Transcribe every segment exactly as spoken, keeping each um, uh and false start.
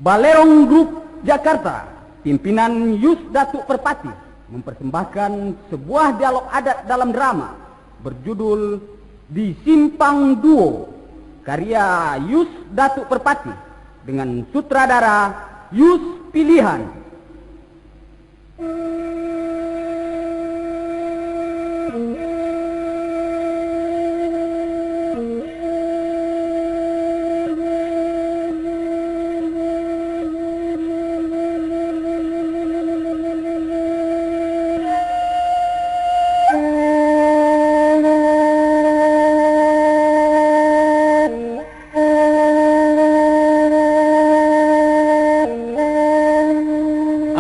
Balerong Group Jakarta, pimpinan Yus Datuk Perpatih, mempersembahkan sebuah dialog adat dalam drama berjudul Di Simpang Duo, karya Yus Datuk Perpatih, dengan sutradara Yus Pilihan.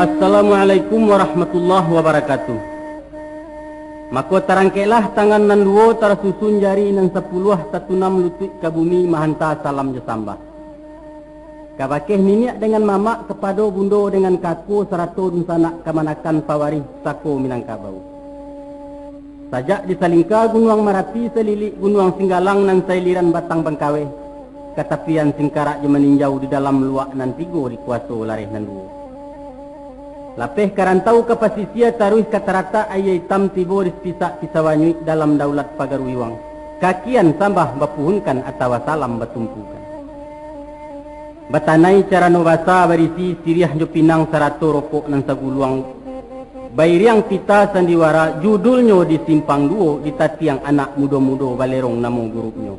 Assalamualaikum warahmatullahi wabarakatuh. Mako, tarangkeklah tangan nan duo, tarasusun jari nan sapuluah, tatunam lutuik ka bumi, mahanta salam jo sambah. Kabakeh niniak dengan mamak, kapado bundo dengan kako, sarato dunsanak kamanakan pawarih sako Minangkabau. Sajak di salingka Gunuang Marapi, salilik Gunuang Singgalang, nan sailiran Batang Bangkaweh, ka tapian Singkarak jo Maninjau, di dalam luak nan tigo dikuaso lareh nan duo. Lapeh ka rantau ka pasisia, taruih ka taratak Aia Itam, tibo di Sipisak Pisau Anyuik, dalam daulat Pagaru Iwang, kakian sambah bapuhunkan, atawa salam batumpukan. Batanai carano basa, barisi siriah jo pinang, sarato rokok nan saguluang, bairiang pita sandiwara, judulnyo Di Simpang Duo, ditatiang anak mudo-mudo, Balerong namo gurupnyo.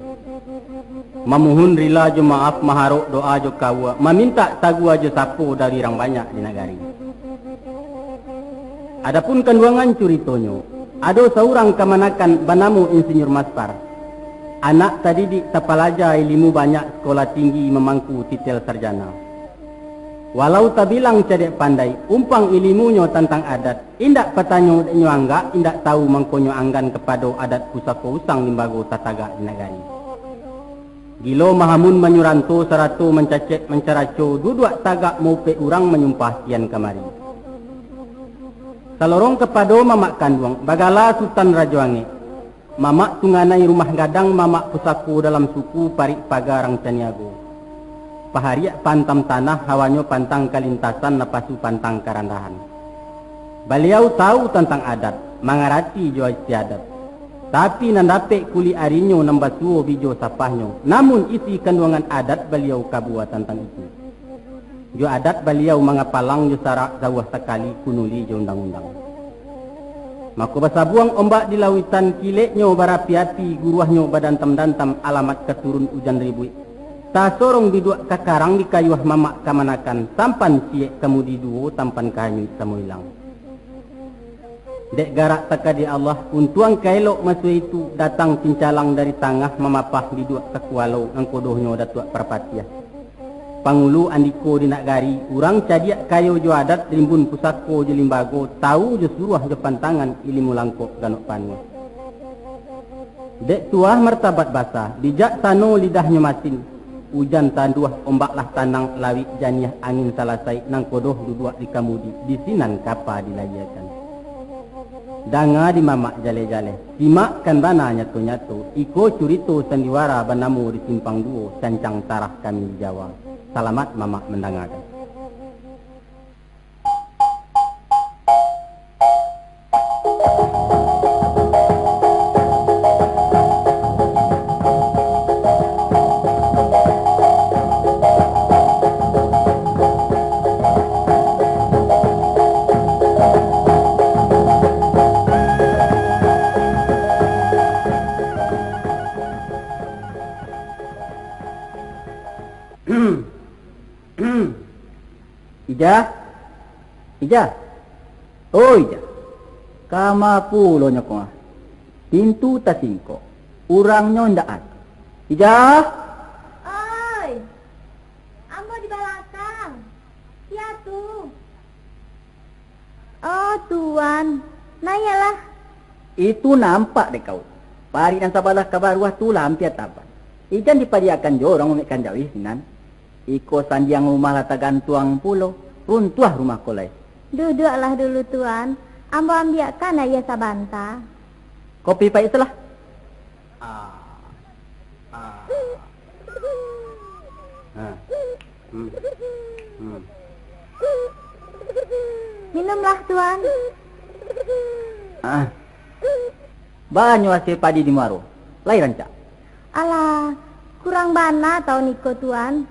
Mamuhun rila jo maaf, maharok doa jo kaua, mamintak tagua jo sapo dari urang banyak di nagari. Adapun kanduangan curitonyo, ado saurang kamanakan banamo Insinyur Maspar. Anak tadidik tapalaja, ilimu banyak, sekolah tinggi, mamangku titel sarjana. Walau tabilang cadiak pandai, umpang ilimunyo tantang adat, indak patanyo dek nyo anggak, indak tahu mangkonyo anggan kapado adat pusako usang limbago tatagak di nagari. Gilo mahamun manyuranto, sarato mancacek mancaraco, duduak tagak maupek urang, manyumpah kian kamari. Salorong kapado mamak kanduang, bagala Sutan Rajo Angek. Mamak tunganai rumah gadang, mamak pusako dalam suku, parik paga rang caniago. Pahariak pantam tanah, hawanyo pantang kalintasan, napasu pantang karandahan. Baliau tahu tantang adat, mangarati jo istiadat. Tapi nan dapek kulik arinyo, nan basuo bijo sapahnyo, namun isi kanduangan adat baliau kabua tantang itu. Jo adat baliau mangapalang, jo sarak jauah sakali, kunuli jo undang-undang. Mako basabuang ombak di lauitan, kileknyo barapi-api, guruahnyo badantam-dantam, alamat ka turun ujan ribuik. Tasorong biduak ka karang, dikayuah mamak kamanakan, tampan ciek kamudi duo, tampan kahanyuik samo ilang. Dek garak takadek Allah, untuang ka elok maso itu, datang pincalang dari tangah, mamapah biduak ka kualo, nangkodohnyo Datuak Parpatiah. Pangulu andiko di nagari, urang cadiak kayo jo adat, rimbun pusako jo limbago, tahu jo suruah jo pantangan, ilimu langkok ganok panuah. Dek tuah martabat basa, bijaksano lidahnyo masin, ujan tanduah, ombak lah tanang, lawik janiah, angin salasai, nangkodoh duduak di kamudi, di sinan kapa dilayiekan. Danga di mamak jaleh-jaleh, simakkan bana nyato-nyato, iko curito sandiwara banamo Di Simpang Duo, cancang tarah kami di Jawa. Salamat mamak mandangakan. Ijah, Ijah, oh Ijah, kama pulo nyo ko ah? Pintu tasingkok, urangnyo indak ado. Ijah! Oi, ambo di balakang. Sia tu? Oh, Tuan, naiaklah. Itu nampak dek kau. Parik nan sabalah ka baruah tu lah ampia tabang. Ijan dipadiakan jo urang mamekkan jauih sinan. Iko sandiang rumah lah tagantuang pulo, runtuah rumah ko lai. Duduaklah dulu, Tuan. Ambo ambiakkan aia sabanta. Kopi paik selah. Ah. Ah. Ah. Hmm. Hmm. Minumlah, Tuan. Ah. Banyak hasil padi di muaro. Lai rancak? Alah, kurang bana taun iko, Tuan.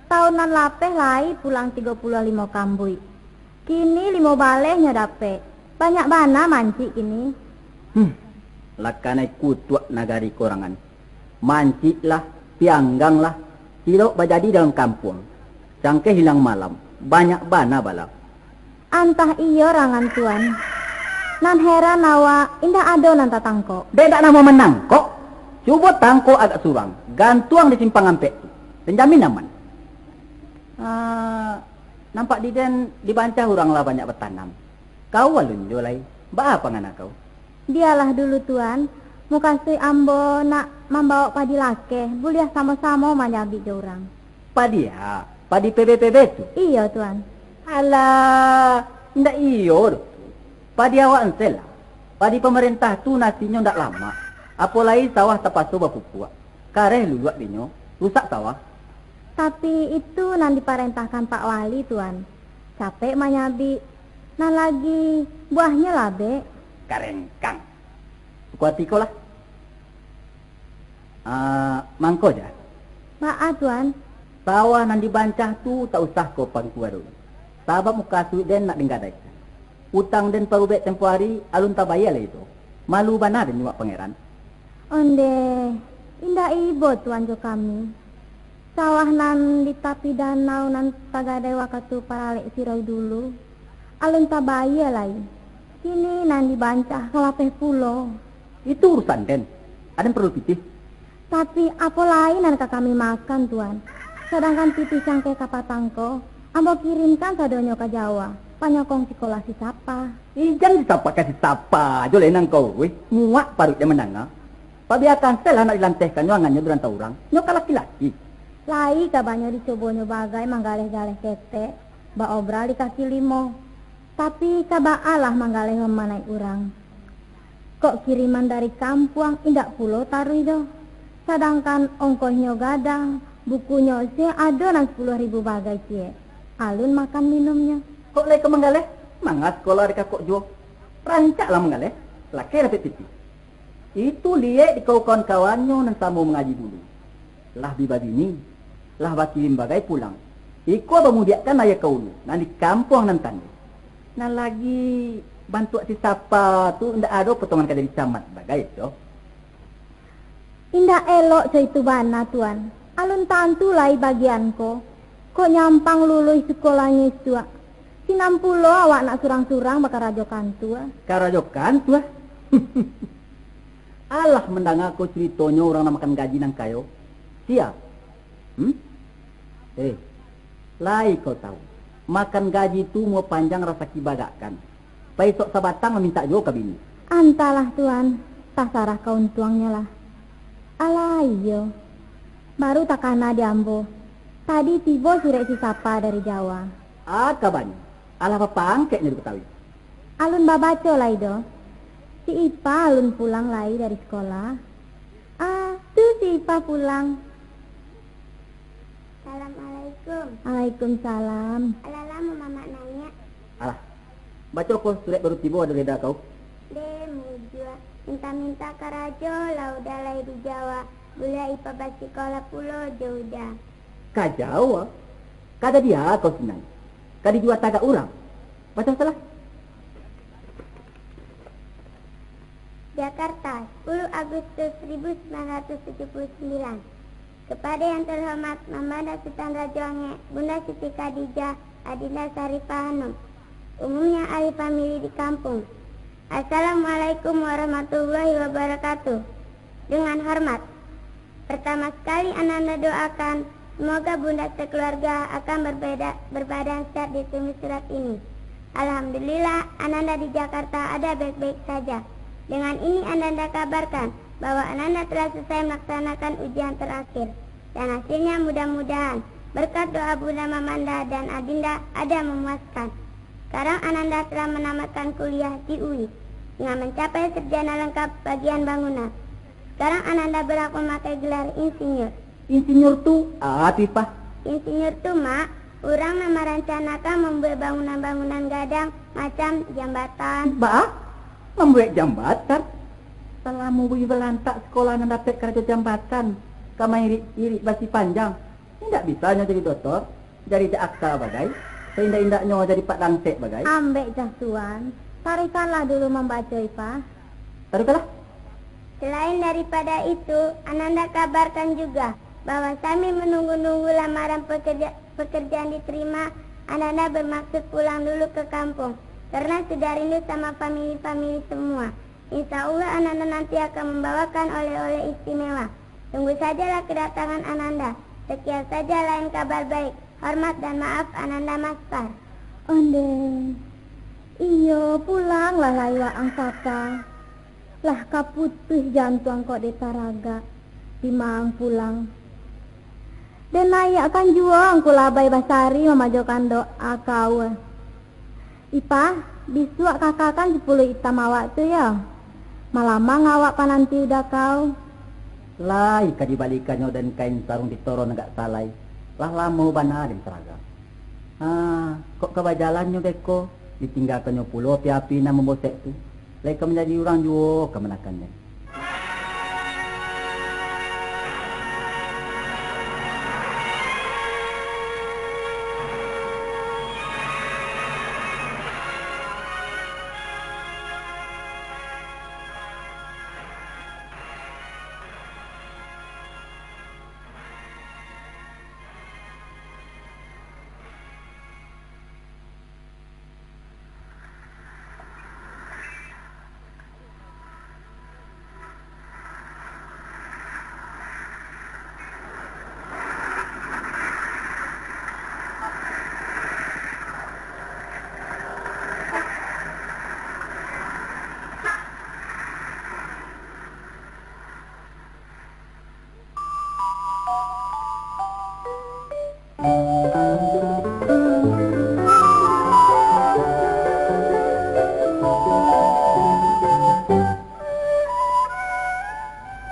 Taun nan lapeh lai pulang tigo puluah limo kambuik. Kini limo baleh nyo dapek. Banyak bana mancik kini. Hmm. Lakanai kutuak nagari korangan. Mancik lah, pianggang lah, cilok bajadi dalam kampuang. Cangkeh hilang malam, banyak bana bala. Antah iyo rangan Tuan. Nan heran awak, indak ado nan tatangkok. Dek dak namuah manangkok. Cubo tangkok agak surang, gantuang di simpang ampek tu. Tenjamin aman. Ah, nampak di den dibancah urang lah banyak batanam. Kau alun jo lai, baa pangana kau? Bialah dulu, Tuan. Mukasuik ambo nak mambawok padi lakeh, buliah samo-samo manyabik jo urang. Padi a? Padi P B P B tu? Iyo, Tuan. Alah, indak iyo doh tu. Padi awak ensel lah. Padi pamarentah tu nasinyo ndak lamak. Apo lai sawah tapaso bapupuak. Kareh luluak dinyo, rusak sawah. Tapi itu nan diparentahkan Pak Wali, Tuan. Capek manyabik, nan lagi buahnyo labek. Karengkang. Suko ati ko lah. Ah, mangko ja. Baa, Tuan? Sawah nan dibancah tu tak usah ko pangkua dulu. Sabab mukasuik den nak den gadaikan. Utang den parubek tempo ari alun tabayia lai tu. Malu bana den nyuak pangeran. Ondeh, indak ibo Tuan jo kami. Sawah nan di tapi danau nan tagadai wakatu paralek siroi dulu, alun tabayia lai. Kini nan dibancah ka lapeh pulo. Itu urusan den. Aden paralu pitih. Tapi, apo lai nan ka kami makan, Tuan? Sadangkan pitih cangkeh kapatang ko, ambo kirimkan sadonyo ka Jawa, panyokong sikolah si Sapa. Ijan si Sapa ka si Sapa jo lenang kau, weh. Muak paruik den mandanga. Pabiakan se lah nak dilantehkannyo angannyo di rantau urang. Nyo ka laki-laki. Lai kabanyo dicobonyo bagai manggaleh-galeh ketek, baobra di kaki limo. Tapi, ka baa lah manggaleh mamanaik urang? Kok kiriman dari kampuang indak pulo taruih doh. Sadangkan ongkohnyo gadang, bukunyo se ado nan sapuluah ribu bagai ciek. Alun makan minumnyo. Kok lai ka manggaleh? Manga sikolah di kakok juo. Rancak lah manggaleh. Lakeh dapek pitih. Itu liek di kawan-kawannyo nan samo mangaji dulu. Lah bi babini, lah bakilim bagai pulang. Iko bamudiakkan ayah ka ulu, nan di kampuang nan tando. Nan lagi bantuak si Sapa tu indak ado potongan ka jadi camat bagai doh. Indak elok co itu bana, Tuan. Alun tantu lai bagian ko. Kok nyampang luluih sikolahnyo isuak. Sinan pulo awak nak surang-surang bakarajo kantua. Karajo kantua? Alah mandanga ko curitonyo urang nan makan gaji nan kayo. Sia? Hmm? Eh, lai kau tahu, makan gaji tu muo panjang rasaki bagakkan. Paisok sabatang mamintak juo ka bini. Antahlah, Tuan, tasarah ka untuangnyo lah. Alah iyo, baru takana di ambo. Tadi tibo surek si Sapa dari Jawa. Ah, kabanyo. Alah bapangkeknyo di Betawi. Alun babaco lai doh. Si Ipa alun pulang lai dari sikolah. Ah, tu si Ipa pulang. Assalamualaikum. Waalaikumsalam. Alah lamo mamak naiak? Alah, baco ko surek baru tibo ado reda kau. Deh, mujua. Minta-minta karajo lah Uda lai di Jawa. Buliah Ipa basikolah pulo jo Uda. Ka Jawa? Ka jadi a kau sinan? Ka dijua tagak urang? Baco salah. Jakarta, sepuluh Agustus seribu sembilan ratus tujuh puluh sembilan. Kepada yang terhormat Mamanda Sutan Rajo Angek, Bunda Siti Khadijah, Adinda Sarifah Hanum, umumnya ahli famili di kampung. Assalamualaikum warahmatullahi wabarakatuh. Dengan hormat. Pertama sekali Ananda doakan, semoga Bunda sekeluarga akan berbeda, berbadan sehat di sumber surat ini. Alhamdulillah, Ananda di Jakarta ada baik-baik saja. Dengan ini Ananda kabarkan bahwa Ananda telah selesai melaksanakan ujian terakhir. Dan hasilnya mudah-mudahan berkat doa Bunda Mamanda dan Adinda ada memuaskan. Sekarang Ananda telah menamatkan kuliah di U I dengan mencapai sarjana lengkap bagian bangunan. Sekarang Ananda berhak memakai gelar insinyur. Insinyur tu apo, Pah? Insinyur tu, Mak, Urang nan marancanakan mambuek bangunan-bangunan gadang, macam jambatan. Ba? Mambuek jambatan? Salamo Buyuang Balantak sikolah nan dapek karajo jambatan, ka mairik-irik basi panjang, indak bisa nyo jadi dotor, jadi jaksa bagai, saindak-indaknyo jadi Pak Dangsek bagai? Ambek jan, Suan, taruihkanlah dulu mambaco, Ipah. Taruihkanlah. Selain daripada itu, Ananda kabarkan juga bahwa sambil menunggu-nunggu lamaran pekerja-, pekerjaan diterima, Ananda bermaksud pulang dulu ke kampung, karena sudah rindu sama famili-famili semua. Insya Allah, Ananda nanti akan membawakan oleh-oleh istimewa. Tunggu sajalah kedatangan Ananda. Sekian saja, lain kabar baik. Hormat dan maaf, Ananda Maspar. Ondeh. Iyo, pulanglah lai waang, Sapa. Lah ka putuih jantuang kok dek taragak, dimaang pulang. Den naiakkan juo angku labai basari mamajokan doa kau. Ipah, bisuak kakakan sipuluah itam awak tu yo. Malamang awak pananti udah kau. Lai ka dibalikannyo den kain sarung di toron agak salai. Lah lamo bana den taragak. Ha, kok ka bajalannyo beko, ditinggakannyo pulo api-api nan mambosek tu. Lai ka manjadi urang juo kamanakan den.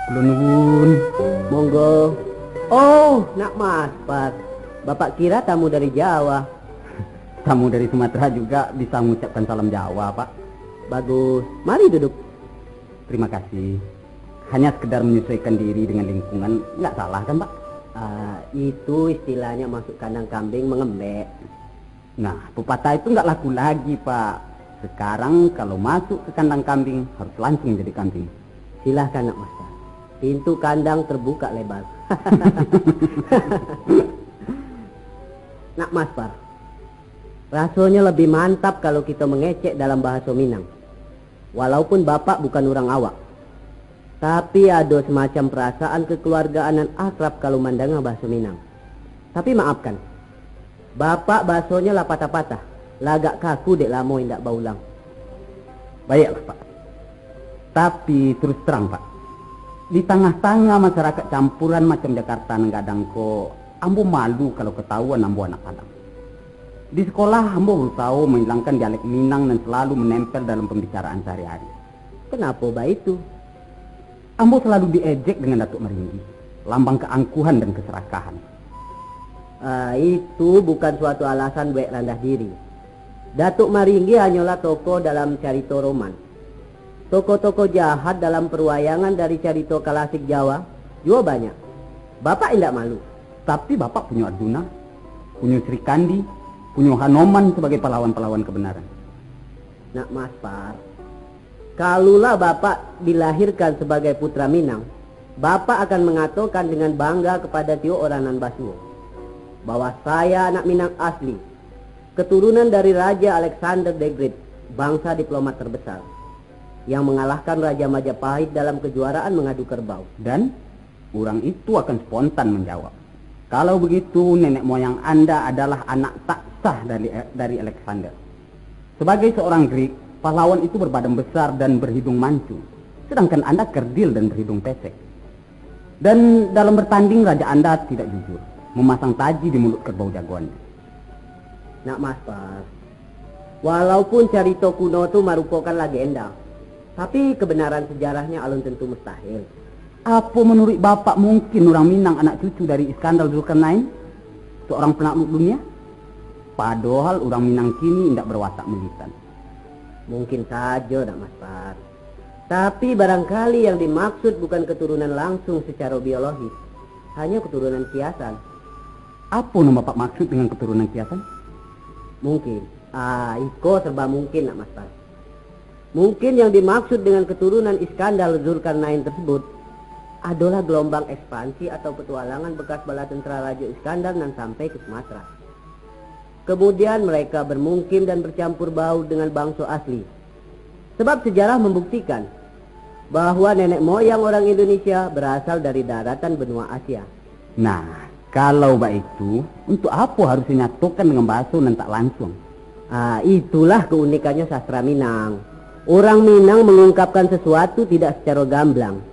Kulo nuwun. Monggo. Oh, nak Maspar. Bapak kira tamu dari Jawa. Tamu dari Sumatera juga bisa mengucapkan salam Jawa, Pak. Bagus. Mari duduk. Terima kasih. Hanya sekedar menyesuaikan diri dengan lingkungan, nggak salah kan, Pak? Ah, itu istilahnya masuk kandang kambing mengembek. Nah, pepatah itu nggak laku lagi, Pak. Sekarang kalau masuk ke kandang kambing, harus langsung jadi kambing. Silahkan, Nak Maspar. Pintu kandang terbuka lebar. Nak Maspar, rasanya lebih mantap kalau kita mengecek dalam bahasa Minang. Walaupun Bapak bukan urang awak, tapi ado semacam perasaan kekeluargaan nan akrab kalau mandanga bahaso Minang. Tapi maafkan, Bapak bahasonya lah patah-patah, lah agak kaku dek lamo indak baulang. Baiaklah, Pak. Tapi, terus terang, Pak, di tangah-tangah masyarakat campuran macam Jakarta nan gadang ko, ambo malu kalau katahuan ambo anak Padang. Di sekolah, ambo berusaho mahilangkan dialek Minang nan salalu manempel dalam pambicaraan sahari-hari. Kenapo baitu? Ambo salalu diejek dengan Datuak Maringgi, lambang keangkuhan dan keserakahan. Ah, itu bukan suatu alasan buek randah diri. Datuak Maringgi hanyolah tokoh dalam carito roman. Tokoh-tokoh jahat dalam perwayangan dari carito kalasik Jawa juo banyak. Bapak indak malu? Tapi Bapak punyo Arjuna, punyo Sri Kandi, punyo Hanoman sabagai pahlawan-pahlawan kebenaran. Nak Maspar, kalulah Bapak dilahirkan sabagai putra Minang, Bapak akan mangatokan dengan bangga kepada tiok urang nan basuo, bahwa saya anak Minang asli, keturunan dari Raja Alexander the Great, bangsa diplomat terbesar, yang mengalahkan Raja Majapahit dalam kejuaraan mengadu kerbau. Dan urang itu akan spontan menjawab, "Kalau begitu, nenek moyang Anda adalah anak tak sah dari, dari Alexander. Sebagai seorang Greek, pahlawan itu berbadan besar dan berhidung mancung, sedangkan Anda kerdil dan berhidung pesek. Dan dalam bertanding, raja Anda tidak jujur, memasang taji di mulut kerbau jagoannya." Nak Maspar, walaupun carito kuno tu marupokan legenda, tapi kebenaran sejarahnya alun tentu mustahil. Apo menurut Bapak mungkin urang Minang anak cucu dari Iskandar Zulkarnain, seorang penakluk dunia? Padohal urang Minang kini indak bawatak militan. Mungkin sajo, Nak Maspar. Tapi barangkali yang dimaksud bukan keturunan langsung secara biologis, hanya keturunan kiasan. Apo nan Bapak maksud dengan keturunan kiasan? Mungkin, ah, iko serba mungkin, Nak Maspar. Mungkin yang dimaksud dengan keturunan Iskandar Zulkarnain tersebut adolah gelombang ekspansi atau petualangan bekas bala tentara Rajo Iskandar nan sampai ke Sumatera. Kemudian mereka bermukim dan bercampur baur dengan bangso asli. Sebab sejarah membuktikan bahwa nenek moyang orang Indonesia berasal dari daratan benua Asia. Nah, kalau baitu, untuk apo harus dinyatokan dengan bahaso nan tak lansuang? Ah, itulah keunikannyo sastra Minang. Urang Minang mengungkapkan sesuatu tidak secara gamblang,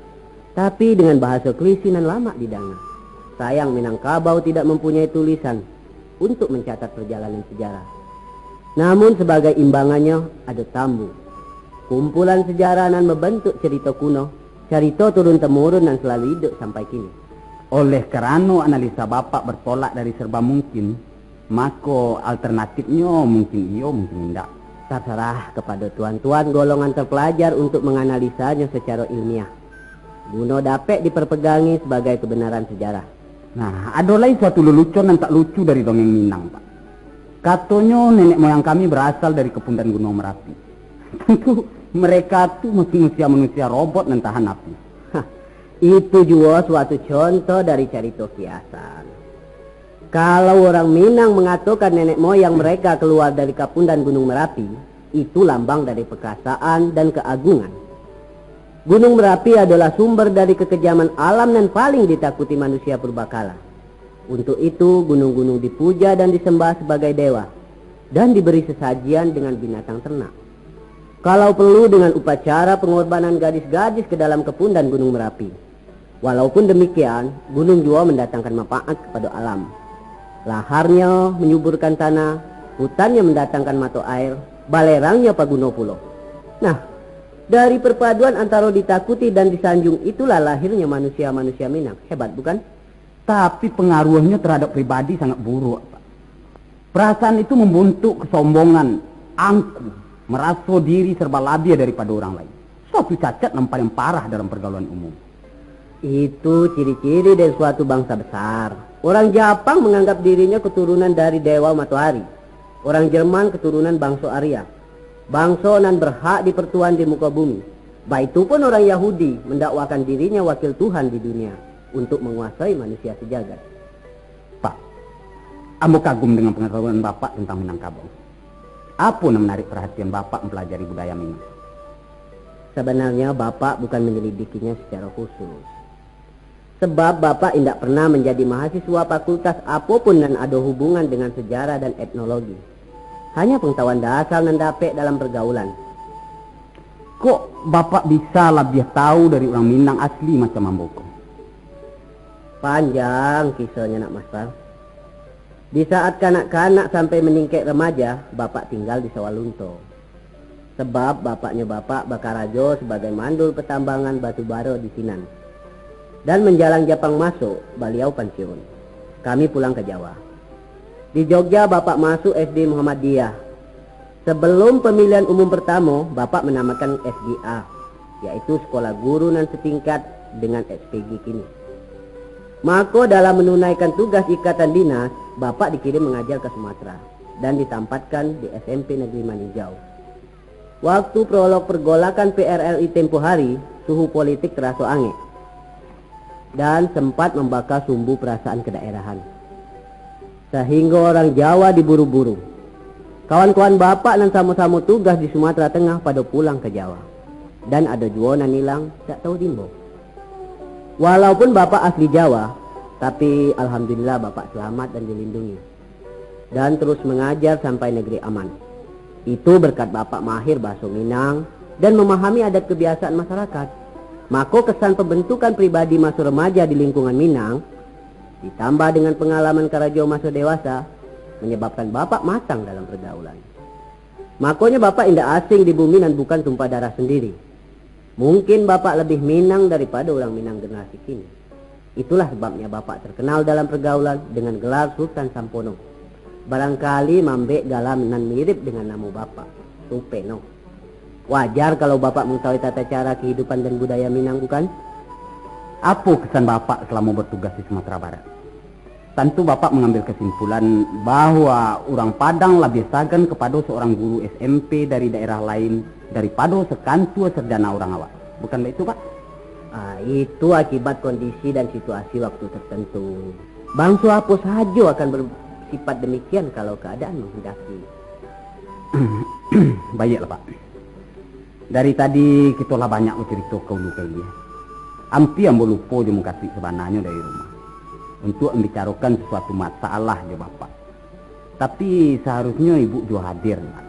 tapi dengan bahaso klise nan lamak didanga. Sayang, Minangkabau tidak mempunyai tulisan untuk mencatat perjalanan sejarah. Namun, sebagai imbangannyo, ado tambu. Kumpulan sejarah nan membentuk cerita kuno, cerita turun-temurun nan selalu hidup sampai kini. Oleh karano analisa Bapak bertolak dari serba mungkin, mako alternatifnyo mungkin iyo, mungkin indak. Terserah kepada tuan-tuan golongan terpelajar untuk menganalisanyo secara ilmiah, guno dapek diperpegangi sebagai kebenaran sejarah. Nah, ado lai suatu lelucon nan tak lucu dari dongeng Minang, Pak. Katonyo nenek moyang kami berasal dari Kepundan Gunung Merapi. Tantu mereka tu manusia-manusia robot nan tahan api. Hah, itu juo suatu contoh dari carito kiasan. Kalau urang Minang mangatokan nenek moyang mereka keluar dari Kapundan Gunung Merapi, itu lambang dari perkasaan dan keagungan. Gunung Merapi adolah sumber dari kekejaman alam nan paling ditakuti manusia purbakala. Untuk itu, gunung-gunung dipuja dan disembah sebagai dewa, dan diberi sesajian dengan binatang ternak. Kalau perlu, dengan upacara pengorbanan gadis-gadis ke dalam Kepundan Gunung Merapi. Walaupun demikian, gunung juo mandatangkan manfaat kapado alam. Laharnyo manyuburkan tanah, hutannyo mandatangkan mato air, balerangnyo paguno pulo. Nah, dari perpaduan antaro ditakuti dan disanjung itulah lahirnyo manusia-manusia Minang. Hebat, bukan? Tapi pengaruhnyo terhadap pribadi sangat buruk, Pak. Perasaan itu membentuk kesombongan, angku, meraso diri serba labiah daripado urang lain. Suatu cacat nan paling parah dalam pergaulan umum. Itu ciri-ciri dari suatu bangsa besar. Orang Japang menganggap dirinya keturunan dari dewa matoari. Orang Jerman keturunan bangso Arya. Bangso nan berhak dipertuan di muko bumi. Baitu pun orang Yahudi mendakwakan dirinya wakil Tuhan di dunia untuk menguasai manusia sejagat. Pak, ambo kagum dengan pengetahuan Bapak tentang Minangkabau. Apo nan menarik perhatian Bapak mempelajari budaya Minang? Sabanarnyo, Bapak bukan menyelidikinya secara khusus. Sebab Bapak indak pernah menjadi mahasiswa fakultas apo pun nan ado hubungan dengan sejarah dan etnologi. Hanya pengetahuan dasar nan dapek dalam pergaulan. Kok Bapak bisa labiah tahu dari urang Minang asli macam ambo ko? Panjang kisonyo, Nak Maspar. Di saat kanak-kanak sampai meningkek remaja, Bapak tinggal di Sawalunto. Sebab bapaknyo Bapak bakarajo sabagai mandul patambangan batu bara di sinan. Dan manjalang Japang masuak, baliau pansiun. Kami pulang ka Jawa. Di Jogja, Bapak masuak S D Muhammadiyah. Sebelum pamilihan umum partamo, Bapak manamakan S D A, yaitu Sekolah Guru nan Setingkat dengan S P G kini. Mako, dalam manunaikan tugas ikatan dinas, Bapak dikirim mangaja ka Sumatera dan ditampatkan di S M P Negeri Maninjau. Waktu prolog pergolakan P R R I tempo hari, suhu politik taraso angek dan sempat mambaka sumbu perasaan kedaerahan, sahinggo urang Jawa diburu-buru. Kawan-kawan Bapak nan samo-samo tugas di Sumatera Tengah pado pulang ka Jawa, dan ado juo nan ilang dak tahu dimbo. Walaupun Bapak asli Jawa, tapi alhamdulillah Bapak selamat dan dilindungi, dan terus mangaja sampai negeri aman. Itu berkat Bapak mahir bahaso Minang dan mamahami adat kebiasaan masyarakat. Mako, kesan pembentukan pribadi maso remaja di lingkungan Minang, ditambah dengan pengalaman karajo maso dewasa, manyababkan Bapak matang dalam pergaulan. Makonyo Bapak indak asing di bumi nan bukan tumpah darah sendiri. Mungkin Bapak lebih Minang daripado urang Minang generasi kini. Itulah sebabnya Bapak terkenal dalam pergaulan dengan gelar Sultan Sampono. Barangkali mambek gala nan mirip dengan namo Bapak, Rupeno. Wajar kalau Bapak mangatahui tata cara kahidupan dan budaya Minang, bukan? Apo kesan Bapak salamo batugas di Sumatera Barat? Tantu Bapak mangambil kasimpulan bahwa urang Padang labiah sagan kapado saurang guru S M P dari daerah lain daripado sakantua sarjana urang awak. Bukan baitu, Pak? Ah, itu akibat kondisi dan situasi waktu tertentu. Bangso apo sajo akan bersifat demikian kalau keadaan menghendaki. Baiaklah, Pak. Dari tadi kito lah banyak bacarito ka ulu ka ilia. Ampia ambo lupo jo mukasuik sabananyo dari rumah, untuak mambicarokan sasuatu masalah jo Bapak. Tapi, saharusnyo Ibuk juo hadir, Pak.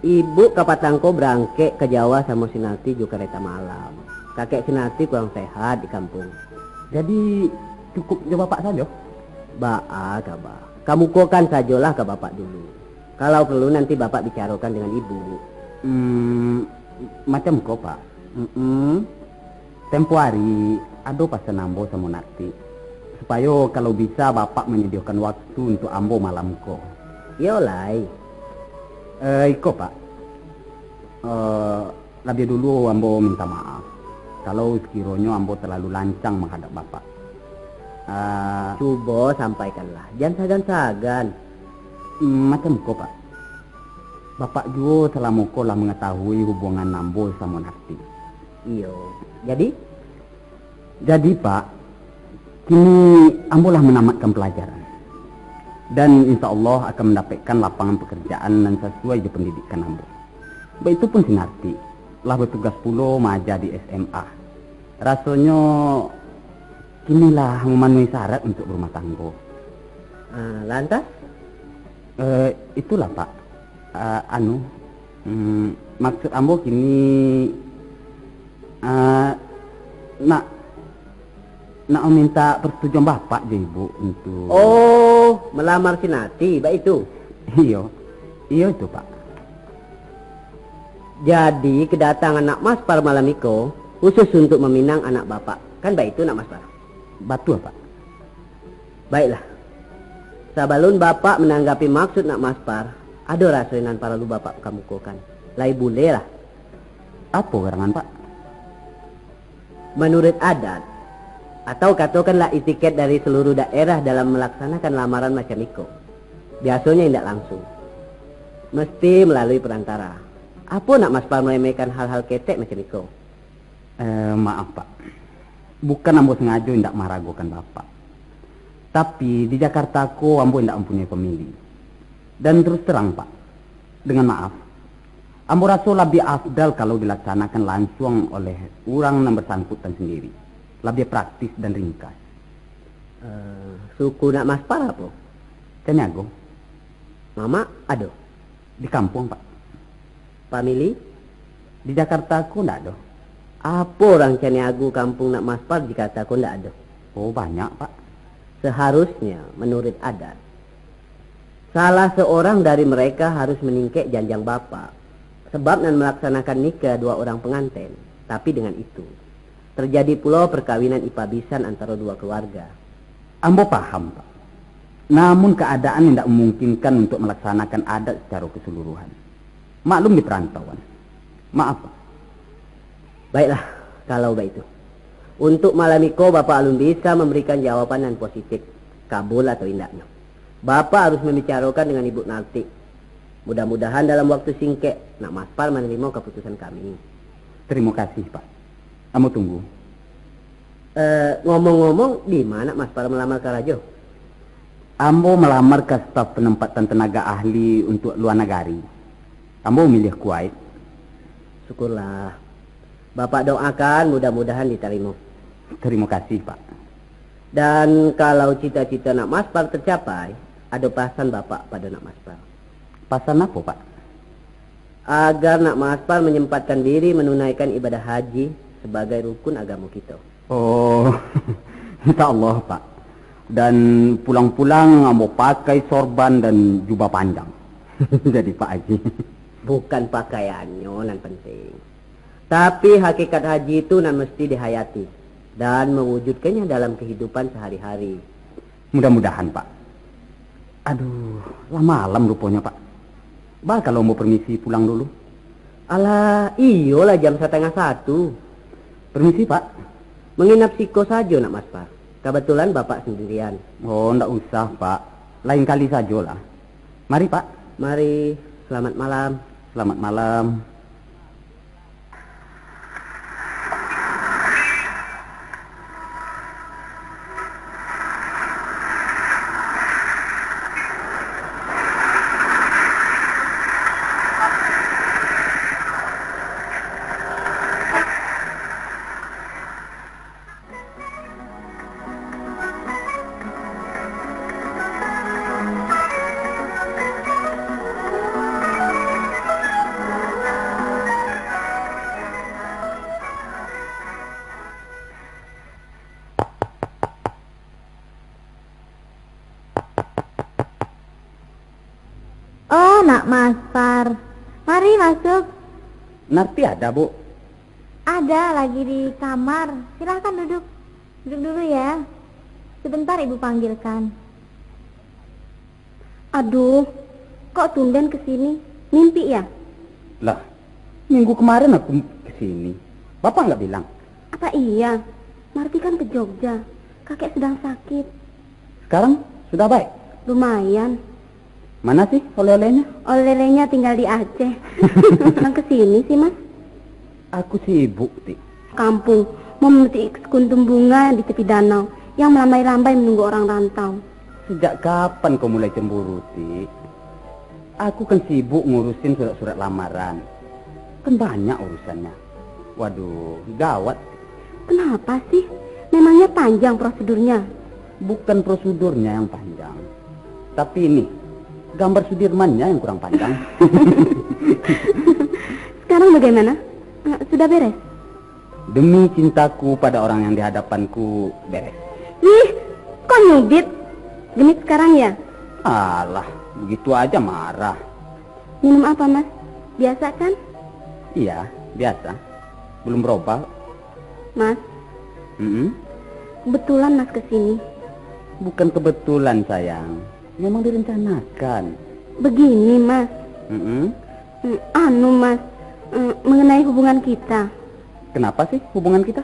Ibuk kapatang ko barangkek ka Jawa samo Sinarti jo kareta malam. Kakek Sinarti kurang sehat di kampuang. Jadi, cukup jo Bapak sajo? Baa kaba. Kamukokan sajolah ka Bapak dulu. Kalau perlu, nanti Bapak bicarokan dengan Ibuk. Hmm, macam ko, Pak. Mm-mm. Tempo ari, ado pasan ambo samo Narti, supayo kalau bisa Bapak manyadiokan waktu untuak ambo malam ko. Iyo lai. Eh, iko, Pak. Eh, labiah dulu ambo minta maaf, kalau sakironyo ambo talalu lancang mahadap Bapak. Ah, cubo sampaikanlah, jan sagan-sagan. Mm, macam ko, Pak. Bapak juo salamo ko lah mangatahui hubungan ambo samo Narti. Iyo. Jadi? Jadi, Pak, kini ambo lah manamatkan palajaran. Dan insya Allah akan mandapekkan lapangan pakarajaan nan sasuai jo pandidikan ambo. Baitu pun si Narti, lah batugas pulo maaja di S M A. Rasonyo, kini lah mamanuhi syarat untuak barumah tanggo. Ah, lantas? Eh, itulah, Pak. Eh, anu, mm, maksud ambo kini, eh, nak, nak maminta persetujuan Bapak jo Ibuk untuak... Oh, malamar si Narti, baitu? Iyo, iyo itu, Pak. Jadi, kedatangan Nak Maspar malam iko khusus untuak maminang anak Bapak, kan baitu, Nak Maspar? Batua, Pak. Baiklah. Sabalun Bapak mananggapi maksud Nak Maspar, ado raso nan paralu Bapak kamukokan. Lai bulehlah. Apo karangan, Pak? Manuruik adat, atau katokanlah etiket dari saluruh daerah dalam malaksanakan lamaran macam iko, biasonyo indak langsuang. Mesti malalui perantara. Apo Nak Maspar maremehkan hal-hal ketek macam iko? Eh, maaf, Pak. Bukan ambo sangajo indak maharagokan Bapak. Tapi, di Jakarta ko ambo indak mampunyoi famili. Dan terus terang, Pak, dengan maaf, ambo raso labiah afdal kalau dilaksanakan lansuang oleh urang nan bersangkutan sendiri. Labiah praktis dan ringkas. Eh, suku Nak Maspar apo? Caniago. Mamak ado? Di kampuang, Pak. Famili? Di Jakarta ko ndak ado. Apo urang Caniago kampuang Nak Maspar di Jakarta ko ndak ado? Oh, banyak, Pak. Seharusnya, manuruik adat, salah seorang dari mereka harus maningkek janjang Bapak, sabab nan malaksanakan nikah dua urang panganten, tapi dengan itu, terjadi pulo perkawinan ipabisan antaro dua kaluarga. Ambo paham, Pak. Namun, kaadaan indak mamungkinkan untuak malaksanakan adat sacaro kasaluruhan. Maklum di parantauan. Maaf, Pak. Baiklah, kalau baitu. Untuak malam iko, Bapak alun bisa mambarikan jawaban nan positif, kabul atau indaknyo. Bapak harus mambicarokan dengan Ibuk Narti. Mudah-mudahan dalam waktu singkek, Nak Maspar manarimo kaputusan kami. Tarimo kasih, Pak. Ambo tunggu. Eh, ngomong-ngomong, di ma Nak Maspar malamar karajo? Ambo malamar ka staf penempatan tenaga ahli untuak lua nagari. Ambo mamiliah Kuwait. Syukurlah. Bapak doakan mudah-mudahan ditarimo. Tarimo kasih, Pak. Dan kalau cita-cita Nak Maspar tercapai, ado pasan Bapak pado Nak Maspar. Pasan apo, Pak? Agar Nak Maspar manyempatkan diri manunaikan ibadah haji sabagai rukun agamo kito. Oh, insya Allah, Pak. Dan pulang-pulang ambo pakai sorban dan jubah panjang. Jadi Pak Haji. Bukan pakaiannyo nan penting, tapi hakikat haji itu nan mesti dihayati dan mawujudkannya dalam kahidupan sahari-hari. Mudah-mudahan, Pak. Aduh, lah malam ruponyo, Pak. Ba kalau ambo permisi pulang dulu. Alah, iyolah jam satangah satu. Permisi, Pak. Manginap siko sajo nak Mas Par. Kabatulan Bapak sendirian. Oh, ndak usah, Pak. Lain kali sajolah. Mari, Pak. Mari, selamat malam. Selamat malam. Oh, nak Mas Par. Mari masuk. Narti ada, Bu? Ada, lagi di kamar. Silahkan duduk. Duduk dulu ya. Sebentar ibu panggilkan. Aduh, kok tumben ke sini? Mimpi ya? Lah, minggu kemarin aku ke sini. Bapak nggak bilang? Apa iya? Narti kan ke Jogja. Kakek sedang sakit. Sekarang sudah baik? Lumayan. Mana sih oleh-olehnya? Oleh-olehnya tinggal di Aceh. Nang ke sini sih, Mas? Aku sibuk, Ti. Kampung, memetik sekuntum bunga di tepi danau yang melambai-lambai menunggu orang rantau. Sejak kapan kau mulai cemburu, Ti? Aku kan sibuk ngurusin surat-surat lamaran. Kan banyak urusannya. Waduh, gawat. Kenapa sih? Memangnya panjang prosedurnya? Bukan prosedurnya yang panjang. Tapi ini, gambar Sudirmannya yang kurang panjang. Sekarang bagaimana? Eh, sudah beres? Demi cintaku pada orang yang di hadapanku, beres. Ih, kok nyubit? Genit sekarang ya? Alah, begitu aja marah. Minum apa, Mas? Biasa kan? Iya, biasa. Belum berubah. Mas. Mm-mm. Kebetulan Mas ke sini. Bukan kebetulan, sayang. Memang direncanakan. Begini, Mas. Mm-mm. Mm, anu, Mas, mm, mengenai hubungan kita. Kenapa sih hubungan kita?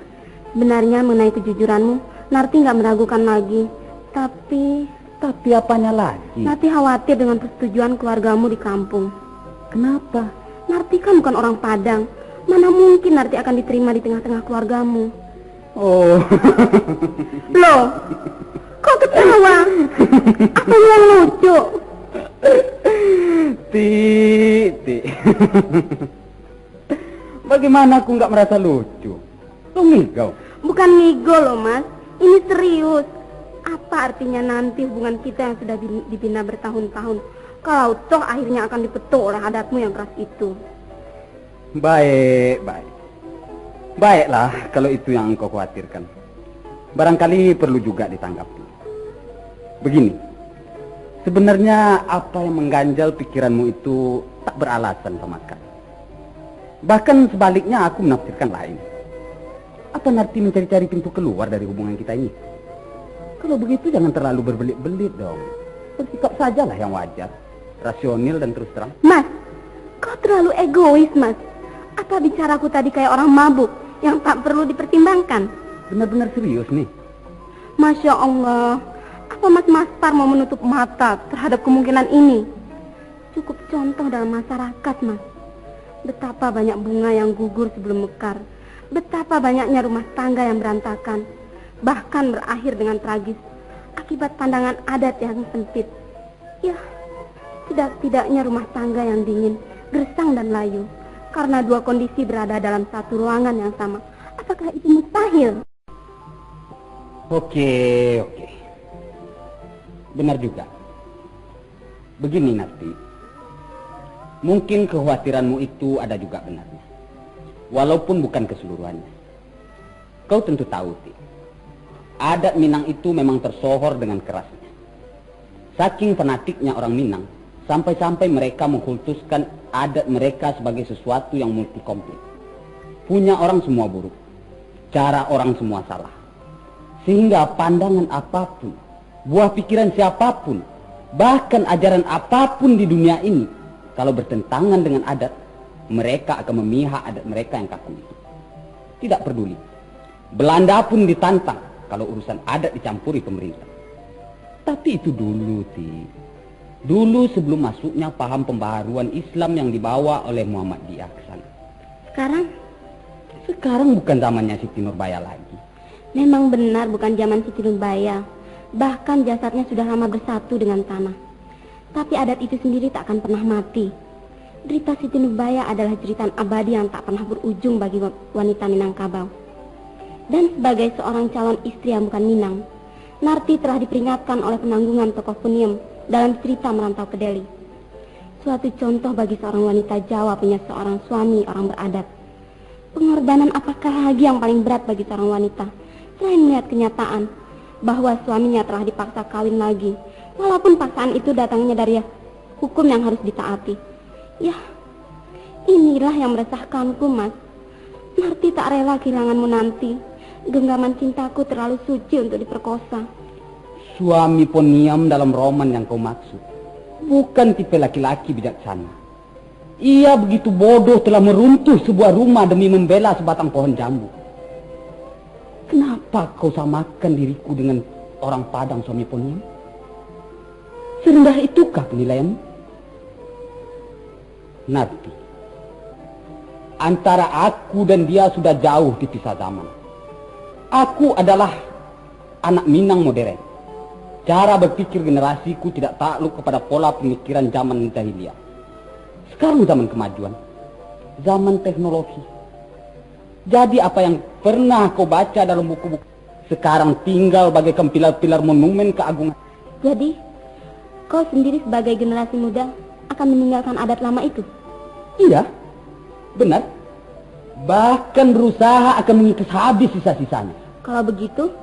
Sebenarnya mengenai kejujuranmu, Narti nggak meragukan lagi. Tapi Tapi apanya lagi? Narti khawatir dengan persetujuan keluargamu di kampung. Kenapa? Narti kan bukan orang Padang. Mana mungkin Narti akan diterima di tengah-tengah keluargamu? Oh. Loh, kok ketawa? Apa yang lucu? Ti, Ti. Bagaimana aku nggak merasa lucu? Lu ngigau? Bukan ngigau loh, Mas. Ini serius. Apa artinya nanti hubungan kita yang sudah bin- dibina bertahun-tahun, kalau toh akhirnya akan dipetok oleh adatmu yang keras itu? Baik, baik. Baiklah, kalau itu yang engkau khawatirkan. Barangkali perlu juga ditanggapi. Begini, sebenarnya apa yang mengganjal pikiranmu itu tak beralasan sama sekali. Bahkan sebaliknya, aku menafsirkan lain. Apa Narti mencari-cari pintu keluar dari hubungan kita ini? Kalau begitu, jangan terlalu berbelit-belit dong. Bersikap sajalah yang wajar, rasional dan terus terang. Mas, kau terlalu egois, Mas. Apa bicaraku tadi kayak orang mabuk yang tak perlu dipertimbangkan? Benar-benar serius nih. Masya Allah, apa Mas Maspar mau menutup mata terhadap kemungkinan ini? Cukup contoh dalam masyarakat, Mas. Betapa banyak bunga yang gugur sebelum mekar. Betapa banyaknya rumah tangga yang berantakan, bahkan berakhir dengan tragis akibat pandangan adat yang sempit. Ya, setidak-tidaknya rumah tangga yang dingin, gersang dan layu, karena dua kondisi berada dalam satu ruangan yang sama. Apakah itu mustahil? Oke, oke. Benar juga. Begini, Narti. Mungkin kekhawatiranmu itu ada juga benarnya. Walaupun bukan keseluruhannya. Kau tentu tahu, Ti. Adat Minang itu memang tersohor dengan kerasnya. Saking fanatiknya orang Minang, sampai-sampai mereka mengkultuskan adat mereka sebagai sesuatu yang multi konflik. Punya orang semua buruk, cara orang semua salah. Sehingga pandangan apapun, buah pikiran siapapun, Bahkan ajaran apapun di dunia ini, kalau bertentangan dengan adat, mereka akan memihak adat mereka yang kaku itu. Tidak peduli. Belanda pun ditantang kalau urusan adat dicampuri pemerintah. Tapi itu dulu, Ti. Dulu sebelum masuknya paham pembaharuan Islam yang dibawa oleh Muhammad Diah ke sana. Sekarang? Sekarang bukan zamannya Siti Nurbaya lagi. Memang benar bukan zaman Siti Nurbaya. Bahkan jasadnya sudah lama bersatu dengan tanah. Tapi adat itu sendiri tak akan pernah mati. Derita Siti Nurbaya adalah jeritan abadi yang tak pernah berujung bagi wa-, wanita Minangkabau. Dan sebagai seorang calon istri yang bukan Minang, Narti telah diperingatkan oleh penanggungan tokoh Puniem dalam cerita Merantau ke Deli. Suatu contoh bagi seorang wanita Jawa punya seorang suami orang beradat. Pengorbanan apakah lagi yang paling berat bagi seorang wanita, selain melihat kenyataan bahwa suaminya telah dipaksa kawin lagi, walaupun paksaan itu datangnya dari hukum yang harus ditaati? Yah, inilah yang meresahkanku, Mas. Narti tak rela kehilanganmu nanti. Genggaman cintaku terlalu suci untuk diperkosa. Suami Poniam dalam roman yang kau maksud bukan tipe laki-laki bijaksana. Ia begitu bodoh telah meruntuh sebuah rumah demi membela sebatang pohon jambu. Kenapa kau samakan diriku dengan orang Padang, suami Poniam? Serendah itukah penilaianmu? Narti, antara aku dan dia sudah jauh dipisah zaman. Aku adalah anak Minang modern. Cara berpikir generasiku tidak takluk kepada pola pemikiran zaman jahiliyah. Sekarang zaman kemajuan, zaman teknologi. Jadi apa yang pernah kau baca dalam buku-buku sekarang tinggal bagaikan pilar-pilar monumen keagungan. Jadi, kau sendiri sebagai generasi muda akan meninggalkan adat lama itu? Iya, benar. Bahkan berusaha akan mengikis habis sisa-sisanya. Kalau begitu,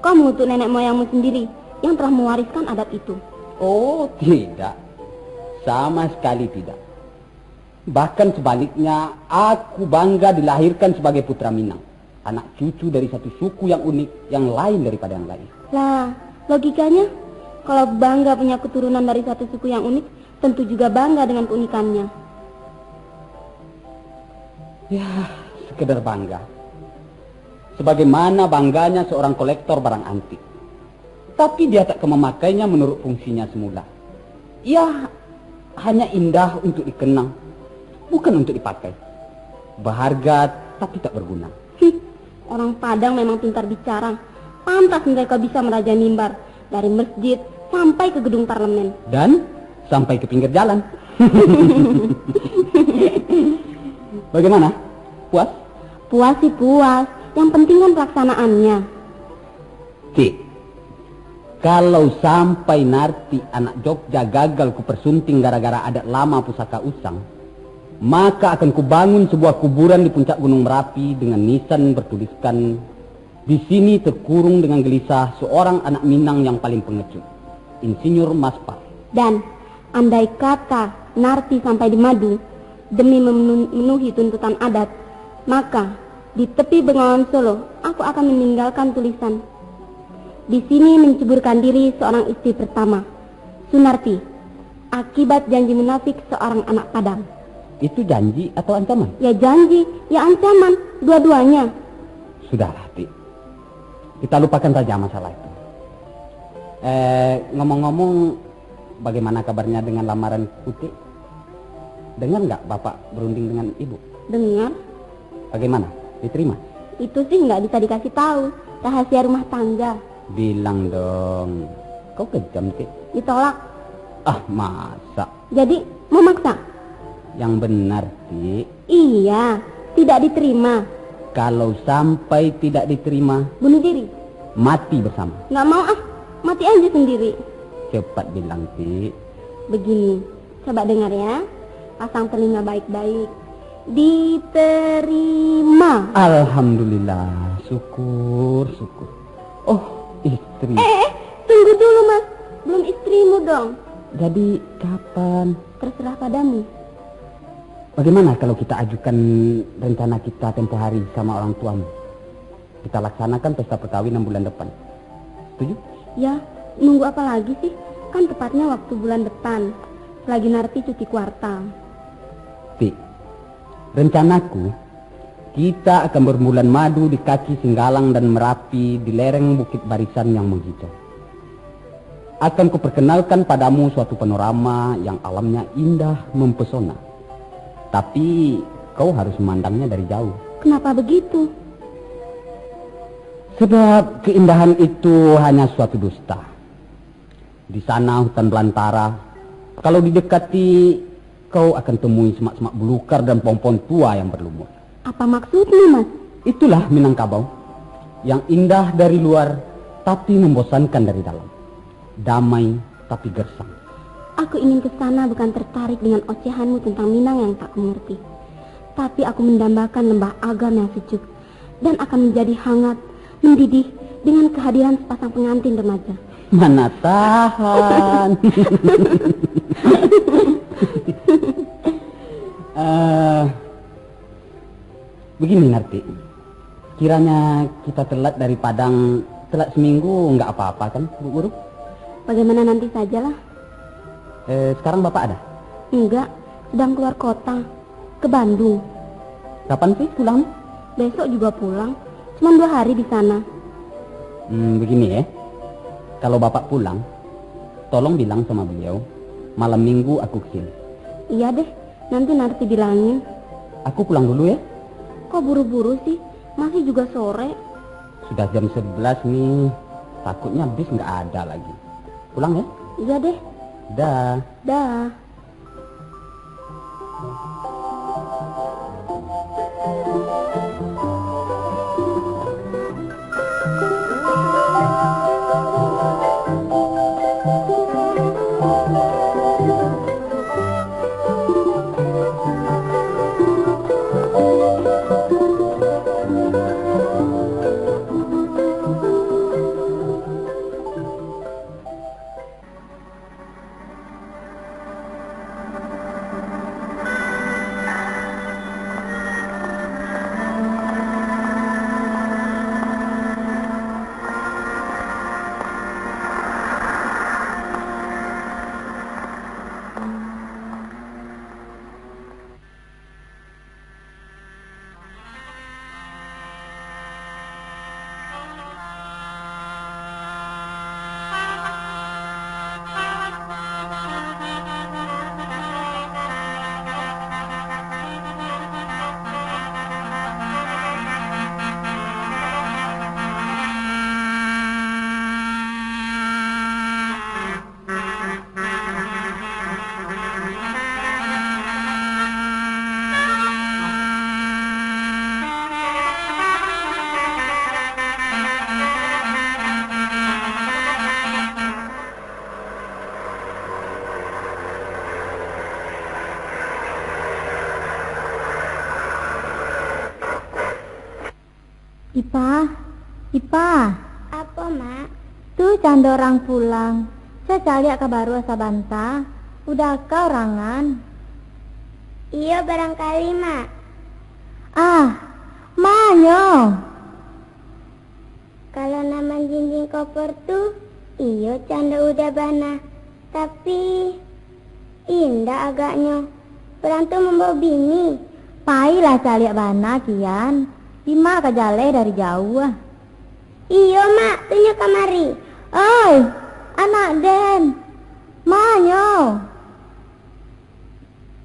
kau mengutuk nenek moyangmu sendiri yang telah mewariskan adat itu. Oh, tidak. Sama sekali tidak. Bahkan sebaliknya, aku bangga dilahirkan sebagai putra Minang, anak cucu dari satu suku yang unik, yang lain daripada yang lain. Lah, logikanya, kalau bangga punya keturunan dari satu suku yang unik, tentu juga bangga dengan keunikannya. Ya, sekedar bangga. Sebagaimana bangganya seorang kolektor barang antik. Tapi dia tak akan memakainya menurut fungsinya semula. Ia hanya indah untuk dikenang, bukan untuk dipakai. Berharga, tapi tak berguna. Hih, orang Padang memang pintar bicara. Pantas mereka bisa merajai mimbar dari masjid sampai ke gedung parlemen. Dan sampai ke pinggir jalan. Bagaimana? Puas? Puas sih puas. Yang penting kan pelaksanaannya. Cik, kalau sampai Narti anak Jogja gagal kupersunting gara-gara adat lama pusaka usang, maka akan kubangun sebuah kuburan di puncak Gunung Merapi dengan nisan bertuliskan, "Di sini terkurung dengan gelisah seorang anak Minang yang paling pengecut, Insinyur Maspar." Dan andai kata Narti sampai di Madu demi memenuhi tuntutan adat, maka di tepi Bengawan Solo aku akan meninggalkan tulisan, "Di sini menceburkan diri seorang istri pertama, Sunarti, akibat janji munafik seorang anak Padang." Itu janji atau ancaman? Ya janji, ya ancaman, dua-duanya. Sudahlah, Ti. Kita lupakan saja masalah itu. Eh, ngomong-ngomong, bagaimana kabarnya dengan lamaran Utik? Dengar nggak Bapak berunding dengan Ibu? Dengar. Bagaimana? Diterima? Itu sih nggak bisa dikasih tahu. Rahasia rumah tangga. Bilang dong. Kau kejam, Tik. Ditolak. Ah, masa? Jadi, mau maksa? Yang benar, Tik. Iya, tidak diterima. Kalau sampai tidak diterima, bunuh diri. Mati bersama. Nggak mau ah, mati aja sendiri. Cepat bilang, Tik. Begini, coba dengar ya. Pasang telinga baik-baik. Diterima. Alhamdulillah, syukur, syukur. Oh, istri. Eh, eh, eh, tunggu dulu, Mas. Belum istrimu dong. Jadi, kapan? Terserah padamu. Bagaimana kalau kita ajukan rencana kita tempo hari sama orang tuamu? Kita laksanakan pesta perkawinan bulan depan. Setuju? Ya, nunggu apa lagi sih? Kan tepatnya waktu bulan depan, selagi Narti cuti kuartal. Tik, rencanaku, kita akan berbulan madu di kaki Singgalang dan Merapi di lereng Bukit Barisan yang menghijau. Akan kuperkenalkan padamu suatu panorama yang alamnya indah mempesona. Tapi, kau harus memandangnya dari jauh. Kenapa begitu? Sebab keindahan itu hanya suatu dusta. Di sana hutan belantara. Kalau didekati, kau akan temui semak-semak belukar dan pohon-pohon tua yang berlumut. Apa maksudmu, Mas? Itulah Minangkabau. Yang indah dari luar, tapi membosankan dari dalam. Damai, tapi gersang. Aku ingin ke sana bukan tertarik dengan ocehanmu tentang Minang yang tak kumengerti. Tapi aku mendambakan lembah Agam yang sejuk dan akan menjadi hangat, mendidih dengan kehadiran sepasang pengantin remaja. Mana tahan. Eh, begini, Narti. Kiranya kita telat dari Padang, telat seminggu, nggak apa-apa kan, Bu Guru? Bagaimana nanti sajalah. Eh, sekarang Bapak ada? Enggak, sedang keluar kota, ke Bandung. Kapan sih pulang? Besok juga pulang, cuma dua hari di sana. Hmm, begini ya, kalau Bapak pulang, tolong bilang sama beliau, malam minggu aku ke sini. Iya deh, nanti Narti bilangin. Aku pulang dulu ya. Kok buru-buru sih? Masih juga sore. Sudah jam sebelas nih. Takutnya bis nggak ada lagi. Pulang ya. Iya deh. Dah. Dah. Ipa, Ipa. Apo, Mak? Tu cando urang pulang. Sa caliak ka baruah sabanta, udah ka urangan. Iyo, barangkali, Mak. Ah, manyo? Kalau nan manjinjing kopor tu, iyo cando udah bana. Tapi, indak agaknyo. Urang tu mambawa bini. Pailah caliak bana kian. Imak ka jaleh dari jauah. Iyo, Mak, tunyo kamari. Oi, anak den. Manyo?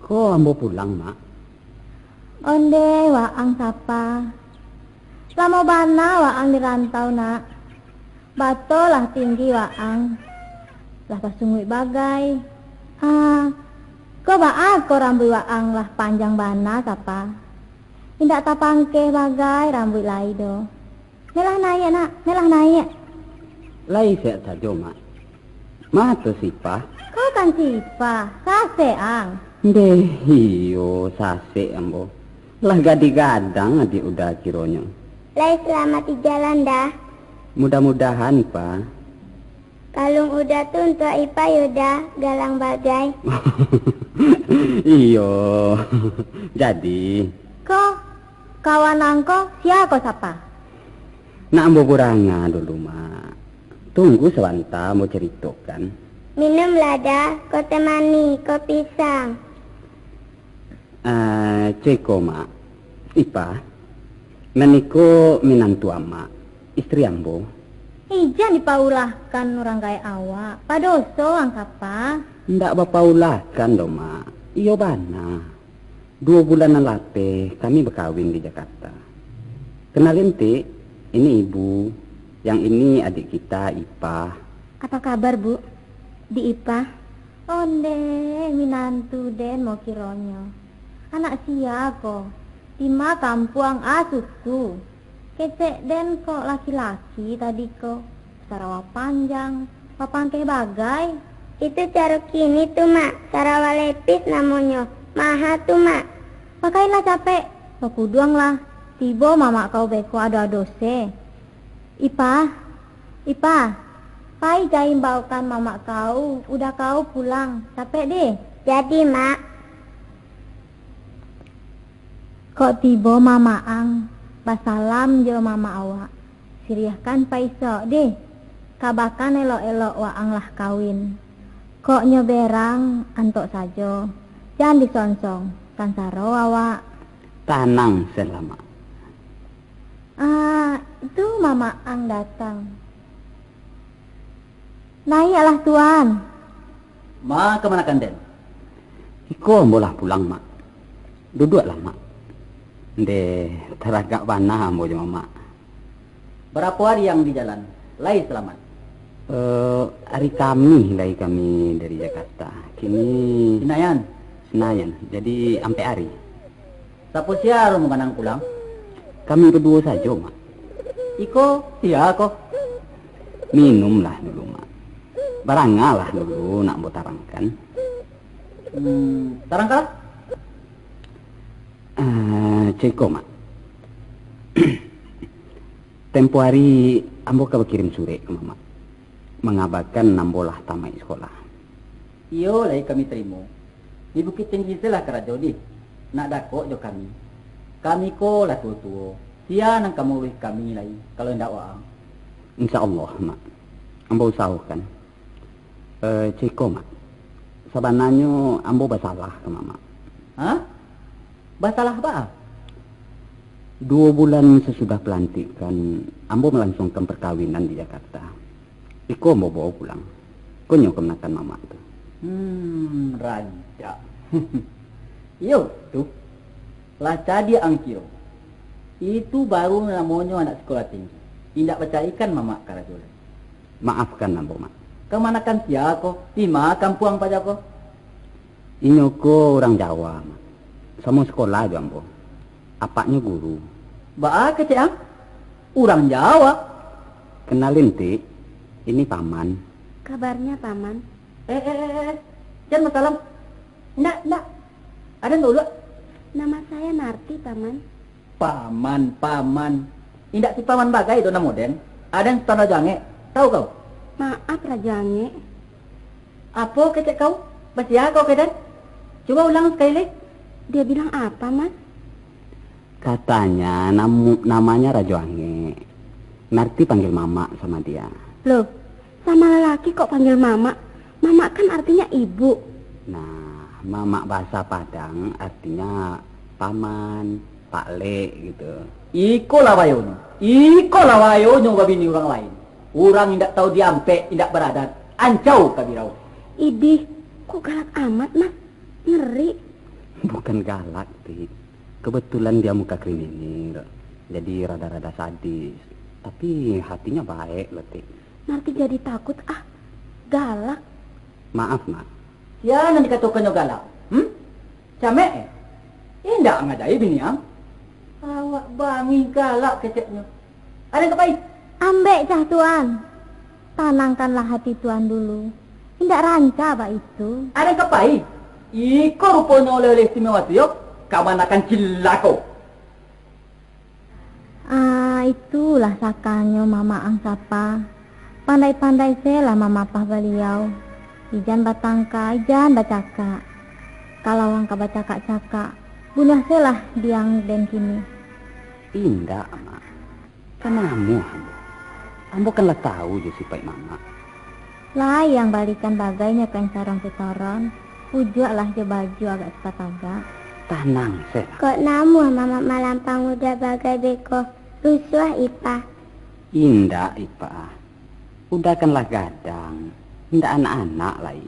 Ko ambo pulang, Mak. Ondeh, waang sapa. Lamo bana waang di rantau, nak. Bato lah tinggi waang. Lah basunguik bagai. Ah, ko baa ko rambuik waang lah panjang bana, sapa. Indak tapangkeh bagai rambuik lai doh. Melah naiak, nak, melah naiak. Lai sehat sajo, Mak. Ma tu si Ipah? Kau kan si Ipah, sasek ang. Ndeh, iyo, sasek ambo. Lah gadih gadang adiak Uda kironyo. Lai salamat di jalan, Da? Mudah-mudahan, Ipah. Kalung Uda tu untuak Ipah yo, Da, galang bagai. Iyo, jadi. Ko, kawan ang ko, sia ko sapa? Nak ambo buranga dulu, Mak. Tunggu sabanta ambo caritokan. Minumlah, Da, ko teh manih, ko pisang. Ah, co iko, Mak. Ipah, nan iko minantu Amak, istri ambo. Ijan dipaulahkan urang gaek awak, padoso ang kapa? Ndak bapaulahkan doh, Mak. Iyo bana. Duo bulan nan lapeh kami bakawin di Jakarta. Kenalin, Tik, ini ibu, yang ini adik kita, Ipah. Apa kabar, Bu? Di Ipah? Ondeh, minantu den mo kironyo. Anak sia ko? Di ma kampuang a susu? Kecek den kok laki-laki tadi ko, sarawa panjang, bapangkeh bagai. Itu caro kini tu, Mak, sarawa lepis namonyo, maha tu, Mak. Pakailah capek, bakuduanglah, tibo mamak kau beko ado-ado se. Ipah, Ipah, pai ja imbaukan mamak kau, uda kau pulang, capek deh. Jadi, Mak. Kok tibo mamak ang, basalam jo mamak awak, siriahkan paisok deh, kabakan elok-elok waang lah kawin. Kok nyo berang, antok sajo, jan disonsong, tansaro awak. Tanang, Selamat. Ah, itu mamak ang datang. Naiaklah, Tuan. Ma kamanakan den? Iko ambo lah pulang, Mak. Duduaklah, Mak. Ndeh, taragak bana ambo jo Mamak. Barapo ari ang di jalan? Lai salamat? Eh, ari Kamih lai kami dari Jakarta. Kini Sinayan? Sinayan. Jadi, ampek ari. Sapo sia rombongan ang pulang? Kami baduo sajo, Mak. Iko sia ko? Minumlah dulu, Mak. Barangalah dulu, nak ambo tarangkan. Hmm, tarangkanlah. Ah, ceko, Mak. Tempo ari ambo ka bakirim surek ka Mamak, mangabakan ambo lah tamaik sikolah. Iyo, lai kami tarimo. Di Bukittinggi se lah karajo dih, nak dakek jo kami. Kami ko lah tuo-tuo, sia nan ka mauruih kami lai, kalau indak waang? Insya Allah, Mak. Ambo usahokan. Eh, ceko, Mak. Sabananyo ambo basalah ka Mamak. Hah? Basalah baa? Duo bulan sasudah palantikan, ambo malangsungkan parkawinan di Jakarta. Iko ambo bao pulang. Ko nyo kamanakan Mamak tu. Hmm, rancak. Iyo tu. Lah cadiak ang kiro. Itu baru namonyo anak sikolah tinggi. Indak bacarikan Mamak karajo lai. Maafkan ambo, Mak. Kamanakan sia ko? Di ma kampuang paja ko? Inyo ko urang Jawa, Mak. Samo sikolah jo ambo. Apaknyo guru. Baa kecek ang? Urang Jawa? Kenalin, Tik. Ini Paman. Kabarnya, Paman? Eh, eh, eh, eh. Jan basalam. Indak, indak. Aden dulu. Nama saya Narti, Paman. Paman, Paman. Indak si Paman bagai doh namo den. Aden Sutan Rajo Angek. Tahu kau? Maaf, Rajo Angek. Apo kecek kau? Basia kau ka den? Cuba ulang sakali lai. Dia bilang apa, Mas? Katanya namu-, namanya Rajo Angek. Narti panggil Mamak sama dia. Loh, sama lelaki kok panggil Mamak? Mamak kan artinya ibu. Nah, Mamak bahasa Padang artinya paman, pak lek gitu. Ikolah bayonyo. Ikolah bayonyo babini urang lain. Urang indak tahu diampek, indak baradat, ancau ka birau. Idih, kok galak amat, Mas? Ngeri. Bukan galak, Tik. Kebetulan dia muka kriminal, jadi rada-rada sadis. Tapi hatinya baik loh, Tik. Narti jadi takut, ah. Galak. Maaf, Mak. Sia nan dikatokannyo galak? Hmm? Camek, eh? Indak ngadai bini ang? Awak bangih galak keceknyo. Aden ka pai? Ambek cah, Tuan. Tanangkanlah hati Tuan dulu. Indak rancak baitu. Aden ka pai? Iko ruponyo oleh-oleh istimewa tu yo, kamanakan cilako. Ah, itulah sakanyo Mamak ang sapa. Pandai-pandai se lah mamapah baliau. Ijan batangka, ijan bacakak. Kalau ang ka bacakak-cakak, bunuah se lah diang den kini. Indak, Mak. Kan amuah ambo. Ambo kan lah tahu jo sipaik Mamak. Lai ang balikan bagai nyo kain saruang sitoron, pujuaklah jo baju agak sapatagak. Tanang, Sel. Kok namuah Mamak malampang udah bagai beko, rusuah Ipah. Indak, Ipah. Udah kan lah gadang, indak anak-anak lai.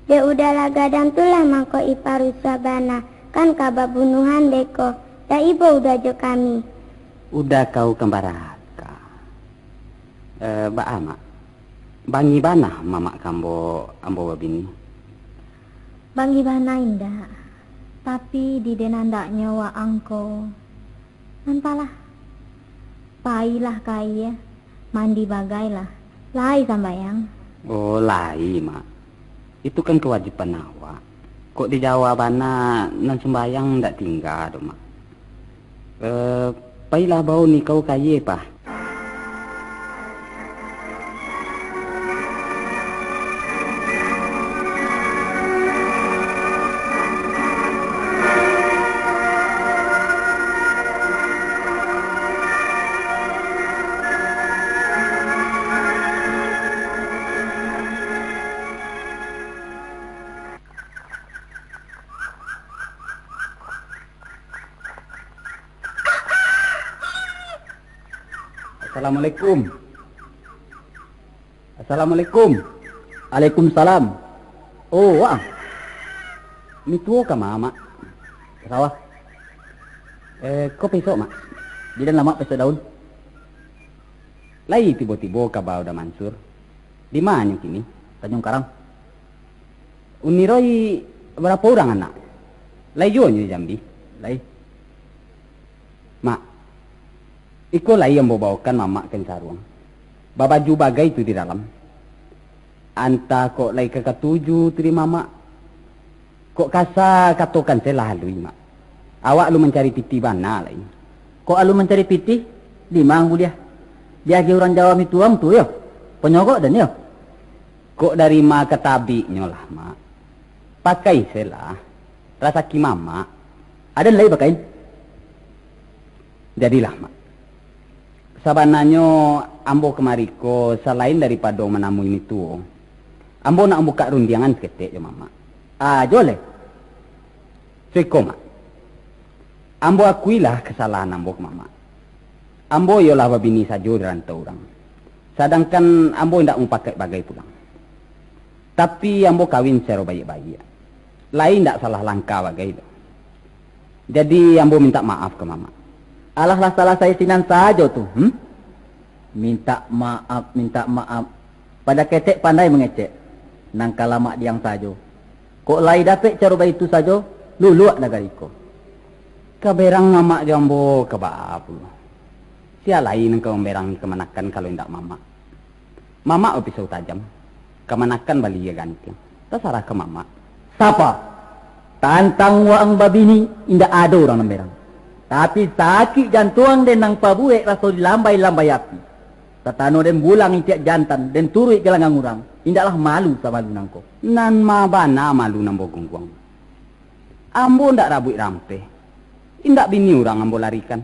Dek udah lah gadang tu lah mangko Ipah rusuah bana, kan ka babunuhan beko, dak ibo udah jo kami. Udah kau kambaraka. Eh, baa, Mak? Bangih bana mamak ka ambo, ambo babini? Bangih bana indak, tapi di den andaknyo waang ko, antahlah, pailah ka aia, mandi bagailah, lai sambayang. Oh, lai, Mak. Itu kan kawajiban awak. Kok di Jawa bana nan sumbayang ndak tingga doh, Mak. Eh, pailah bao nikau ka aia, Pah. Assalamualaikum. Assalamualaikum. Waalaikumsalam. Oh, Waang. Mituo ka ma, Mak? Ka sawah. Eh, ko paisok, Mak? Di den lamak paisok daun. Lai tibo-tibo kaba Uda Mansur. Di ma nyo kini? Tanjung Karang. Uni Roy, barapo urang anak? Lai juo nyo di Jambi? Lai. Mak, iko lai ambo baokan mamak kain saruang. Babaju bagai tu di dalam. Antah kok lai ka katuju tu di mamak. Kok kasa katokan se lah alui, Mak. Awak alun mancari pitih bana lai. Kok alun mancari pitih? Di ma ang buliah? Diagiah urang Jawa mituang tu yo. Panyogok den yo. Kok dari ma ka tabiknyo lah, Mak. Pakai se lah. Rasaki mamak. Aden lai bakain? Jadilah, Mak. Sabananyo ambo kamari ko salain daripado manamui mituo, ambo nak mambukak rundiangan saketek jo mamak. Ajo lai. Suko, Mak. Ambo akuilah kasalahan ambo ka mamak. Ambo iyolah babini sajo di rantau urang. Sadangkan ambo indak mupakaik bagai pulang. Tapi ambo kawin sacaro baiak-baiak. Lai indak salah langkah bagai doh. Jadi ambo mintak maaf ka mamak. Alah lah salasai sinan sajo tu, hmm? Mintak maaf, mintak maaf. Pado ketek pandai mangecek. Nan ka lamak diang sajo. Kok lai dapek caro baitu sajo, luluak nagari ko. Ka berang mamak jo ambo ka baa pulo? Sia lai nan ka mamberangi kamanakan kalau indak mamak? Mamak bapisau tajam, kamanakan baliak gantiang. Tasarah ka mamak. Sapa? Tantang waang babini, indak ado urang nan berang. Tapi sakik jantuang den nan pabuek raso dilambai-lambai api. Tatano den bulang itiak jantan, den turuik galanggang urang, indaklah malu samalu nangko. Nan ma bana malu nan bagungguang. Ambo ndak rabuik rampeh, indak bini urang ambo larikan.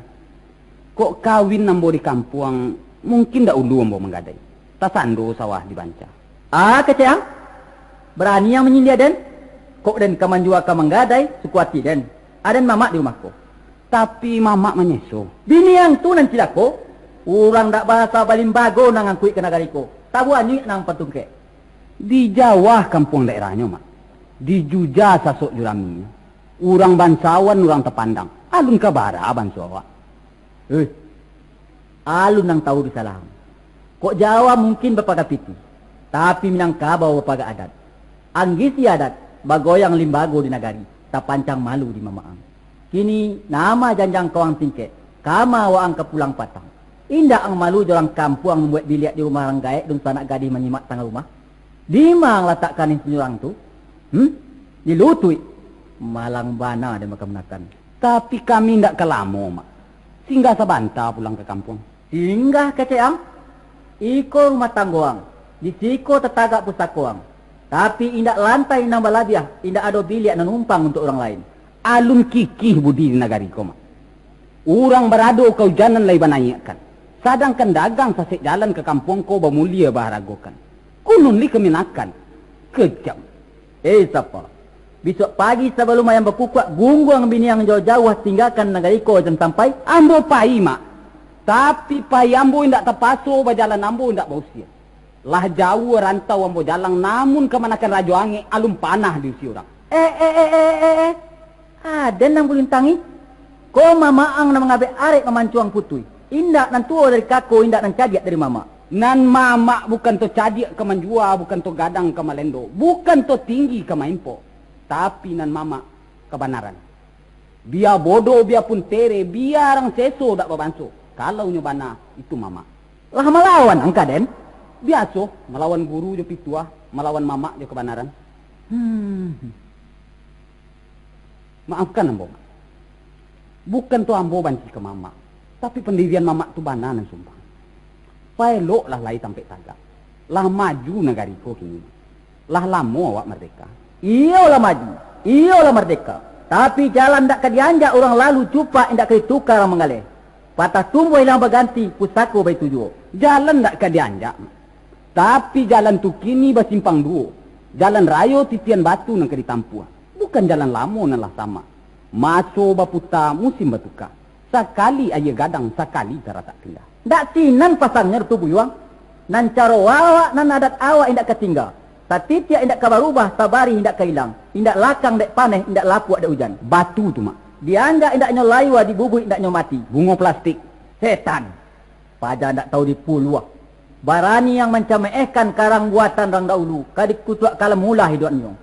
Kok kawin ambo di kampuang, mungkin dahulu ambo manggadai. Tasando sawah di banca. Ah, kecek ang? Barani ang manyindia den? Kok den ka manjua ka manggadai, suko ati den. Aden mamak di rumah ko. Tapi mamak manyeso. Bini ang tu nan cilako. Urang dak barasa balimbago nan angkuik ka nagari ko. Tabuanyuik nan patungkek. Di Jawa kampuang daerahnyo, Mak. Di Juja sasok juraminyo. Urang bansawan, urang tapandang. Alun ka bara banso awak. Eh, alun nan tahu di salah ang. Kok Jawa mungkin bapaga pitih, tapi Minangkabau bapaga adat. Anggisi adat, bagoyang limbago di nagari, tapancang malu di mamak ang. Kini, nama janjang ko ang tingkek, kama waang ka pulang patang. Indak ang malu jo urang kampuang mambuek biliak di rumah urang gaek dunsanak gadih manyimak tangah rumah? Dima ang latakkan intinyo urang tu? Hmm? Di lutuik? Malang bana den makan-makan. Tapi kami indak ka lamo, Mak. Singgah sabanta pulang ka kampuang. Singgah kecek ang? Iko rumah tanggo ang, di siko tatagak pusako ang. Tapi indak lantai nan balabiah, indak ado biliak nan numpang untuak urang lain. Alun kikih budi di nagari ko, Mak. Urang barado kaujanan lai banaiakkan, sadangkan dagang sasek jalan ka kampuang ko bamulia baharagokan. Kunun li kamanakan. Kejam. Eh, sapa? Bisuak pagi sabalum ayam bakukuak, gungguang biniang jauah-jauah, tinggakan nagari ko jan sampai. Ambo pai, Mak. Tapi pai ambo indak tapaso, bajalan ambo indak bausia. Lah jauah rantau ambo jalang, namun kamanakan Rajo Angek alun panah diusia urang. Eh, eh, eh, eh, eh, eh. Aden nan bulintang i. Ko mamak ang nan mangabek arek mamancuang putuih. Indak nan tuo dari kako, indak nan cadiak dari mamak. Nan mamak bukan to cadiak ka manjua, bukan to gadang ka malendo, bukan to tinggi ka maimpok. Tapi nan mamak kabanaran. Bia bodoh, bia pun tere, bia rang seso dak babanso. Kalau nyo bana, itu mamak. Lah malawan angka den? Biaso, malawan guru jo pituah, malawan mamak jo kabanaran. Hmm. Maafkan ambo, Mak. Bukan tu ambo banci ka mamak, tapi pandirian mamak tu bana nan sumpang. Paeloklah lai tampek tagak. Lah maju nagari ko kini. Lah lamo awak mardeka. Iyo lah maju, iyo lah mardeka. Tapi jalan ndak ka dianjak urang lalu, cupak indak ka ditukar urang manggaleh. Patah tumbuah ilang baganti, pusako baitu juo. Jalan ndak ka dianjak, Mak. Tapi jalan tu kini basimpang duo. Jalan rayo titian batu nan ka ditampuah. Bukan jalan lamo nan lah samak. Maso baputa, musim batuka. Sakali aia gadang, sakali taratak pindah. Ndak sinan pasangnyo Datu Buyuang. Nan caro awak, nan adat awak indak ka tingga. Satitiak indak ka barubah, sabarih indak ka ilang. Indak lakang dek paneh, indak lapuak dek ujan. Batu tu, Mak. Dianjak indak nyo layua, dibubuik indak nyo mati. Bungo plastik. Setan. Paja ndak tahu dipuluah. Barani yang mancameehkan karang buatan rang dahulu, ka dikutuak kalam ulah iduiknyo.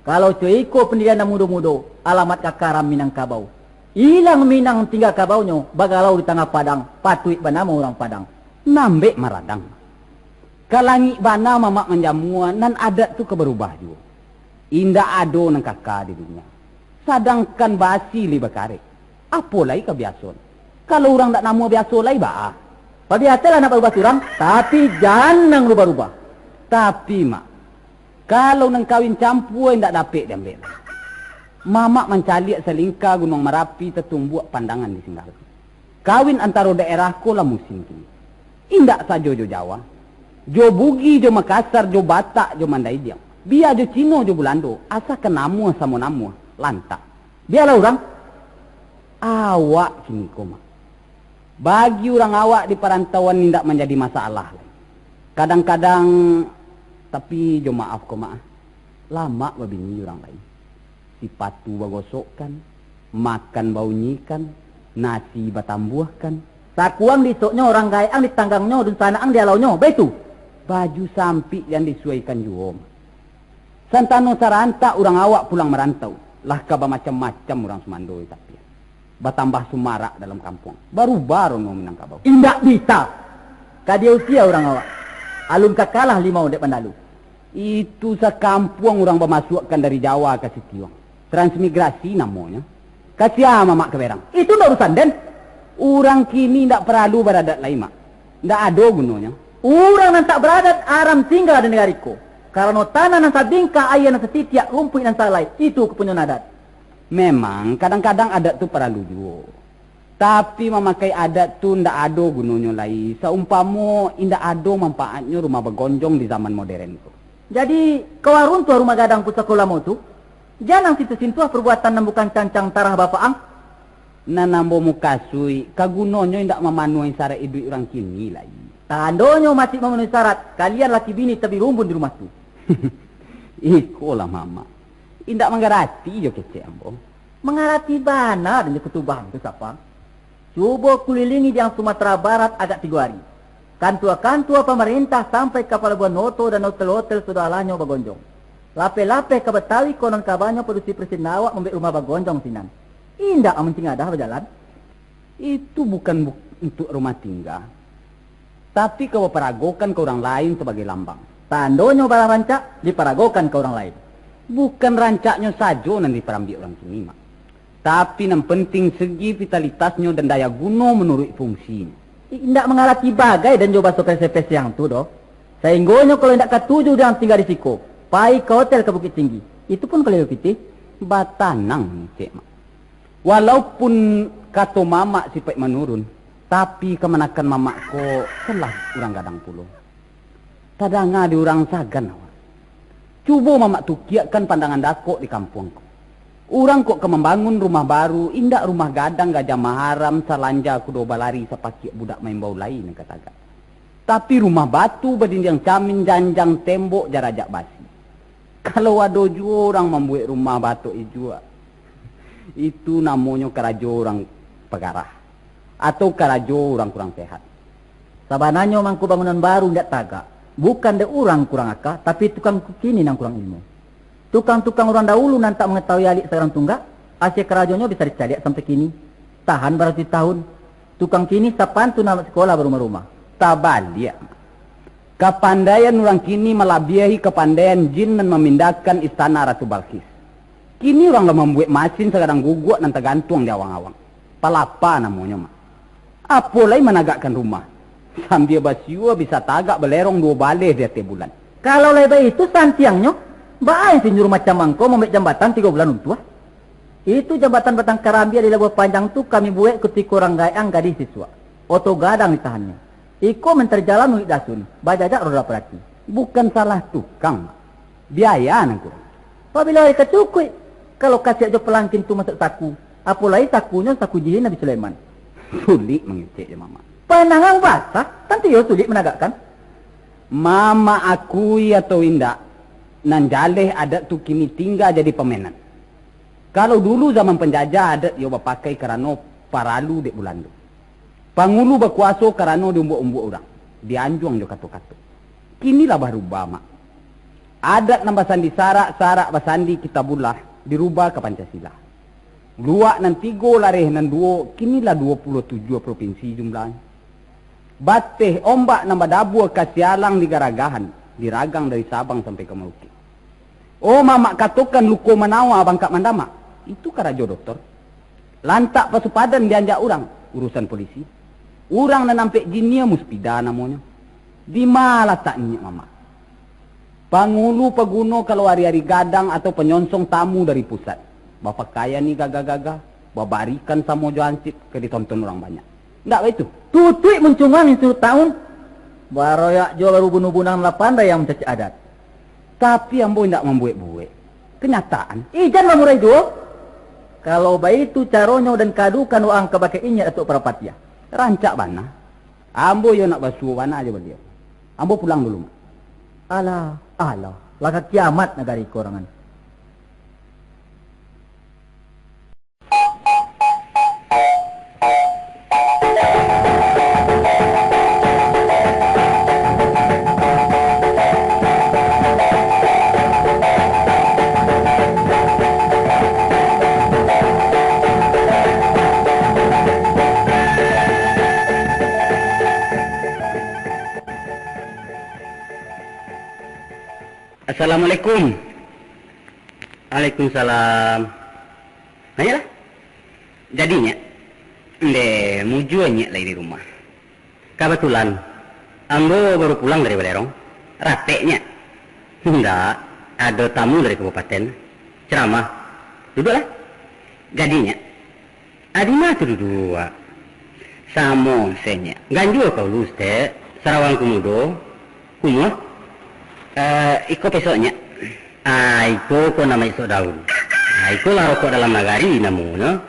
Kalau co iko pandirian nan mudo-mudo, alamat ka karam Minangkabau. Ilang Minang tingga kabaunyo, bagalau di tangah padang, patuik banamo urang Padang. Nambek maradang. Ka langik bana mamak manjamua, nan adat tu ka barubah juo. Indak ado nan kaka di dunia. Sadangkan basi lai bakarek, apo lai ka biaso? Kalau urang ndak namuah biaso lai, baa? Pabiasolah nak barubah surang, tapi jan nan rubah-rubah. Tapi, Mak, kalau nan kawin campua indak dapek diambiak lai. Mamak mancaliak salingka Gunuang Marapi tatumbuak pandangan di Singgalang. Kawin antaro daerah ko lah musim kini. Indak sajo jo Jawa. Jo Bugi, jo Makassar, jo Batak, jo Mandaidiang. Bia jo Cino, jo Bulando, asakan namuah samo namuah, lantak. Bialah urang. Awak kini ko, Mak. Bagi urang awak di parantauan indak manjadi masalah lai. Kadang-kadang, tapi jo maaf ko, Mak, lamak babini urang lain. Sipatu bagosokkan, makan baunyikan, nasi batambuahkan. Sakuang diisoknyo, urang gaek ang ditanggangnyo, dunsanak ang dialaunyo, baitu. Baju sampik jan disuaikan juo, Mak. Santano sarantak urang awak pulang marantau, lah ka bamacam-macam urang sumando di tapian. Batambah sumarak dalam kampuang, barubah rono Minangkabau. Indak bisa. Ka diusia urang awak. Alun ka kalah limau dek bandalu. Itu sakampuang urang bamasuakkan dari Jawa ka Sitiuang. Transmigrasi namonyo. Ka sia mamak ka berang? Itu ndak urusan den. Urang kini ndak paralu baradat lai, Mak. Ndak ado gunonyo. Urang nan tak baradat aram tingga di nagari ko. Karano tanah nan sabingkah, aia nan satitiak, rumpuik nan salai, itu kapunyoan adat. Memang, kadang-kadang adat tu paralu juo. Tapi mamakai adat tu ndak ado gunonyo lai, saumpamo indak ado manpaatnyo rumah bagonjong di zaman moderen ko. Jadi, kawa runtuah rumah gadang pusako lamo tu? Jan ang sintuah-sintuah parbuatan nan bukan cancang tarah bapak ang. Nan ambo mukasuik, ka gunonyo indak mamanuahi saraik iduik urang kini lai. Tandonyo masih mamanuahi syarat, kalian laki bini tabirumbun di rumah tu. Ikolah mamak. Indak manggarati jo kecek ambo. Mangarati bana den jo kutubang tu, sapa? Cubo kulilingi di ang Sumatera Barat agak tigo ari. Kantua-kantua pamarintah sampai ka palabuahan oto dan otel-otel sudah alahnyo bagonjong. Lapeh-lapeh ka Batawi konon kabanyo padusi presiden awak mambek rumah bagonjong sinan. Indak ang mancing adah bajalan. Itu bukan buk-, untuak rumah tingga, tapi ka baparagokan ka urang lain sabagai lambang. Tandonyo barang rancak diparagokan ka urang lain. Bukan rancaknyo sajo nan diparambiak urang kini, Mak. Tapi nan penting segi vitalitasnyo dan daya guno manuruik fungsinyo. Indak mangarati bagai den jo baso pese-pese ang tu doh. Sainggonyo kalau indak katuju di ang tingga di siko, pai ka otel ka Bukittinggi. Itu pun kalau iyo pitih. Batanang ngecek, Mak. Walaupun kato mamak sipaik manurun, tapi kamanakan mamak ko salah urang gadang pulo. Tadanga di urang sagan awak. Cubo Mamak tukiakkan pandangan dakok di kampuang ko. Urang kok ka mambangun rumah baru, indak rumah gadang gajah maharam, salanja kudo balari, sapakiak budak maimbau lai nan ka tagak. Tapi rumah batu badindiang camin, janjang tembok jarajak basi. Kalau ado juo urang mambuek rumah batok ijuak, itu namonyo karajo urang pagarah, atau karajo urang kurang sehat. Sabananyo mangko bangunan baru indak tagak, bukan dek urang kurang aka, tapi tukang kini nan kurang ilmu. Tukang-tukang urang dahulu nan tak mangatahui alik sagarang tunggak, asie karajonyo bisa dicaliak sampai kini, tahan baratuih tahun. Tukang kini sapantun anak sikolah barumah-rumah. Tabaliak. Kapandaian urang kini malabiahi kapandaian jin nan mamindahkan istana Ratu Balkis. Kini urang lah mambuek masin sagadang guguak nan tagantuang di awang-awang. Palapa namonyo, Mak. Apo lai managakkan rumah, sambia basiua bisa tagak balerong duo baleh di ateh bulan. Kalau lai baitu santiangnyo, baa insinyur macam angkau mambuek jambatan tigo bulan untuah? Itu jambatan batang karambia di Labuah Panjang tu kami buek kutiko urang gaek gadih sisuak. Oto gadang ditahannyo. Iko mancari jalan ulik dasun, bajajak roda parati. Bukan salah tukang, Mak. Biaya nan kurang. Pabilo ari ka cukuik, kalau kasiak jo palangkin tu masuak saku, apo lai sakunyo saku jihin Nabi Sulaiman. Sulik mangecek jo Mamak. Panangang basah, tantu iyo sulik managakkan. Mamak akui atau indak, nan jaleh adat tu kini tingga jadi pamenan. Kalau dulu zaman panjajah adat iyo bapakai karano paralu dek Bulando. Pangulu bakuaso karano diumbuak-umbuak urang, dianjuang jo kato-kato. Kini lah barubah, Mak. Adat nan basandi sarak, sarak basandi Kitabullah, dirubah ka Pancasila. Luak nan tigo, lareh nan duo, kini lah duo puluah tujuah propinsi jumlahnyo. Bateh ombak nan badabua ka sialang digaragahan, diragang dari Sabang sampai ka Maluku. Oh, Mamak katokan luko manawa bangkak mandamak, itu karajo doktor. Lantak pasupadan dianjak urang, urusan polisi. Urang nan ampek jinia muspida namonyo. Di ma lataknyo, Mamak? Pangulu paguno kalau ari-ari gadang atau panyonsong tamu dari pusat, bapakaian ni gagah-gagah, babarikan samo jo hansip ka ditonton urang banyak. Ndak baitu? Tutuik muncungan itu taun. Baroyak jo baru bunuh-bunang lah pandai yang mancacik adat. Tapi ambo indak mambuek-buek. Kenyataan. Ijan bamurai juo. Kalau baitu caronyo dan kadukan waang kabake inyiak Datuk Parapatiah. Rancak bana. Ambo iyo nak basuo bana jo baliau. Ambo pulang dulu, Mak. Alah, alah, lah ka kiamat nagari ko rangan. Assalamualaikum. Waalaikumsalam. Naiaklah. Jadi, Nyiak, ndeh mujua Nyiak lai di rumah. Kabatulan, ambo baru pulang dari Balerong. Rapek, Nyiak? Indak, ado tamu dari kabupaten. Ceramah. Duduaklah. Jadi, Nyiak, a di ma tu duduak? Samo se, Nyiak. Ganjua ka ulu, Ustaz. Sarawang kumudo. Kumuah. Eh, iko pesok, Nyiak. Ah, iko ko namo isok daun. Ah, iko lah rokok dalam nagari namonyo.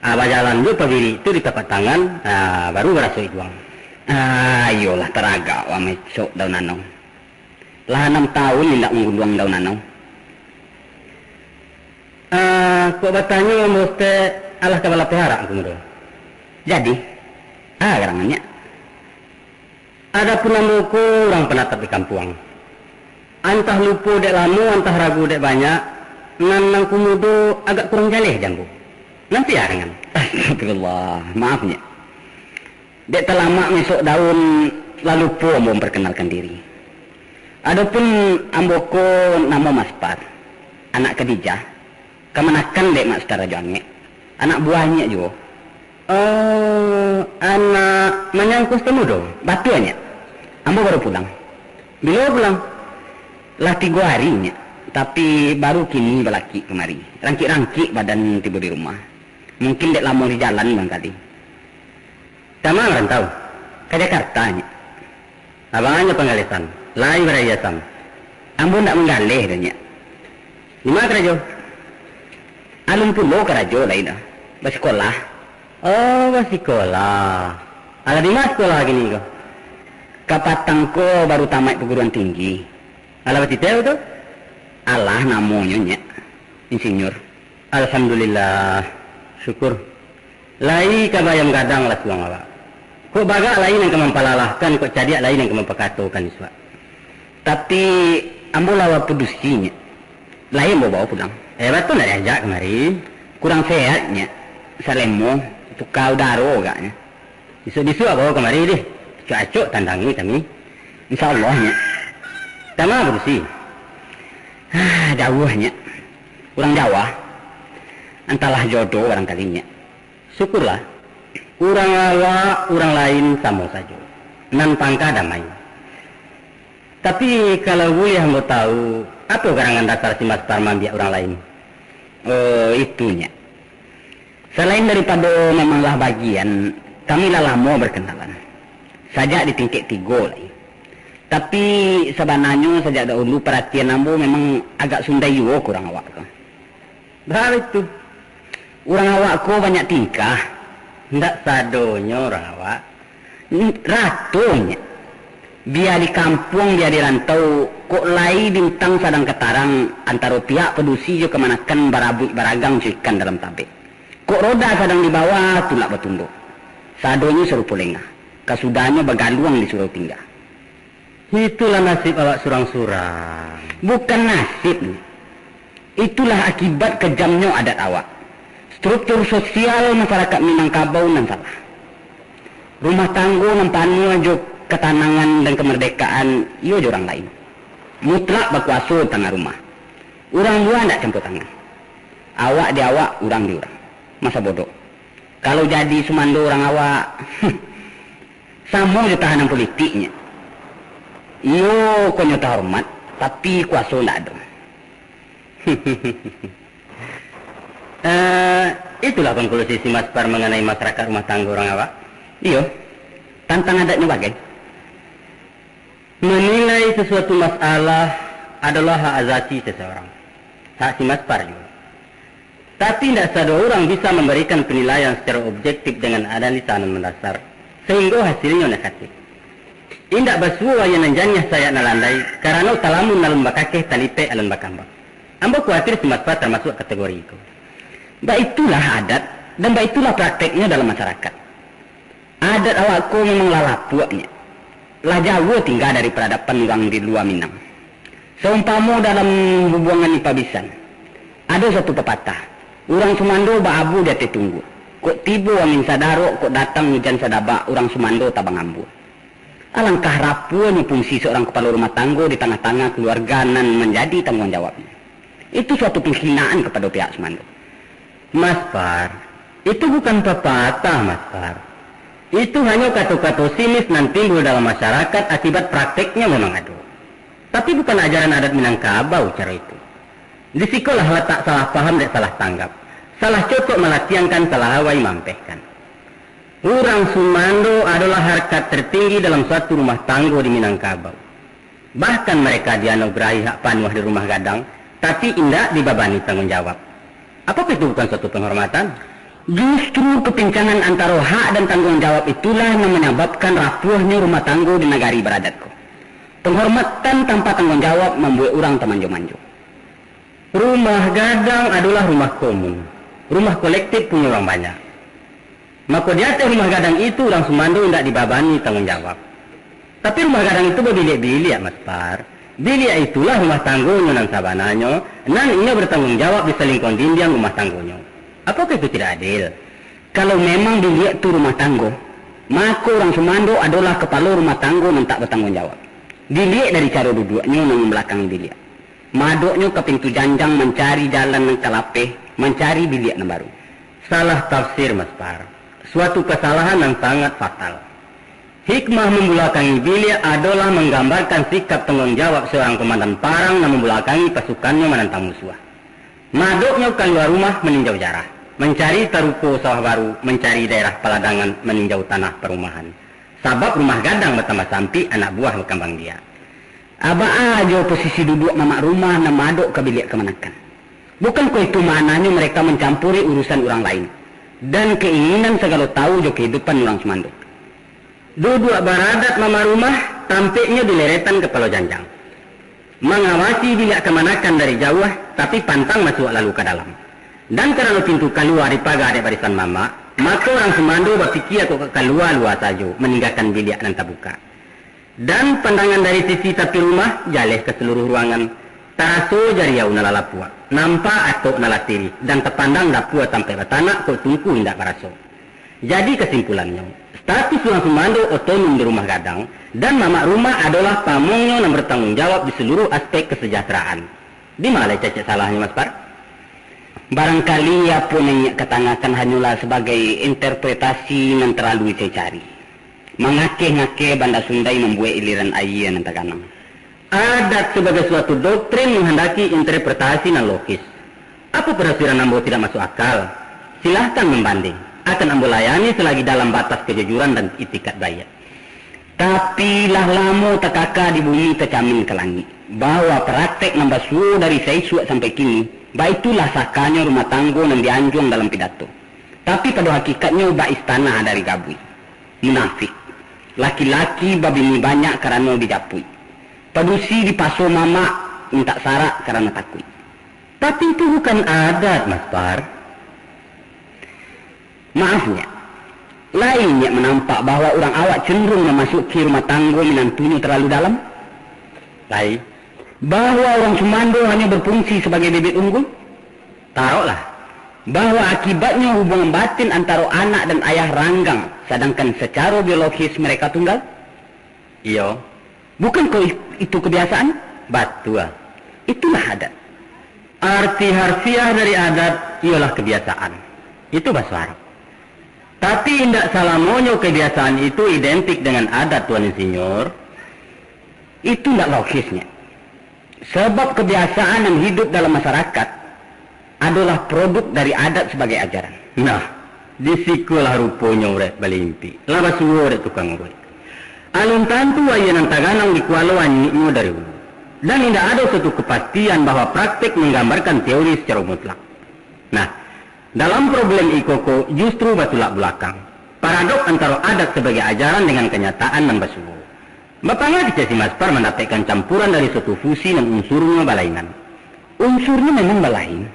Ah, bajalan jo pabirik tu di tapak tangan, ah, baru baraso iduang. Ah, iyolah, taragak wang isok daun anau. Lah anam taun indak manggunduang daun anau. Ah, kok batanyo ambo teh, alah ka balapeh arak, kumudo. Jadi, ah, garangan, Nyiak. Adapun ambo ko urang panatap di kampuang. Antah lupo dek lamo, antah ragu dek banyak, nan nan kumudo agak kurang jaleh di ambo. Nan sia rangan. Astagfirullah, maaf, Nyiak. Dek talamak misok daun, lah lupo ambo mampakanalkan diri. Adopun ambo ko namo Maspar, anak Kadijah, kamanakan dek Mak Sutar Rajo Angek, anak buah Nyiak juo. Eh, anak manyangko Sutar Mudo, batua, Nyiak? Ambo baru pulang. Bilo pulang? Lah tigo ari, Nyiak, tapi baru kini balakik kamari. Rangkik-rangkik badan tibo di rumah. Mungkin dek lamo di jalan barangkali. Ka ma marantau? Ka Jakarta, Nyiak. Abang nyo Panggalesan. Lai baraiasan. Ambo ndak manggaleh doh, Nyak. Di ma karajo? Alun pulo karajo lai doh. Basikolah. Oh, basikolah. Alah, di ma sikolah kini ko? Kapatang ko baru tamaik paguruan tinggi. Alah, batiteh tu? Alah, namonyo, Nyak, insinyur. Alhamdulillah. Syukur. Lai ka bayam gadang lah suang awak. Kok bagak lai nan ka mampalalahkan, kok cadiak lai nan ka mampakatokan isuak. Tapi, ambo lah bapadusi, Nyak. Lai ambo bawa pulang. Eh, batua ndak diajak kamari. Kurang sehat, Nyak. Salemo, tuka udaro agaknyo. Bisuak-bisuak bawa kamari deh. Acok-acok tandangi kami. Insya Allah, Nyak. Tama badusi. Ah, jauah, Nyak. Urang Jawa. Antahlah jodoh barangkali, Nyak. Syukurlah. Urang awak, urang lain samo sajo. Nan pangka damai. Tapi, kalau buliah ambo tahu, apo garangan dasar si Mas Par maambiak urang lain? Oh, itu, Nyak. Salain daripado memang lah bagian, kami lah lamo berkenalan. Sajak di tingkek tigo lai. Tapi, sabananyo sajak dahulu paratian ambo memang agak sundai juo ka urang awak tu. Baitu. Urang awak ko banyak tingkah. Ndak sadonyo urang awak. N-, rato, Nyak. Bia di kampuang, bia di rantau, kok lai bintang sadang ka tarang, antaro pihak padusi jo kamanakan barabuik baragang jo ikan dalam tabek. Kok roda sadang di bawah, tulak batunduak. Sadonyo sarupo lengah. Kasudahnyo bagaluang di surau tingga. Itulah nasib awak surang-surang. Bukan nasib, Nyak. Itulah akibat kejamnyo adat awak. Struktur sosial masyarakat Minangkabau nan salah. Rumah tanggo nan panuah jo katanangan dan kamardekaan, iyo jo urang lain. Mutlak bakuaso tangah rumah. Urang lua ndak campur tangan. Awak di awak, urang di urang. Masa bodoh. Kalau jadi sumando urang awak, samo jo tahanan politiknyo. Iyo, konyo tahormat, tapi kuaso ndak ado. Eh, itulah konklusi si Mas Par manganai masyarakat rumah tanggo urang awak. Iyo, tantang adatnyo bagai. Menilai sesuatu masalah adalah hak azasi seseorang. Hak si Mas Par juo. Tapi, indak sadonyo urang bisa mambarikan panilaian sacaro objektif dengan analisa nan mandasar, sahinggo hasilnyo negatif. Indak basuo aia nan janiah sayak nan landai, karano talamun alun bakakeh, talipek alun bakambang. Ambo kuatir si Mas Par tamasuak kategori iko. Baitulah adat, dan baitulah prakteknyo dalam masyarakat. Adat awak ko memang lah lapuak, Nyak. Lah jauah tingga dari paradaban urang di lua Minang. Saumpamo dalam bubuangan di Pabisan, ado satu papatah, urang sumando baabu di ateh tunggua. Kok tibo angin sadarok, kok datang ujan sadabak, urang sumando tabang ambua. Alangkah rapuahnyo fungsi seorang kapalo rumah tanggo di tangah-tangah kaluarga nan manjadi tangguang jawabnyo. Itu suatu penghinaan kapado pihak sumando. Mas Par, itu bukan papatah, Mas Par. Itu hanyo kato-kato sinis nan timbul dalam masyarakat akibat prakteknyo memang ado. Tapi bukan ajaran adat Minangkabau caro itu. Di sikolah latak salah paham dek salah tanggap, salah cokok malatiangkan, salah awai maampehkan. Urang sumando adolah harkat tertinggi dalam suatu rumah tanggo di Minangkabau. Bahkan mereka dianugerahi hak panuah di rumah gadang, tapi indak dibabani tangguang jawab. Apakah itu bukan suatu penghormatan? Justru kepincangan antaro hak dan tangguang jawab itulah nan manyababkan rapuahnyo rumah tanggo di nagari baradat ko. Penghormatan tanpa tangguang jawab mambuek urang tamanjo-manjo. Rumah gadang adolah rumah komun, rumah kolektif punyo urang banyak. Mako, di ateh rumah gadang itu, urang sumando indak dibabani tangguang jawab. Tapi, rumah gadang itu babiliak-biliak, Mas Par. Biliak itulah rumah tanggonyo nan sabananyo, nan inyo batangguang jawab di salingkuang dindiang rumah tanggonyo. Apakah itu tidak adil? Kalau memang biliak tu rumah tanggo, mako, urang sumando adolah kapalo rumah tanggo nan tak batangguang jawab. Diliek dari caro duduaknyo nan mambalakangi biliak. Madoknyo ka pintu janjang mancari jalan nan ka lapeh, mancari biliak nan baru. Salah tafsir, Mas Par. Suatu kasalahan nan sangat fatal. Hikmah mambulakangi biliak adolah manggambarkan sikap tangguang jawab seorang komandan parang nan mambulakangi pasukannyo manantang musuah. Madoknyo kalua rumah maninjau jarah, mancari taruko sawah baru, mancari daerah paladangan, maninjau tanah parumahan. Sabab rumah gadang batambah sampik, anak buah bakambang biak. Abaa jo posisi duduak mamak rumah nan maadok ka biliak kamanakan. Bukan ko itu maknanyo mereka mancampuri urusan urang lain, dan keinginan sagalo tahu jo kahidupan urang sumando. Duduak baradat mamak rumah, tampeknyo di leretan kapalo janjang. Mangawasi biliak kamanakan dari jauah, tapi pantang masuak lalu ka dalam. Dan karano pintu kalua dipaga dek barisan mamak, mako urang sumando bapikia kok ka kalua-lua sajo, maninggakan biliak nan tabukak. Dan pandangan dari sisi tapi rumah, jaleh ka saluruh ruangan. Taraso jariau nan lah lapuak, nampak atok nan lah tirih, dan tapandang dapua sampai batanak kok tungku indak baraso. Jadi kasimpulannyo, status urang sumando otonom di rumah gadang, dan mamak rumah adolah pamongnyo nan bertanggung jawab di saluruh aspek kesejahteraan. Di ma lai cacek salahnyo, Mas Par? Barangkali apo nan inyiak katangakan hanyolah sabagai interpretasi nan talalu cari-cari. Mangakeh-ngakeh banda sundai mambuek iliran aia nan taganang. Adat sabagai suatu doktrin manghandaki interpretasi nan logis. Apo parasiran ambo tidak masuk akal? Silahkan mambanding. Akan ambo layani salagi dalam batas kajujuran dan itikat baiak. Tapi lah lamo takaka di bumi tacamin ka langik, bahwa praktek nan basuo dari saisuak sampai kini, baitulah sakanyo rumah tanggo nan dianjuang dalam pidato. Tapi pado hakikatnyo bak istana dari gabuik. Munafik. Laki-laki babini banyak karano dijapuik. Padusi dipaso mamak mintak sarak karano takuik. Tapi itu bukan adat, Mas Par. Maaf, Nyiak. Lai Nyiak manampak bahwa urang awak cenderung mamasuki rumah tanggo minantunyo talalu dalam? Lai. Bahwa urang sumando hanyo berfungsi sabagai bibit unggul? Taroklah. Bahwa akibatnyo hubungan batin antaro anak dan ayah ranggang, sadangkan sacaro biologis mereka tunggal? Iyo. Bukan ko i-, itu kebiasaan? Batua. Itulah adat. Arti harfiah dari adat iyolah kebiasaan. Itu bahaso Arab. Tapi indak salamonyo kebiasaan itu identik dengan adat, Tuan Insinyur. Itu ndak logisnyo. Sabab kebiasaan nan hidup dalam masyarakat adolah produk dari adat sabagai ajaran. Nah, di sikolah ruponyo urek balimpik, lah basuo dek tukang uruik. Alun tantu aia nan taganang di kualo anyuiknyo dari hulu. Dan indak ado suatu kepastian bahwa praktek manggambarkan teori sacaro mutlak. Nah, dalam problem iko ko justru batulak bulakang. Paradok antaro adat sabagai ajaran dengan kanyataan nan basuo. Bapangah kecek si Maspar mandapekkan campuran dari suatu fusi nan unsurnyo balainan. Unsurnyo memang balain,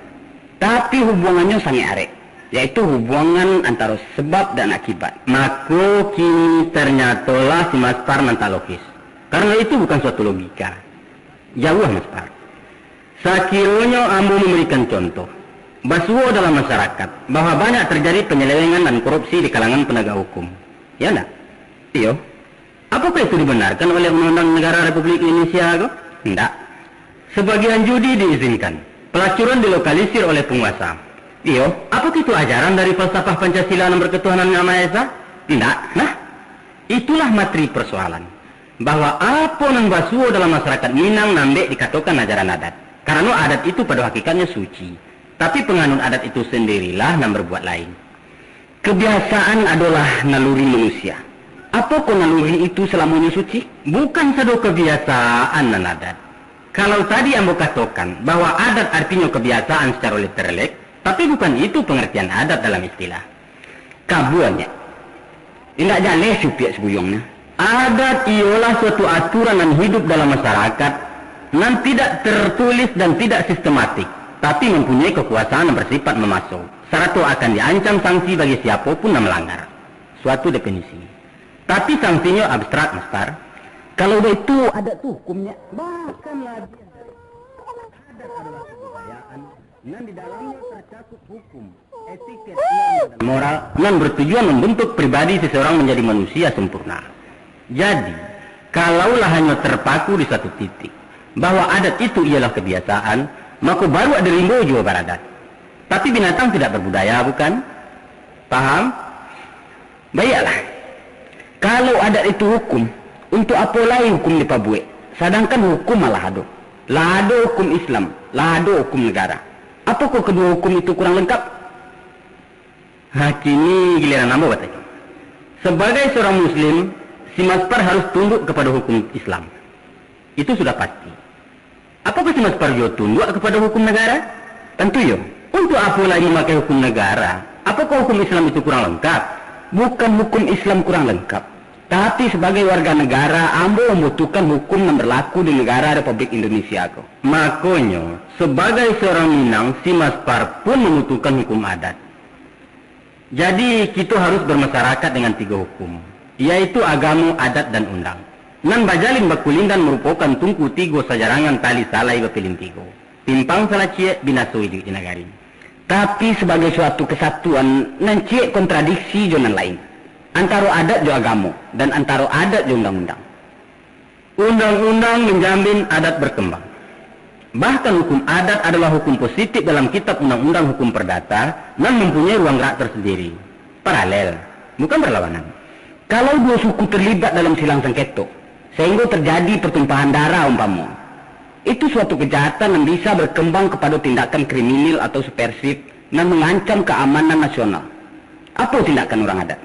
tapi hubungannyo sangaik arek, yaitu hubungan antaro sebab dan akibat. Mako, kini ternyatolah si Maspar nan tak logis. Karena itu bukan suatu logika. Jauah, Maspar. Sakironyo ambo mambarikan contoh, basuo dalam masyarakat, bahwa banyak terjadi penyelewengan dan korupsi di kalangan penegak hukum. Ya ndak? Iyo. Apakah itu dibenarkan oleh Undang-Undang Negara Republik Indonesia ko? Ndak. Sebagian judi diizinkan, pelacuran dilokalisir oleh penguasa. Iyo. Apakah itu ajaran dari falsafah Pancasila nan berketuhanan Yang Maha Esa? Ndak. Nah, itulah materi persoalan, bahwa apo nan basuo dalam masyarakat Minang nan dek dikatokan ajaran adat. Karano adat itu pado hakikatnyo suci, tapi penganut adat itu sendirilah nan berbuat lain. Kebiasaan adolah naluri manusia. Apokoh naluri itu salamonyo suci? Bukan sado kebiasaan nan adat. Kalau tadi ambo katokan bahwa adat artinyo kebiasaan sacaro literalek, tapi bukan itu pengertian adat dalam istilah. Kabuanyo. Indak jaleh supiak sabuyuangnyo. Adat iyolah suatu aturan nan hidup dalam masyarakat, nan tidak tertulis dan tidak sistematik, tapi mempunyai kekuasaan yang bersifat memaksa, sarato akan diancam sanksi bagi siapo pun nan melanggar. Suatu definisi. Tapi sangsinyo abstrak, Maspar. Kalau baitu, adat tu hukumnyo bahkan labiah dari adat adalah kebudayaan nan di dalamnyo tercakup hukum, etiket, norma, dan moral nan bertujuan membentuk pribadi seseorang menjadi manusia sempurna. Jadi, kalaulah hanyo terpaku di satu titik, bahwa adat itu ialah kebiasaan, mako baruak dirimbo juo baradat. Tapi binatang tidak berbudaya, bukan? Paham? Baiaklah. Kalau adat itu hukum, untuak apo lai hukum dipabuek? Sadangkan hukum lah ado. Lah ado hukum Islam, lah ado hukum negara. Apokoh kaduo hukum itu kurang lengkap? Ha, kini giliran ambo batanyo. Sabagai surang muslim, si Maspar harus tunduk kapado hukum Islam. Itu sudah pasti. Apakah si Maspar juo tunduak kapado hukum nagara? Tantu iyo. Untuak apo lai mamakai hukum nagara? Apakah hukum Islam itu kurang lengkap? Bukan hukum Islam kurang lengkap, tapi sabagai warga nagara, ambo mambutuhkan hukum nan barlaku di nagara Republik Indonesia ko. Makonyo, sabagai saurang Minang, si Maspar pun mambutuhkan hukum adat. Jadi, kito harus barmasyarakat dengan tigo hukum, yaitu agamo, adat, dan undang. Nan bajalin bakulindan marupokan tungku tigo sajarangan tali salai bapilin tigo, timpang salaciek, binaso iduik di nagari. Tapi, sabagai suatu kasatuan, nan ciek kontradiksi jo nan lain, antaro adat jo agamo, dan antaro adat jo undang-undang. Undang-undang manjamin adat barkambang. Bahkan hukum adat adolah hukum positif dalam kitab undang-undang hukum pardata nan mampunyai ruang gerak tersendiri, paralel, bukan barlawanan. Kalau duo suku tarlibat dalam silang sangketo, sainggo tarjadi partumpahan darah umpamo, itu suatu kajahatan nan bisa barkambang kapado tindakan kriminal atau subversif nan mangancam kaamanan nasional. Apo tindakan urang adat?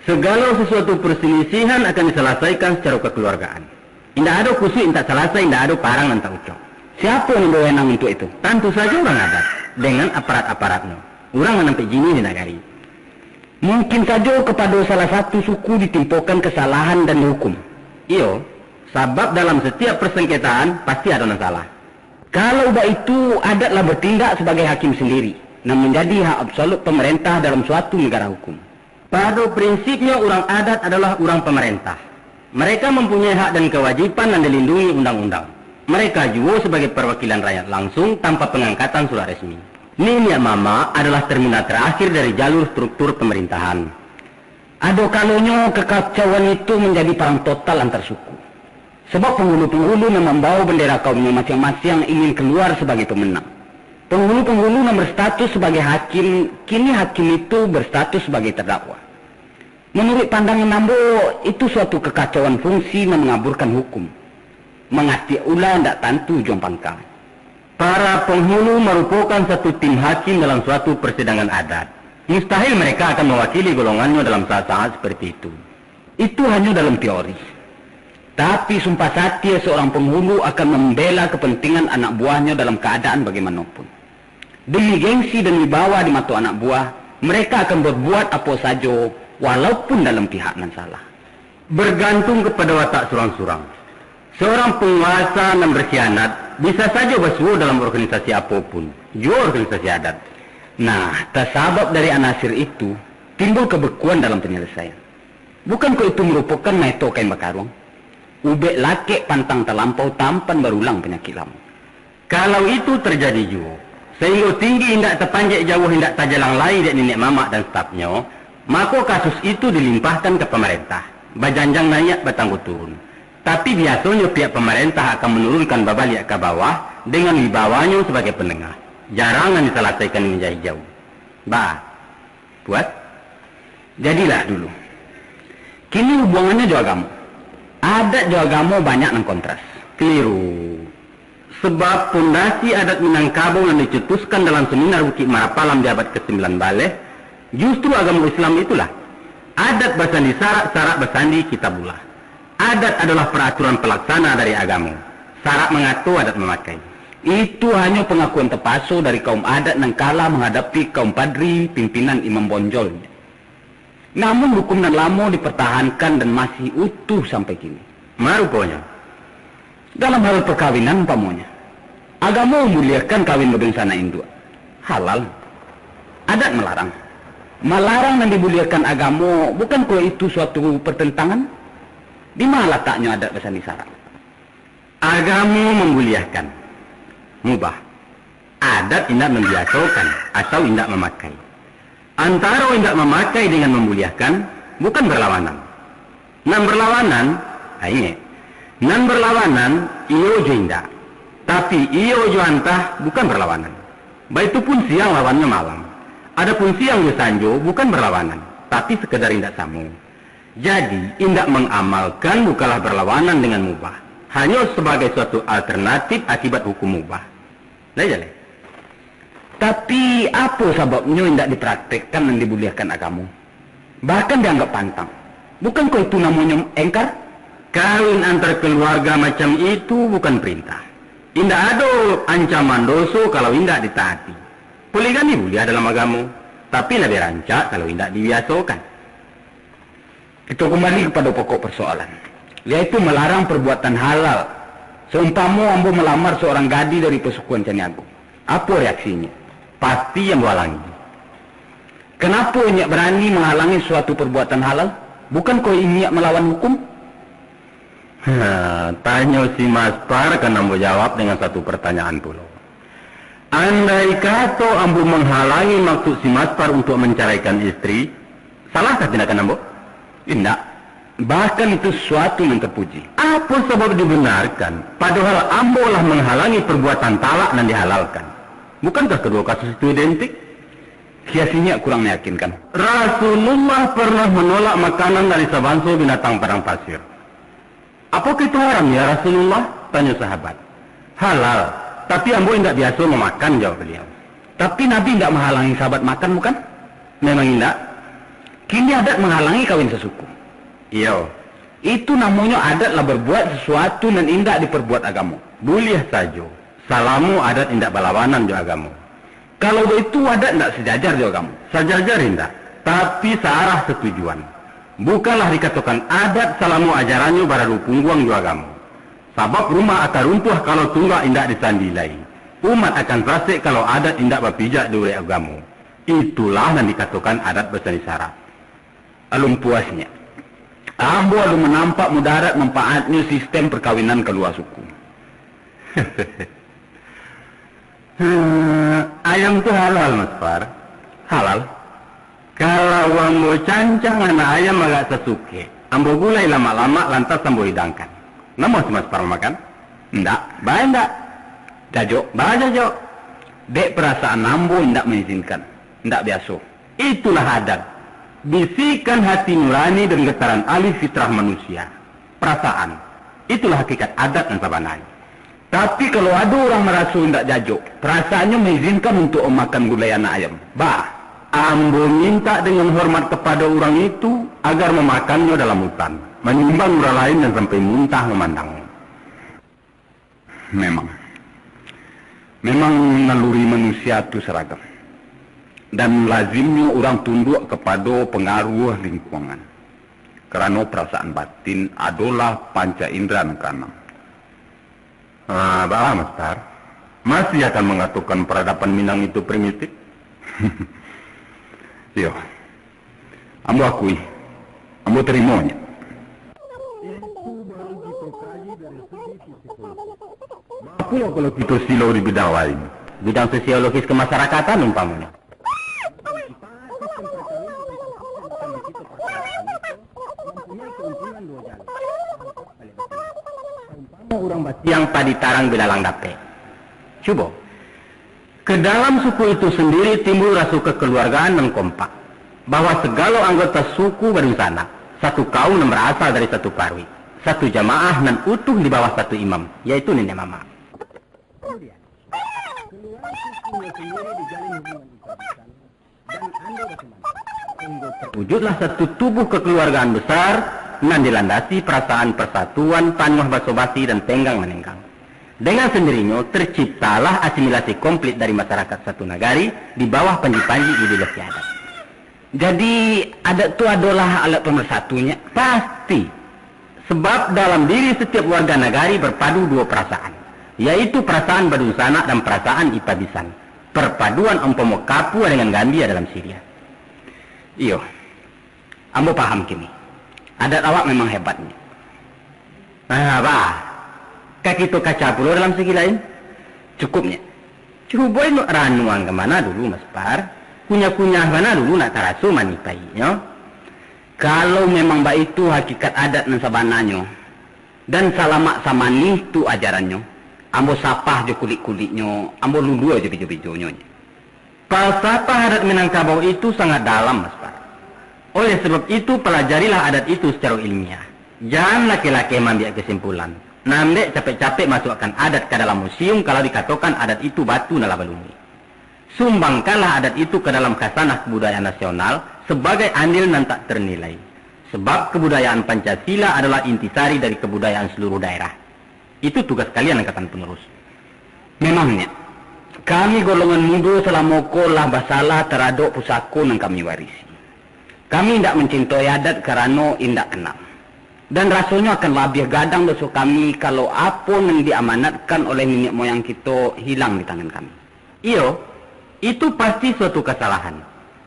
Sagalo sasuatu parsalisihan akan disalasaikan sacaro kakaluargaan. Indak ado kusuik nan indak salasai, indak ado parang nan indak ucok. Siapo nan bawenang untuak itu? Tantu sajo urang adat, dengan aparat-aparatnyo, urang nan ampek jinih di nagari. Mungkin sajo kapado salah satu suku ditimpokan kasalahan dan dihukum. Iyo, sabab dalam satiap parsangketaan, pasti ado nan salah. Kalau baitu, adat lah bartindak sabagai hakim sandiri, nan manjadi hak absolut pamarentah dalam suatu nagara hukum. Pado prinsipnyo, urang adat adolah urang pamarentah. Mereka mampunyai hak dan kawajiban nan dilindungi undang-undang. Mereka juo sabagai parwakilan rakyat langsung tanpa pangangkatan surat resmi. Niniak mamak adolah terminal tarakhir dari jalur struktur pamarintahan. Ado kalonyo kakacauan itu manjadi parang total antar suku. Sabab panghulu-panghulu nan mambawa bandera kaumnyo masiang-masiang ingin kaluar sabagai pamenang. Panghulu-panghulu nan barstatus sabagai hakim, kini hakim itu barstatus sabagai tardakwa. Manuruik pandangan ambo, itu suatu kakacauan fungsi nan mangaburkan hukum. Mangatiak ula indak tantu ujuang pangka. Para panghulu marupokan satu tim hakim dalam suatu parsidangan adat. Mustahil mereka akan mawakili golongannyo dalam saat-saat saparti itu. Itu hanyo dalam teori. Tapi, sumpah satia, saurang panghulu akan mambela kapantingan anak buahnyo dalam kaadaan bagaimanopun. Demi gengsi dan wibawa di mato anak buah, mereka akan barbuat apo sajo, walaupun dalam pihak nan salah. Bargantung kapado watak surang-surang. Saurang panguasa nan barkhianat bisa sajo basuo dalam organisasi apo pun, juo organisasi adat. Nah, tasabab dari anasir itu, timbul kabekuan dalam panyalasaian. Bukankah itu marupokan maeto kain bakaruang? Ubek lakek pantang talampau, tampan barulang panyakik lamo. Kalau itu tarjadi juo, sainggo tinggi indak tapanjek, jauah indak tajalang lai dek niniak mamak dan stafnyo, mako kasus itu dilimpahkan ka pamarentah, bajanjang naiak, batanggo turun. Tapi, biasonyo pihak pamarentah akan manurunkan babaliak ka bawah dengan wibawanyo sabagai pandanga. Jarang nan disalasaikan di meja hijau. Ba, Puas? Jadilah dulu. Kini hubuangannyo jo agamo. Adat jo agamo banyak nan kontras. Kaliru. Sabab pondasi adat Minangkabau nan dicetuskan dalam seminar Bukik Marapalam di abad kasambilan baleh, justru agamo Islam itulah. Adat basandi syarak, syarak basandi Kitabullah. Adat adolah paraturan palaksana dari agamo. Syarak mangato, adat mamakai. Itu hanyo pangakuan tapaso dari kaum adat nan kalah manghadapi kaum padri pimpinan Imam Bonjol. Namun, hukum nan lamo dipartahankan dan masih utuh sampai kini. Maruponyo, dalam hal parkawinan umpamonyo, agamo mambuliahkan kawin badunsanak induak. Halal. Adat malarang. Malarang nan dibuliahkan agamo, bukankah itu suatu partantangan? Di ma lataknyo adat basandi syarak? Agamo mambuliahkan, mubah. Adat indak mambiasokan atau indak mamakai. Antaro indak mamakai dengan mambuliahkan, bukan barlawanan. Nan barlawanan, ha, ingek, nan barlawanan iyo jo indak. Tapi, iyo jo antah bukan barlawanan. Baitu pun siang lawannyo malam. Adapun siang jo sanjo bukan barlawanan, tapi sakadar indak samo. Jadi, indak mangamalkan bukanlah barlawanan dengan mubah, hanyo sabagai suatu alternatif akibat hukum mubah. Lai jaleh. Tapi, apo sababnyo indak dipraktekkan nan dibuliahkan agamo? Bahkan dianggap pantang. Bukankah itu namonyo engkar? Kawin antar keluarga macam itu bukan perintah. Indak ado ancaman doso kalau indak ditaati. Poligami buliah dalam agamo, tapi labiah rancak kalau indak dibiasokan. Kito kumbali kapado pokok parsoalan, yaitu malarang parbuatan halal. Saumpamo ambo malamar saurang gadih dari pasukuan Caniago, apo reaksinyo? Pasti ambo halangi. Kanapo inyiak barani manghalangi suatu parbuatan halal? Bukankah inyiak malawan hukum? Ha, tanyo si Maspar kan ambo jawab dengan satu partanyaan pulo. Andai kato ambo manghalangi maksud si Maspar untuak mancaraikan istri, salahkah tindakan ambo? Indak. Bahkan itu suatu nan tapuji. Apo sabab dibenarkan, padohal ambo lah manghalangi parbuatan talak nan dihalalkan? Bukankah kaduo kasus itu identik? Kias inyiak kurang meyakinkan. Rasulullah pernah manolak makanan dari sabanso binatang padang pasir. "Apakah itu haram, ya Rasulullah?" tanyo sahabat. "Halal, tapi ambo indak biaso mamakan," jawab baliau. "Tapi Nabi indak mahalangi sahabat makan, bukan?" "Memang indak." "Kini adat manghalangi kawin sasuku." "Iyo." "Itu namonyo adat lah barbuat sasuatu nan indak diparbuat agamo." "Buliah sajo, salamo adat indak balawanan jo agamo." "Kalau baitu, adat indak sajajar jo agamo?" "Sajajar indak, tapi saarah satujuan. Bukanlah dikatokan adat salamo ajarannyo baradu pungguang jo agamo. Sabab rumah akan runtuah kalau tunggak indak disandi lai. Umat akan sarasek kalau adat indak bapijak di urek agamo. Itulah nan dikatokan adat basandi sara." Alun puasnyo, ambo alun manampak mudarat manfaatnyo sistem parkawinan kalua suku. Hmm, ayam tu halal, Maspar? Halal. Kalau ambo cancang anak ayam agak sasukek, ambo gulai lamak-lamak, lantas ambo hidangkan. Namuah si Maspar mamakan? Indak. Baa indak? Jajok. Baa jajok? Dek parasaan ambo indak maizinkan. Indak biaso. Itulah adat. Bisikan hati nurani dan gataran alih fitrah manusia. Parasaan. Itulah hakikat adat nan sabananyo. Tapi, kalau ado urang maraso indak jajok, perasaannyo maizinkan untuak mamakan gulai anak ayam, bah, ambo mintak dengan hormat kapado urang itu, agar mamakannyo dalam hutan, manimbang urang lain nan sampai muntah mamandang. Memang. Memang naluri manusia tu saragam. Dan lazimnyo urang tunduak kapado pangaruah lingkungan. Karano parasaan batin adolah panca indra nan kaanam. Ah, baa, Maspar? Masih akan mangatokan paradaban Minang itu primitif? Iyo. Ambo akui, ambo tarimonyo. Bapulo kalau kito silau di bidang lain, bidang sosiologis kemasyarakatan umpamonyo. Umpamo urang basiang padi tarang bilalang dapek. Cubo, ka dalam suku itu sandiri timbul raso kakaluargaan nan kompak, bahwa sagalo anggota suku badunsanak, satu kaum nan barasal dari satu paruik, satu jamaah nan utuh di bawah satu imam, yaitu niniak mamak. Kaluarga suku nan sandiri dijalin hubungan ibadah dan ando basumando, sahinggo terwujudlah satu tubuh kakaluargaan besar nan dilandasi parasaan parsatuan, panuah baso-basi dan tenggang-manenggang. Dengan sandirinyo, terciptalah asimilasi komplit dari masarakat satu nagari di bawah panji-panji ideologi adat. Jadi, adat tu adolah alat pamarsatunya? Pasti. Sebab dalam diri satiap warga nagari barpadu duo parasaan, yaitu parasaan badunsanak dan parasaan ipabisan. Parpaduan umpamo kapua dengan gambia dalam siriah. Iyo, ambo paham kini. Adat awak memang hebatnyo. Nah, bah, ka kito kaca pulo dalam segi lain. Cukupnyo. Cubo inok ranuang ka mana dulu, Maspar. Kunyah-kunyah mana dulu nak taraso manih pahiknyo. Kalau memang baitu hakikat adat nan sabananyo, dan salamak samanih tu ajarannyo, ambo sapah jo kulik-kuliknyo, ambo lulua jo bejo-bejonyo. Palsapah adat Minangkabau itu sangat dalam, Maspar. Oleh sabab itu, palajarilah adat itu sacaro ilmiah. Jan lakeh-lakeh maambiak kasimpulan. Nan dek capek-capek masuakkan adat ka dalam museum kalau dikatokan adat itu batu nan lah balumui. Sumbangkanlah adat itu ka dalam khazanah kabudayaan nasional sabagai andil nan tak tarnilai. Sebab kebudayaan Pancasila adalah intisari dari kebudayaan seluruh daerah. Itu tugas kalian angkatan penerus. Memangnya, kami golongan mudo salamo ko lah basalah taradok pusako nan kami warisi. Kami indak mancintai adat karano indak kenal. Dan rasonyo akan labiah gadang doso kami kalau apo nan diamanatkan oleh niniak moyang kito hilang di tangan kami. Iyo, itu pasti suatu kasalahan.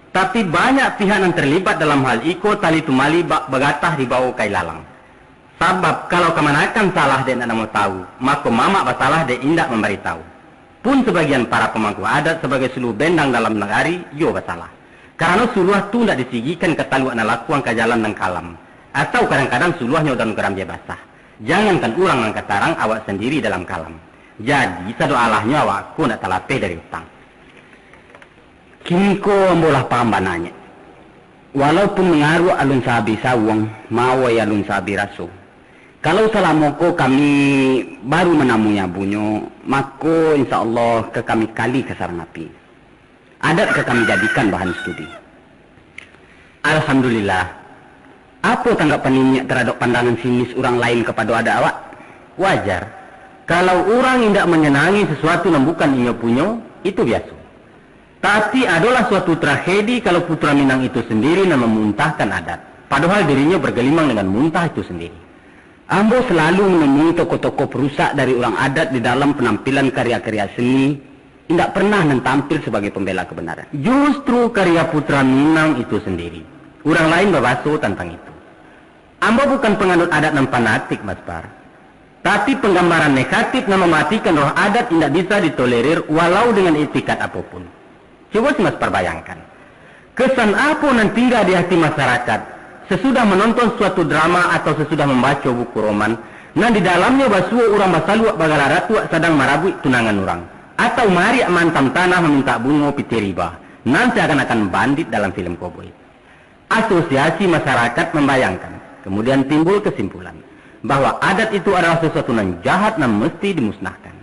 Tapi banyak pihak nan terlibat dalam hal iko tali tumali bak bagatah di bawah kai lalang. Sabab kalau kamanakan salah dek indak namo tahu, mako mamak basalah dek indak mambaritahu. Pun sabagian para pamangku adat sabagai suluah bendang dalam nagari, iyo basalah. Karano suluah tu indak disigikan ka taluak nan lakuang ka jalan nan kalam. Atau kadang-kadang suluahnyo daun garambia basah. Jangankan urang nan ka tarang, awak sandiri dalam kalam. Jadi, sado alahnyo awak ko indak talapeh dari utang. Kini ko ambo lah paham bananyo. Walaupun mangaruak alun saabih sawuang, maawai alun saabih raso. Kalau salamo ko kami baru manamui abunyo, mako, insya Allah, ka kami kali ka sarang api. Adat ka kami jadikan bahan studi. Alhamdulillah. Apo tanggapan niniak taradok pandangan sinis urang lain kapado adat awak? Wajar. Kalau urang indak manyanangi sasuatu nan bukan inyo punyo, itu biaso. Tapi, adolah suatu tragedi kalau Putra Minang itu sandiri nan mamuntahkan adat, padohal dirinyo bagelimang dengan muntah itu sandiri. Ambo salalu manemui tokoh-tokoh parusak dari urang adat di dalam panampilan karya-karya seni, indak pernah nan tampil sabagai pambela kabanaran. Justru karya Putra Minang itu sandiri, urang lain babaso tantang itu. Ambo bukan panganut adat nan fanatik, Mas Par. Tapi, panggambaran negatif nan mamatikan roh adat indak bisa ditolerir walau dengan iktikad apo pun. Cubo si Mas Par bayangkan, kesan apo nan tingga di hati masarakat sasudah manonton suatu drama atau sasudah mambaco buku roman, nan di dalamnyo basuo urang basaluak bagala datuak sadang marabuik tunangan urang, atau maariak maantam tanah mamintak bungo pitih riba, nan seakan-akan bandit dalam film koboi. Asosiasi masarakat mambayangkan, kemudian timbul kesimpulan bahwa adat itu adalah sasuatu nan jahat nan musti dimusnahkan.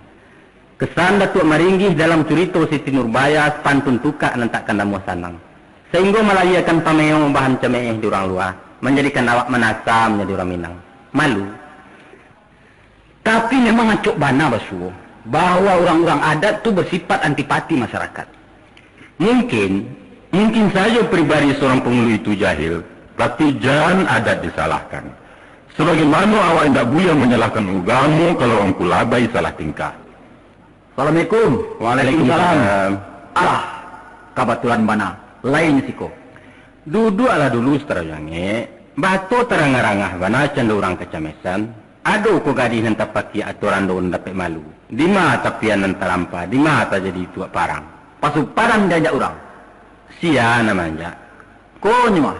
Kesan Datuak Maringgih dalam curito Siti Nurbaya sapantun tukak nan takkan namuah sanang, sainggo malahiakan pameo bahan cameeh di urang lua, manjadikan awak manasa manjadi urang Minang. Malu. Tapi, memang acok bana basuo, bahwa urang-urang adat tu bersifat antipati masarakat. Mungkin, mungkin sajo pribadi surang pangulu itu jahil, tapi jan adat disalahkan. Sabagaimano awak indak buliah manyalahkan ugamo kalau angku labai salah tingkah. Assalamualaikum. Waalaikumsalam. Alah, kabatulan bana, lain siko. Duduaklah dulu, Sutaro Jangek. Bato tarangah-rangah bana cando urang kacamesan. Ado ko gadih nan tapakiak atau rando nan dapek malu? Dima tapian nan tarampa? Dima tajadi tuak parang? Pasu padan dianjak urang. Sia nan maanjak? Konyo ah,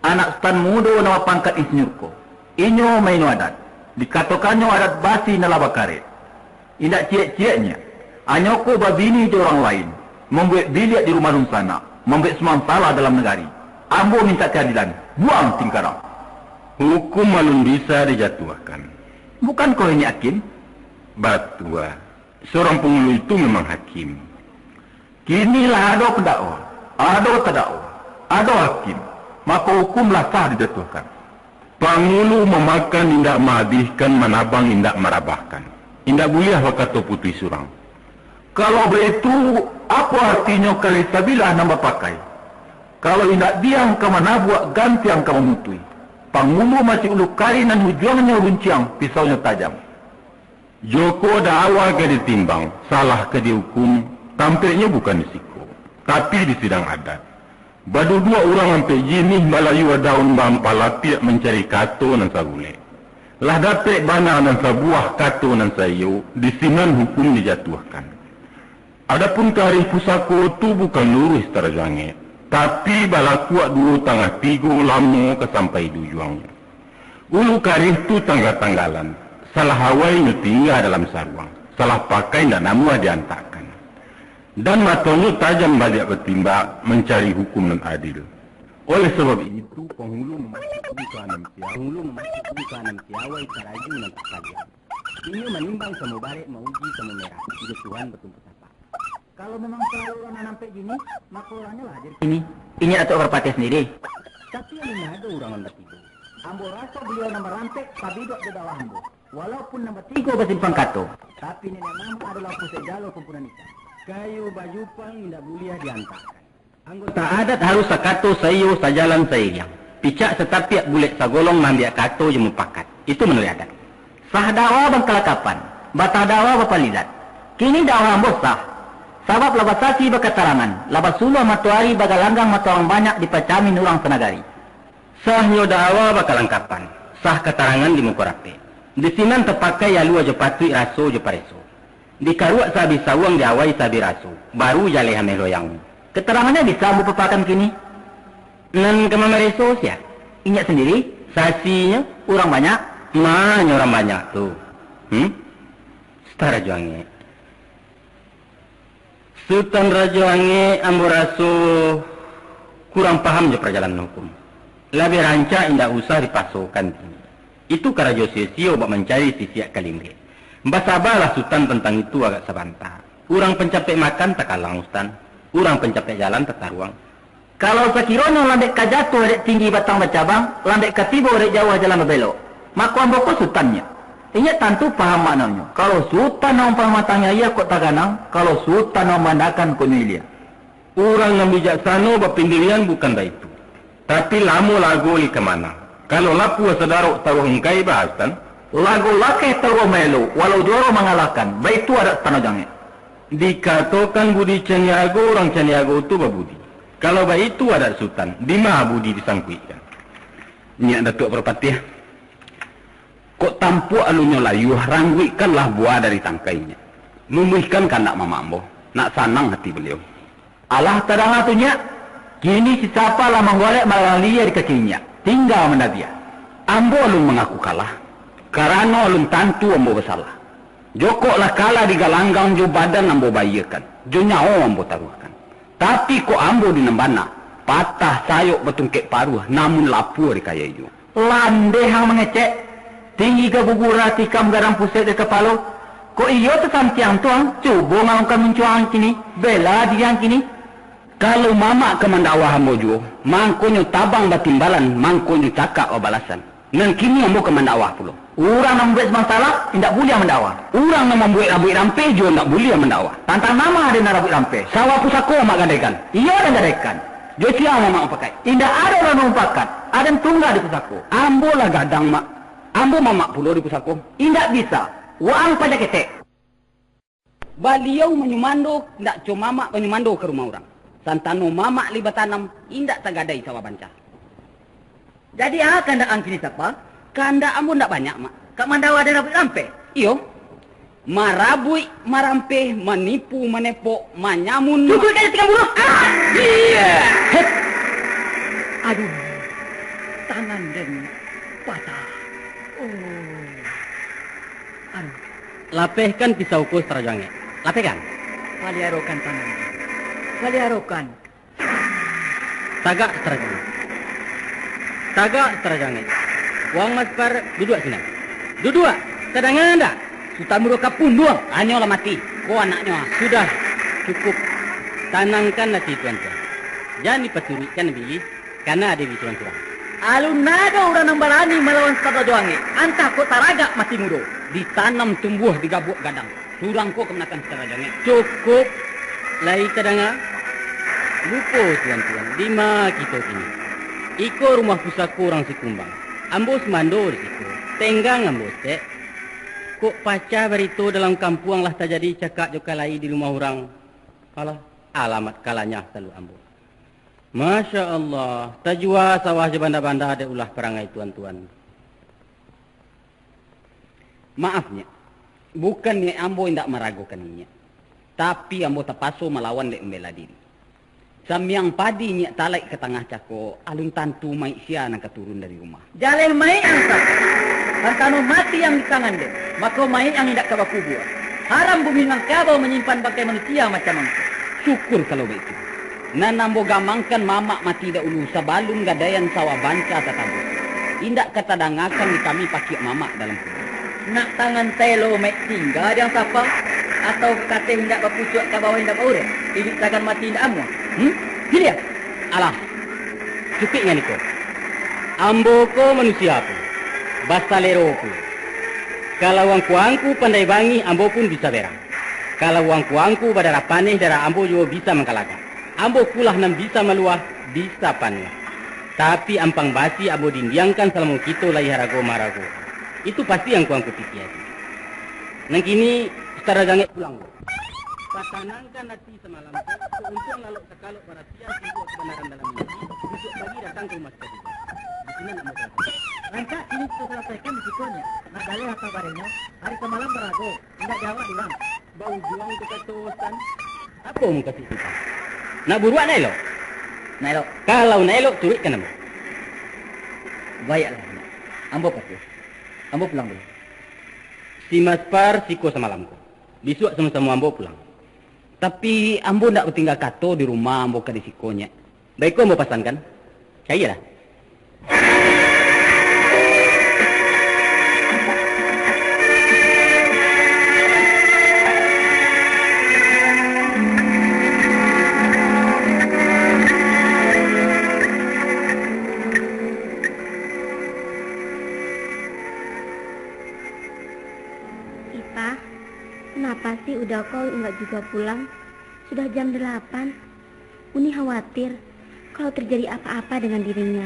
anak sutan mudo nan bapangkat insinyur ko. Inyo maino adat. Dikatokannyo adat basi nan lah bakarek. Indak ciek-cieknyo, anyo ko babini jo urang lain, mambuek biliak di rumah dunsanak, mambuek sumang salah dalam nagari. Ambo mintak kaadilan, buang tingkarang. Hukum alun bisa dijatuahkan. Bukan ko ini hakim? Batua, surang pangulu itu memang hakim. Kini lah ado pandakwa, ado tadakwa, ado hakim, mako hukum lah sah dijatuahkan. Pangulu mamakan indak maabihkan, manabang indak marabahkan. Indak buliah bakato putuih surang. Kalau baitu, apo artinyo karih sabilah nan bapakai? Kalau indak biang ka manabuak, gantiang ka mamutuih. Pangulu masi ulu karih nan ujuangnyo runciang, pisaunyo tajam. Joko dakwa ka ditimbang, salah ka diukum, tampeknyo bukan di siko, tapi di sidang adat. Baduduak urang ampek jinih, balayua daun baampah lapiak mancari kato nan sabulek. Lah dapek bana nan sabuah kato nan saiyo, di sinan hukum dijatuahkan. Adapun karih pusako tu bukan luruih, Sutaro Jangek, tapi balakuak duo tangah tigo lamo ka sampai di ujuangnyo. Ulu karih tu tangga-tanggalan, salah awai nyo tingga dalam saruang, salah pakai ndak namuah diantakkan. Dan matonyo tajam baliak batimbak mancari hukum nan adil. Oleh sabab itu, pangulu mamasuak ulu ka nan pia-, pangulu mamasuak ulu ka nan piawai karaju nan tak paliang. Inyo manimbang samo barek, mauji samo merah, jo Tuhan batumpu tapak. Kalau memang salalu urang nan ampek jinih, mako urangnyo lah hadir kini. Inyo Datuak Parpatiah sandiri. Tapi Ado urang nan batigo. Ambo raso baliau nan barampek, tabibak jo dakwah ambo. Walaupun nan batigo basimpang kato, tapi niniak mamak adolah pusek jalo kumpulan ikan. Kayu bajupang indak buliah diantakkan. Anggota adat harus sakato saiyo sajalan sairiang. Picak satapiak bulek sagolong maambiak kato jo mupakat. Itu manuruik adat. Sah dawa bakalangkapan, batah dawa bapalilat. Kini dawa ambo sah, sabab lah basasi bakatarangan, lah basuluah matoari bagalanggang mato urang banyak dipacamin urang sanagari. Sahnyo dawa bakalangkapan, sah katarangan di muko rapek. Di sinan tapakai alua jo patuik raso jo pareso. Dikaruak saabih sawuang diawai saabih raso, baru jaleh ameh loyang. Keterangannyo bisa ambo papakan kini. Nan ka mamareso sia? Inyak sandiri, sasinyo urang banyak. Ma nyo urang banyak tu? Hmm? Sutan Rajo Angek. Sutan Rajo Angek, ambo raso kurang paham jo parjalanan hukum. Labiah rancak indak usah dipasokan kini. Itu karajo sio-sio bak mancari sisiak ka linggek. Basabalah Sutan tantang itu agak sabanta. Urang pancapek makan takalang, Sutan. Urang pancapek jalan tataruang. Kalau sakironyo landek ka jatuah dek tinggi batang bacabang, landek ka tibo dek jauah jalan babelok, mako ambo ko Sutannyo. Inyo tantu paham maknonyo. Kalau Sutan nan pamatang nyo iyo kok taganang, kalau Sutan nan mambandakan kok nyo ilia. Urang nan bijaksano bapandirian bukan baitu. Tapi lamo lago lai ka manang. Kalau lapuah sadarok taruah ungkai, baa Sutan? Lago lakeh taruah maelo, walau juaro mangalahkan, baitu adat Sutan Rajo Angek. Dikatokan budi caniago, urang caniago tu babudi. Kalau baitu adat Sutan, dima budi disangkuikkan? Nyiak Datuak Parpatiah, kok tampuak alunnyo layuah, rangguikkanlah buah dari tangkainyo. Luluihkan kandak mamak ambo, nak sanang ati baliau. Alah tadanga tu, Nyiak. Kini si Sapa lah manggolek malalang lilia di kaki Nyiak, tingga mandabiah. Ambo alun mangaku kalah, karano alun tantu ambo basalah. Jokok lah kalah digalanggang jo badan ambo baiyokan, jo nyawo ambo taruahkan. Tapi kok ambo di nan bana, patah sayok batungkek paruah, namun lapua dikayai juo. Landeh ang mangecek, tinggi ka gugurah tikam gadang pusek dari kapalo. Kok iyo tasantiang tu ang, cubo ngalungkan muncuang ang kini, bela diri ang kini. Kalau mamak ka mandakwah ambo juo, mangkonyo tabang batimbalan, mangkonyo cakak babalasan. Nan kini ambo ka mandakwah pulo. Urang nan mambuek subang salah, indak buliah mandakwah. Urang nan mambuek rabuik rampeh juo indak buliah mandakwah. Tantang nama ado nan rabuik rampeh? Sawah pusako mamak gadaikan. Iyo, den gadaikan. Jo sia mamak mupakaik? Indak ado urang nan mupakat. Aden tungga di pusako. Ambo lah gadang, Mak. Ambo mamak pulo di pusako. Indak bisa. Waang pajak ketek. Baliau manyumando, indak co mamak manyumando ka rumah urang. Santano mamak lai batanam, indak tagadai sawah banca. Jadi, a kandak ang kini Sapa? Kandak ambo indak banyak, Mak. Ka mandawa den rabuik rampeh? Iyo. Marabuik, marampeh, manipu, manepok, manyamun. Cukuik ka tikam buruah! Ah! Iya! Hep! Aduh, tangan den patah. Oh. Aduh. Lapehkan pisau ko, Sutan Rajo Angek. Lapehkan. Paliarokan tangan. Paliarokan. Tagak, Sutan Rajo Angek. Tagak, Sutan Rajo Angek. Waang Maspar, duduak sinan. Duduak! Tadanga ndak? Sutan Muro ka punduang. Anyo lah mati. Ko anaknyo, ah. Sudah, cukup. Tanangkan ati tuan-tuan. Jan dipaturuikkan bilih. Kana ado di surang-surang. Alun ado urang nan barani malawan Sutan Rajo Angek, antah kok taragak mati mudo. Ditanam tumbuah di gabuak gadang. Surang ko kamanakan Sutan Rajo Angek. Cukup lai tadanga. Lupo tuan-tuan, dima kito kini? Iko rumah pusako urang Sikumbang. Ambo sumando di siko. Tenggang ambo, Stek. Kok pacah barito dalam kampuang lah tajadi cakak jo kalai di rumah urang. Alah, alamat kalanyah talua ambo. Masya Allah, tajua sawah jo banda-banda dek ulah parangai tuan-tuan. Maaf, Nyiak. Bukan niaik ambo indak maragokan Inyiak. Tapi, ambo tapaso malawan dek mambela diri. Samiang padi Inyiak talaik ka tangah cako, alun tantu maik sia nan ka turun dari rumah. Jaleh maik ang, Sapa. Santano mati ang di tangan den, mako maik ang indak ka bakubua. Haram bumi Minangkabau manyimpan bangkai manusia macam angku. Syukur kalau baitu. Nan ambo gamangkan mamak mati dahulu sabalun gadaian sawah banca tatabuah. Indak ka tadangakan di kami pakiak mamak dalam kubua. Nak tangan taelo maik tingga di ang, Sapa? Atau kateh indak bapucuak ka bawah indak baurek, iduik sagan mati indak amuah? Hmm? Piliah! Alah, cukuik nan iko. Ambo ko manusia pulo, basalero pulo. Kalau angku-angku pandai bangih, ambo pun bisa berang. Kalau angku-angku badarah paneh, darah ambo juo bisa mangkalagak. Ambo kulah nan bisa maluah, bisa panuah. Tapi ampang basi ambo dindiangkan salamo kito lai harago-maharago. Itu pasti angku-angku pikia. Nan kini, Ustaz Rajangek pulang. Patanangkan ati samalam tu, kok untuang lalok sakalok paratian timbua kabanaran dalam mimpi, bisuak pagi datang ka rumah sakik. Di sinan ambo tampek. Rancak kini kito salasaikan di siko nyo. Nak jaleh atau barinyo, ari samalam barago, indak jawab urang. Baujuang kakatosan. Apo mukasuik kito? Nak buruak nak elok? Nak elok. Kalau nak elok, turuikkan ambo. Baiaklah, ambo patuah. Ambo pulang dulu. Si Maspar siko samalam ko. Bisuak samo-samo ambo pulang. Tapi, ambo ndak batingga kato di rumah ambo ka di siko nyo. Baiko ambo pasankan. Cailah. Ipah, kenapa sih Uda ko indak juga pulang? Sudah jam delapan. Uni khawatir kalau terjadi apa-apa dengan dirinya.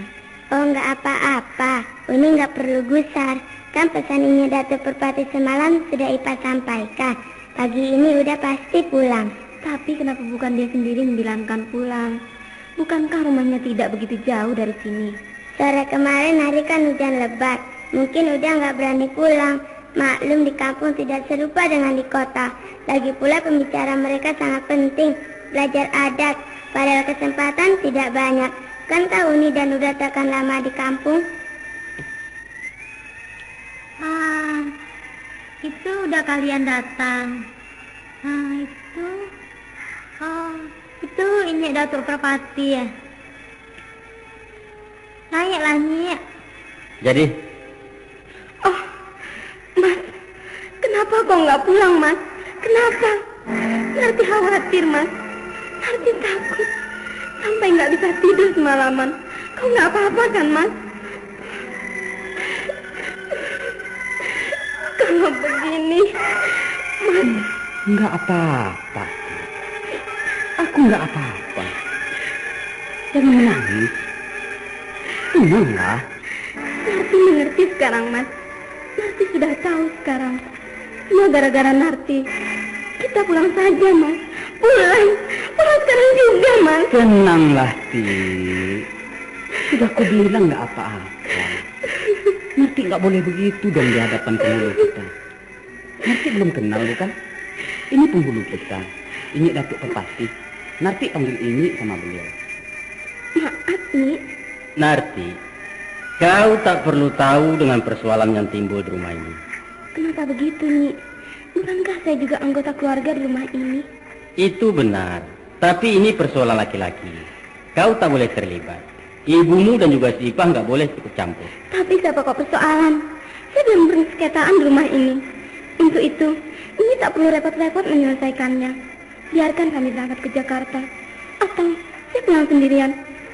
Oh, nggak apa-apa. Uni nggak perlu gusar. Kan pesan Inyo Datuk Perpati semalam sudah Ipah sampaikan. Pagi ini Uda pasti pulang. Tapi kenapa bukan dia sendiri yang dibilangkan pulang? Bukankah rumahnya tidak begitu jauh dari sini? Sore kemarin hari kan hujan lebat, mungkin Uda nggak berani pulang. Maklum di kampung tidak serupa dengan di kota. Lagi pula pembicaraan mereka sangat penting, belajar adat, padahal kesempatan tidak banyak. Kan tahu Uni dan Uda takkan lama di kampung? Ah, itu Uda kalian datang. Ah, itu. Oh, itu Inyo Datuk Perpati, ya? Naiaklah, Nyik. Jadi? Oh, Mas, kenapa kau nggak pulang, Mas? Kenapa? Narti khawatir, Mas. Narti takut. Sampai nggak bisa tidur semalaman. Kau nggak apa-apa kan, Mas? Kalau begini, Mas. Nggak apa-apa. Aku nggak apa-apa. Jangan menangis. Tenanglah. Narti mengerti sekarang, Mas. Narti sudah tahu sekarang. Semua gara-gara Narti. Kita pulang saja, Mas. Pulang. Pulang sekarang juga, Mas. Tenanglah, Ti. Sudah ku bilang nggak apa-apa. Narti nggak boleh begitu dong di hadapan penghulu kita. Narti belum kenal, bukan? Ini penghulu kita. Ini Datuk Perpati. Narti panggil Inyik sama beliau. Maaf, Nyik. Narti, kau tak perlu tahu dengan persoalan yang timbul di rumah ini. Kenapa begitu, Nyik? Bukankah saya juga anggota keluarga di rumah ini? Itu benar, tapi ini persoalan laki-laki. Kau tak boleh terlibat. Ibumu dan juga si Ipah nggak boleh ikut campur. Tapi siapa kok persoalan? Saya belum pernah seketaan di rumah ini. Untuk itu, ini tak perlu repot-repot menyelesaikannya. Biarkan kami berangkat ke Jakarta. Atau, saya pulang sendirian.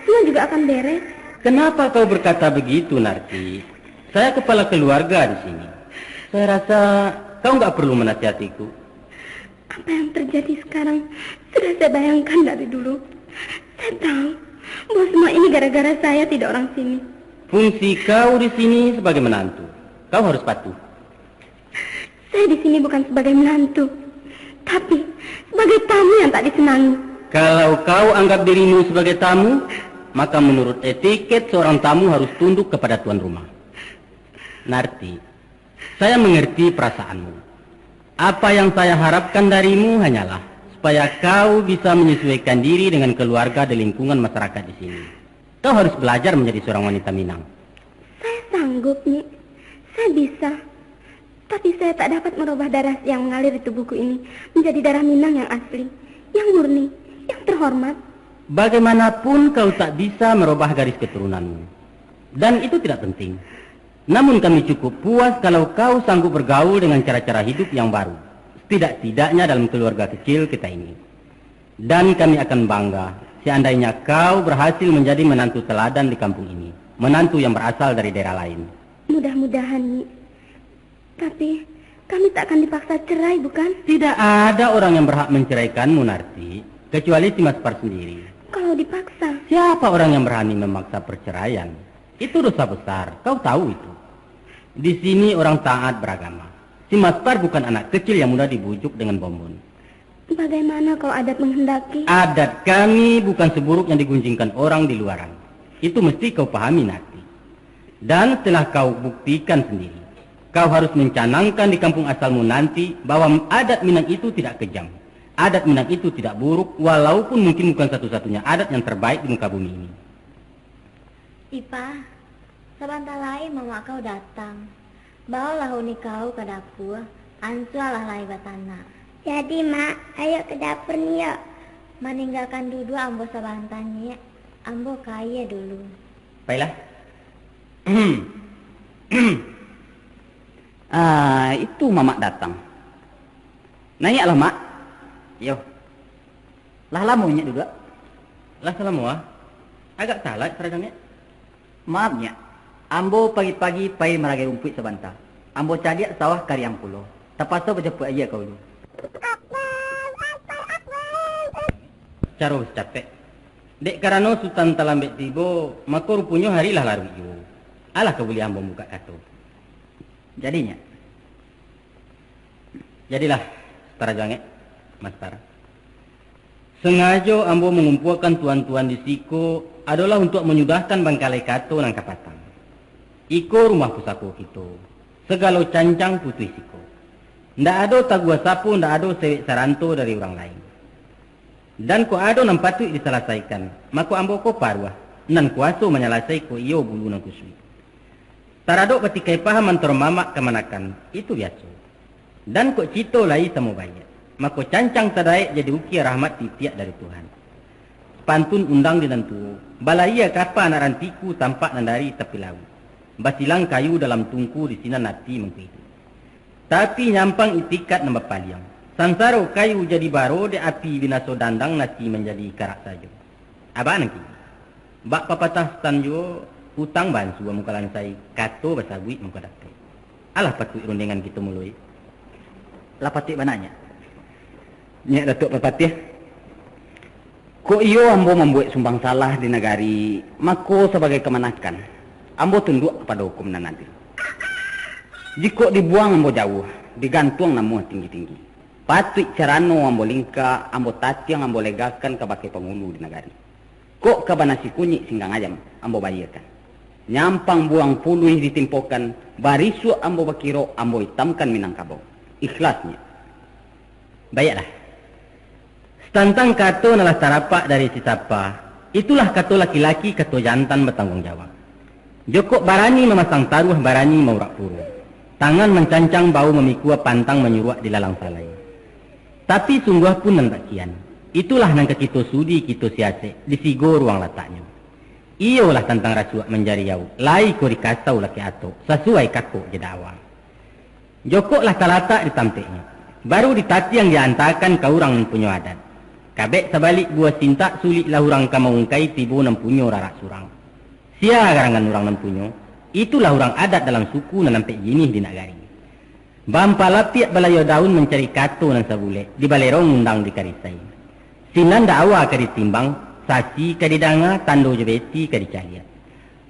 Semua juga akan beres. Kenapa kau berkata begitu, Narti? Saya kepala keluarga di sini. Saya rasa kau nggak perlu menasihatiku. Apa yang terjadi sekarang sudah saya bayangkan dari dulu. Saya tahu bahwa semua ini gara-gara saya tidak orang sini. Fungsi kau di sini sebagai menantu. Kau harus patuh. Saya di sini bukan sebagai menantu, tapi sebagai tamu yang tak disenangi. Kalau kau anggap dirimu sebagai tamu, maka menurut etiket seorang tamu harus tunduk kepada tuan rumah. Narti, saya mengerti perasaanmu. Apa yang saya harapkan darimu hanyalah supaya kau bisa menyesuaikan diri dengan keluarga dan lingkungan masyarakat di sini. Kau harus belajar menjadi seorang wanita Minang. Saya sanggup, Nyik. Saya bisa. Tapi saya tak dapat merubah darah yang mengalir di tubuhku ini menjadi darah Minang yang asli, yang murni, yang terhormat. Bagaimanapun kau tak bisa merubah garis keturunanmu. Dan itu tidak penting. Namun kami cukup puas kalau kau sanggup bergaul dengan cara-cara hidup yang baru, setidak-tidaknya dalam keluarga kecil kita ini. Dan kami akan bangga seandainya kau berhasil menjadi menantu teladan di kampung ini. menantu yang berasal dari daerah lain. Mudah-mudahan, Nyi. Tapi, kami tak akan dipaksa cerai, bukan? Tidak ada orang yang berhak menceraikanmu, Narti, kecuali si Maspar sendiri. Kalau dipaksa? Siapa orang yang berani memaksa perceraian? Itu dosa besar, kau tahu itu. Di sini orang taat beragama. Si Maspar bukan anak kecil yang mudah dibujuk dengan bonbon. Bagaimana kalau adat menghendaki? Adat kami bukan seburuk yang digunjingkan orang di luaran. Itu mesti kau pahami, Narti. Dan setelah kau buktikan sendiri, kau harus mencanangkan di kampung asalmu nanti bahwa adat Minang itu tidak kejam. Adat Minang itu tidak buruk, walaupun mungkin bukan satu-satunya adat yang terbaik di muka bumi ini. Ipa, sabanta lai mamak kau datang. Baolah uni kau ka dapua, ansualah lai batanak. Jadi, Mak, ayo ka dapur ni, yok. Maninggakan duduak ambo sabanta, Nyek. Ambo ka aia dulu. Pailah. Ah, itu mamak datang. Naiaklah, Mak. Yo. Lah lamo Inyiak duduak? Lah salamo ah. Agak talat, Tarajang Nyek. Maaf, Nyiak. Ambo pagi-pagi pai maragai rumpuik sabanta. Ambo caliak sawah kariang pulo. Tapaso bajapuik aia ka ulu. Caro sacapek. Dek karano Sutan talambek tibo, mako ruponyo hari lah laruik juo. Alah ka buliah ambo mambukak kato. Jadi, Nyiak. Jadilah, Tarajang Nyek, Maspar. Sangajo ambo mangumpuakan tuan-tuan di siko adolah untuak manyudahkan bangkalai kato nan ka patang. Iko rumah pusako kito, sagalo cancang putuih siko. Ndak ado taguah sapo, ndak ado sewek saranto dari urang lain. Dan kok ado nan patuik disalasaikan, mako ambo ko paruah, nan kuwaso manyalasai ko iyo bulu nan kusuik. Taradok batikai paham antaro mamak kamanakan, itu biaso. Dan kok cito lai samo baiak, mako cancang tadaek jadi ukia rahmat titiak dari Tuhan. Pantun undang di nan tuo, balayia kapa anak rantiku tampak nan dari tapi lauik. Basilang kayu dalam tungku di sinan ati mangkuiduik. Tapi nyampang itikat nan bapaliang. Sansaro kayu jadi baro dek api binaso dandang nasi manjadi karak sajo. Abah nan kini. Bak papatah Sutan juo, utang bansua mangko lansai, kato basabuik mangko dapek. Alah patuik rundiangan kito muloi. Lah patuik bana, Nyiak. Nyiak Datuak Parpatiah. Kok iyo ambo mambuwek sumbang salah di nagari, mako sabagai kamanakan, ambo tunduak kapado hukum nan adil. Jikok dibuwang ambo jauah, digantuang namuah tinggi-tinggi, patuik carano ambo lingka, ambo tatiang, ambo legakan kabake pangulu di nagari. Kok ka banasi kunyik singgang ayam, ambo bayiakan. Nyampang buwang puluih ditimpokan, barisuak ambo bakirok, ambo itamkan Minangkabau. Ikhlasnyo. Baiaklah. Satantang kato nan lah tarapak dari si sapa, itulah kato laki-laki, kato jantan batangguang jawab. Jokok barani mamasang taruah, barani maurak puro. Tangan mancancang, bahu mamikua, pantang manyuruak di lalang salai. Tapi sungguah pun nan tak kian, itulah nan ka kito sudi, kito siasek, di sigo ruang lataknyo. Iyolah tantang rasuak manjariau, lai ko dikasau lakek atok, sasuai kakok jo dakwa. Jokok lah talatak di tampeknyo, baru ditatiang diantakan ka urang nan punyo adat. Kabek sabalik buah sintak, suliklah urang ka maungkai, tibo nan punyo rarak surang. Sia garangan urang nan punyo, itulah urang adat dalam suku nan ampek jinih di nagari. Bampalapiak balayo daun mancari kato nan sabulek, dibalerong undang dikarisai. Sinan dakwa ka ditimbang, sasi ka didanga, tando jo beti ka dicaliak.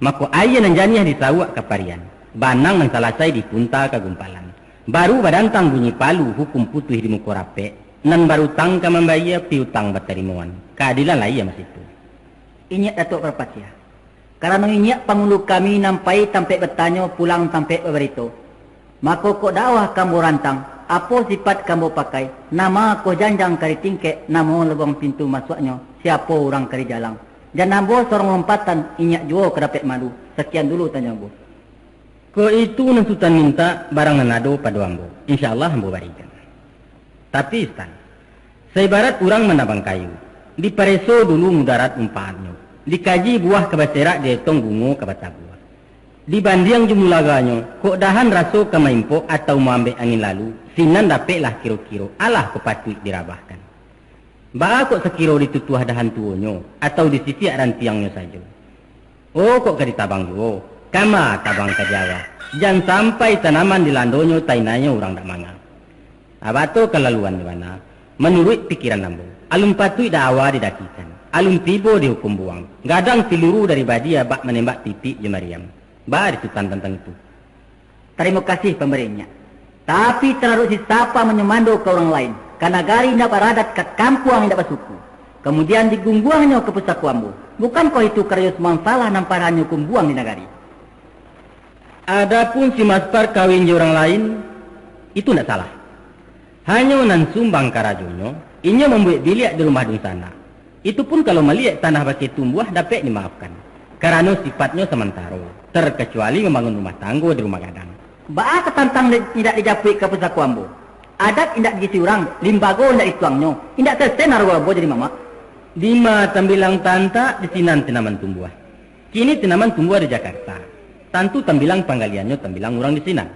Mako aia nan janiah disawuak ka parian, banang nan salasai dipunta ka gumpalan. Baru badantang bunyi palu, hukum putuih di muko rapek, nan barutang ka mambayia, piutang batarimoan, kaadilan lai masitu. Inyiak Datuak Parpatiah, karano inyiak pangulu kami nan pai tampek batanyo, pulang tampek babarito. Mako kok dakwa ka ambo rantang, apo sipat ka ambo pakai, nan ma ko janjang ka ditingkek, nan ma labuang pintu masuaknyo, siapo urang ka dijalang. Jan ambo sorong lompatan, inyiak juo ka dapek malu. Sakian dulu tanyo ambo. Kok itu nan Sutan mintak, barang nan ado pado ambo, insya Allah ambo barikan. Tapi, Sutan, saibarat urang manabang kayu, dipareso dulu mudarat manfaatnyo, dikaji buah ka baserak, dietong bungo ka batabuah. Dibandiang jo mulaganyo, kok dahan raso ka maimpok atau maambek angin lalu, sinan dapeklah kiro-kiro, alah kok patuik dirabahkan. Baa kok sakiro ditutuah dahan tuonyo, atau disisiak rantiangnyo sajo? Oh, kok ka ditabang juo? Kama tabang ka Jawa? Jan sampai tanaman di landonyo tainainyo urang dak manga. Abato kalaluan di mana? Manuruik pikiran ambo, alun patuik dak awa didakikan, alun tibo dihukum buang, gadang siluru dari badia bak manembak titik jo mariam. Baa di Sutan tantang itu? Tarimo kasih pambariannyo. Tapi tararuik si Sapa manyumando ka urang lain, ka nagari indak baradat, ka kampuang indak basuku, kamudian digungguangnyo ka pusako ambo. Bukankoh itu karajo sumansalah nan parah nyo kumbuang di nagari? Adapun si Maspar kawin jo urang lain, itu ndak salah. Hanyo nan sumbang karajonyo, inyo mambuwek biliak di rumah dunsanak. Itu pun kalau maliek tanah bakeh tumbuah dapek dimaafkan, karano sifatnyo samantaro, terkecuali mambangun rumah tanggo di rumah gadang. Baa satantang indak dijapuik ka pusako ambo? Adat indak diisi urang, limbago indak dituangnyo, indak sesen arago ambo jadi mamak. Dima tambilang tantak, di sinan tanaman tumbuah. Kini tanaman tumbuah di Jakarta. Tantu tambilang panggaliannyo tambilang urang di sinan.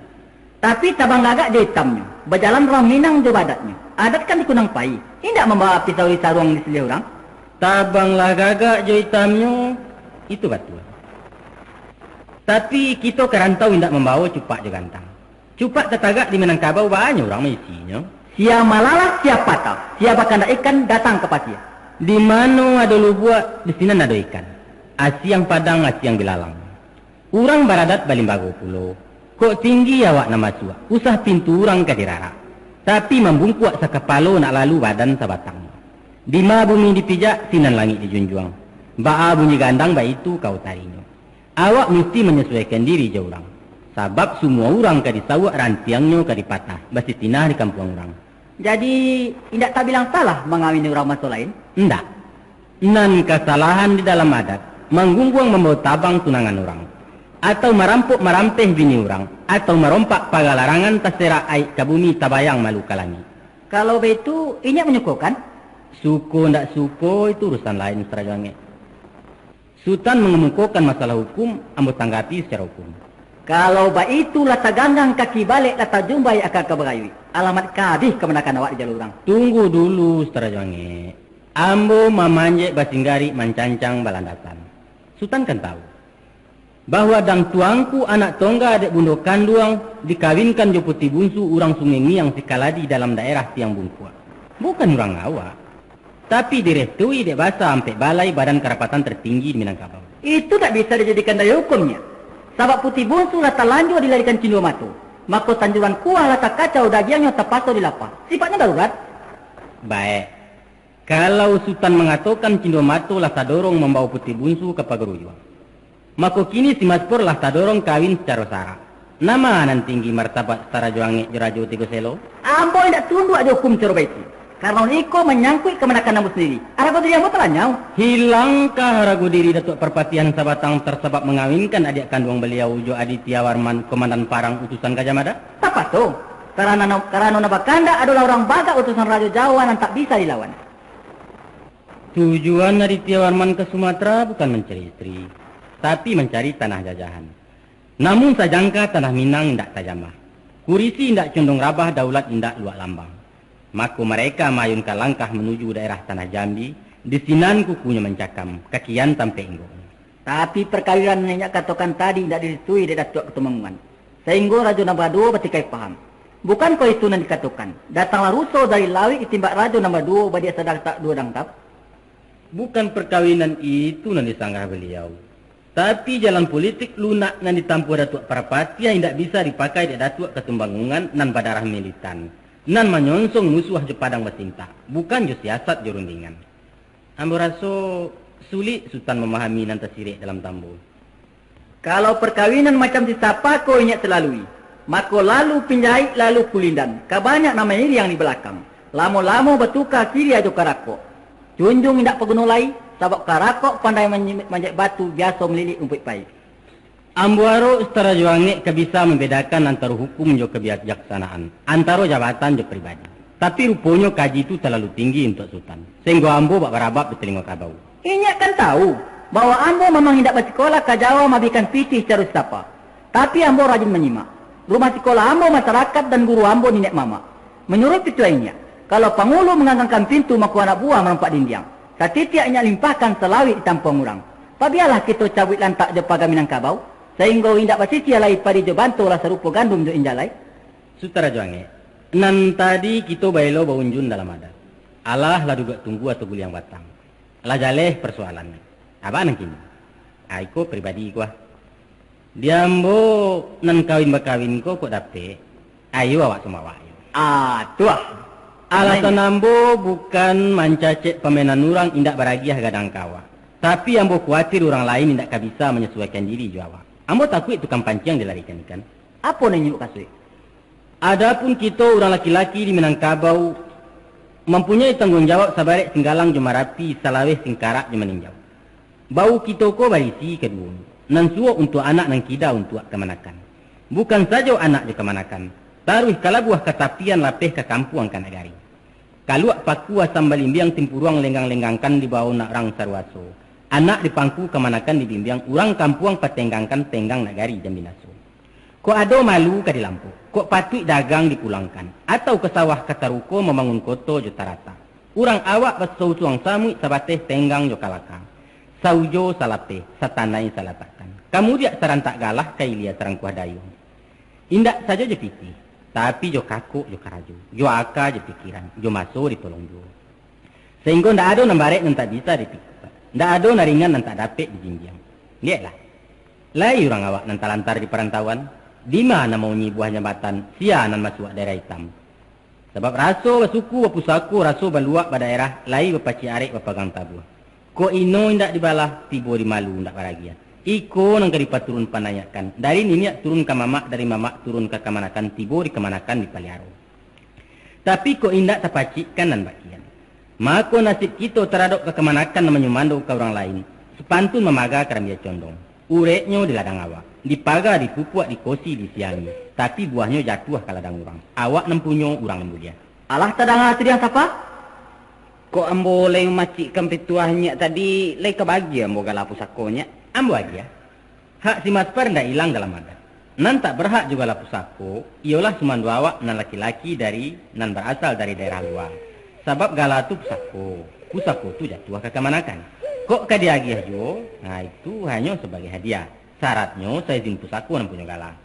Tapi tabang gagak jo itamnyo, bajalan urang Minang jo badatnyo. Adat kan di Kunang Pai, indak mambawa pisau di saruang di siliah urang. Tabanglah gagak jo itamnyo, itu batua. Tapi kito ka rantau indak mambawo cupak jo gantang. Cupak tatagak di Minangkabau, banyak urang maisinyo. Sia malalah, sia patah, sia bakandak ikan datang ka pasia. Di mano ado lubuak, di sinan ado ikan. Asiang padang, asiang bilalang. Urang baradat balimbago pulo. Kok tinggi awak nan masuak, usah pintu urang ka dirarak. Tapi mambungkuak sakapalo nak lalu badan sabatang. Dima bumi dipijak, sinan langik dijunjuang. Baa bunyi gandang, baitu ka utarinyo. Awak musti manyasuaikan diri jo urang. Sabab sumua urang ka disauak, rantiangnyo ka dipatah, basitinah di kampuang urang. Jadi, indak tabilang salah mangawini urang banso lain? Indak. Nan kasalahan di dalam adat, manggungguang mambawo tabang tunangan urang, atau marampok marampeh bini urang, atau marompak paga larangan, taserak aik ka bumi, tabayang malu ka langik. Kalau baitu, indak manyukokan? Suko ndak suko, itu urusan lain, Sutan Rajo Angek. Sutan mangamukokan masalah hukum, ambo tanggapi sacaro hukum. Kalau baitu, lah taganggang kaki balek, lah tajumbai aka ka bagayuik. Alamat kabih kamanakan awak di jalua urang. Tunggu dulu, Sutan Rajo Angek. Ambo mamanjek basinggarik, mancancang balandasan. Sutan kan tahu, bahwa dang tuangku anak tongga dek bundo kanduang dikawinkan jo Puti Bunsu urang Sungai Ngiang Sikaladi dalam daerah Tiang Bungkuak. Bukan urang awak. Tapi direstui dek basa ampek balai badan karapatan tertinggi di Minangkabau. Itu tak bisa dijadikan dalil hukumnya. Sabab Puti Bunsu lah talanjua dilarikan Cindua Mato, mako tanjuran kuah lah takacau, dagiangnyo tapaso dilapah. Sifatnyo darurat. Baik. Kalau Sutan mangatokan Cindua Mato lah tadorong mambawo Puti Bunsu ka Pagarujuang, mako kini si Maspor lah tadorong kawin sacaro sarak. Nama nan tinggi martabat Sutan Rajo Angek jo Rajo Tigo Selo? Ambo indak tunduak jo hukum caro baitu, karano iko manyangkuik kamanakan ambo sandiri. Arago diri ambo talanyau. Hilangkah arago diri Datuak Parpatiah Nan Sabatang tarsabab mangawinkan adiak kanduang baliau jo Aditya Warman, komandan parang utusan Gajah Mada? Tapaso, karano, karano nan bakandak adolah urang bagak utusan Rajo Jawa nan tak bisa dilawan. Tujuan Aditya Warman ka Sumatera bukan mancari istri, tapi mancari tanah jajahan. Namun sajangka tanah Minang indak tajamah, kurisi indak condong rabah, daulat indak luak lambang. Mako, mareka maayunkan langkah manuju daerah tanah Jambi, di sinan kukunyo mancakam, kakian tampek inggoknyo. Tapi parkawinan nan inyo katokan tadi indak direstui dek Datuak Katumangguangan, sainggo Rajo Nan Baduo batikai paham. Bukankoh itu nan dikatokan, datanglah ruso dari lauik ditimbak Rajo Nan Baduo, badiak sadatak duo dangkap? Bukan parkawinan itu nan disanggah baliau, tapi jalan politik lunak nan ditampuah Datuak Parpatiah indak bisa dipakai dek Datuak Katumangguangan nan badarah militan, nan manyonsong musuah jo padang basintak, bukan jo siasat jo rundingan. Ambo raso, sulik Sutan mamahami nan tasirek dalam tambo. Kalau parkawinan macam si Sapa ko inyo salalui, mako lalu pinjaik, lalu kulindan, ka banyak nan mairiang di balakang. Lamo-lamo batuka siriah jo karakok. Junjuang indak paguno lai, sabab karakok pandai manyi-, manjek batu, biaso malilik rumpuik paik. Ambo arok Sutan Rajo Angek ka bisa mambedakan antaro hukum jo kabijaksanaan, antaro jabatan jo pribadi. Tapi ruponyo kaji tu talalu tinggi untuak Sutan, sainggo ambo bak barabab di talingo kabau. Inyo kan tahu, bahwa ambo mamang indak basikolah ka Jawa maabihkan pitih caro si Sapa. Tapi ambo rajin manyimak. Rumah sikolah ambo, masarakat, dan guru ambo niniak mamak. Manuruik pituah inyo, kalau pangulu manganggangkan pintu, mako anak buah marompak dindiang. Satitiak inyo limpahkan salawik di tampuang urang. Pabialah kito cabuik lantak jo paga Minangkabau, sainggo indak basisia lai padi jo banto lah sarupo gandum jo injalai. Sutara jo angek, nan tadi kito baelo baunjun dalam adat. Alah lah duduak tunggu atau guliang batang. Lah jaleh parsoalannyo. Abak nan kini? Ah, iko pribadi ko ah. Di ambo nan kawin bakawin ko kok dapek, ayo awak sumawak yo. Ah, tu ah. Alasan ambo bukan mancacek pamenan urang indak baragiah gadang ka awak. Tapi ambo kuatir urang lain indak ka bisa manyasuaikan diri jo awak. Ambo takuik tukang panciang dilarikan ikan. Apo nan inyo kasuik? Adapun kito urang laki-laki di Minangkabau, mampunyoi tangguang jawab sabarek Singgalang jo Marapi, salaweh Singkarak jo Maninjau. Bau kito ko barisi kaduonyo, nan suok untuak anak, nan kida untuak kamanakan. Bukan sajo anak jo kamanakan, taruih ka labuah ka tapian, lapeh ka kampuang ka nagari. Kaluak paku asam balimbiang, timpuruang lenggang-lenggangkan, dibao nak rang saruaso. Anak dipangku kamanakan dibimbiang, urang kampuang patenggangkan, tenggang nagari jan binaso. Kok ado malu ka dilampok, kok patuik dagang dipulangkan, atau ka sawah ka taruko mambangun koto jo tarata. Urang awak basausuang samuik sabateh tenggang jo kalakang, saujo salapeh, satanai salatakkan. Ka mudiak sarantak galah, ka ilia sarangkuah dayuang. Indak sajo jo pitih, tapi jo kakok jo karajo, jo aka jo pikiran, jo maso ditolong juo. Sainggo ndak ado nan barek nan tak bisa dipikua, ndak ado nan ringan nan tak dapek dijinjiang. Lieklah, lai urang awak nan talantar di parantauan, dima nan maunyi buah jambatan, sia nan masuak daerah itam. Sabab raso basuku bapusako, raso baluak badaerah, lai bapacik arek bapagang tabuah. Kok ino indak dibalah, tibo di malu indak baragiah. Iko nan ka dipaturun panaiakkan, dari niniak turun ka mamak, dari mamak turun ka kamanakan, tibo di kamanakan dipaliaro. Tapi kok indak tapacikkan nan bakian, mako nasib kito taradok ka kamanakan nan manyumando ka urang lain, sapantun mamaga karambia condong. Ureknyo di ladang awak, dipaga, dipupuak, dikosi, disiangi, tapi buahnyo jatuah ka ladang urang. Awak nan punyo, urang nan buliah. Alah tadanga sudiang sapa? Kok ambo lai mamacikkan pituah nyiak tadi, lai ka bagi ambo gala pusako nyiak? Ambo agiah. Hak si Maspar ndak ilang dalam adat. Nan tak berhak jo gala pusako, iyolah sumando awak nan laki-laki dari, nan barasal dari daerah lua. Sabab gala tu pusako, pusako tu jatuah ka kamanakan. Kok ka diagiah juo, nah itu hanyo sabagai hadiah. Saratnyo saizin pusako nan punyo gala.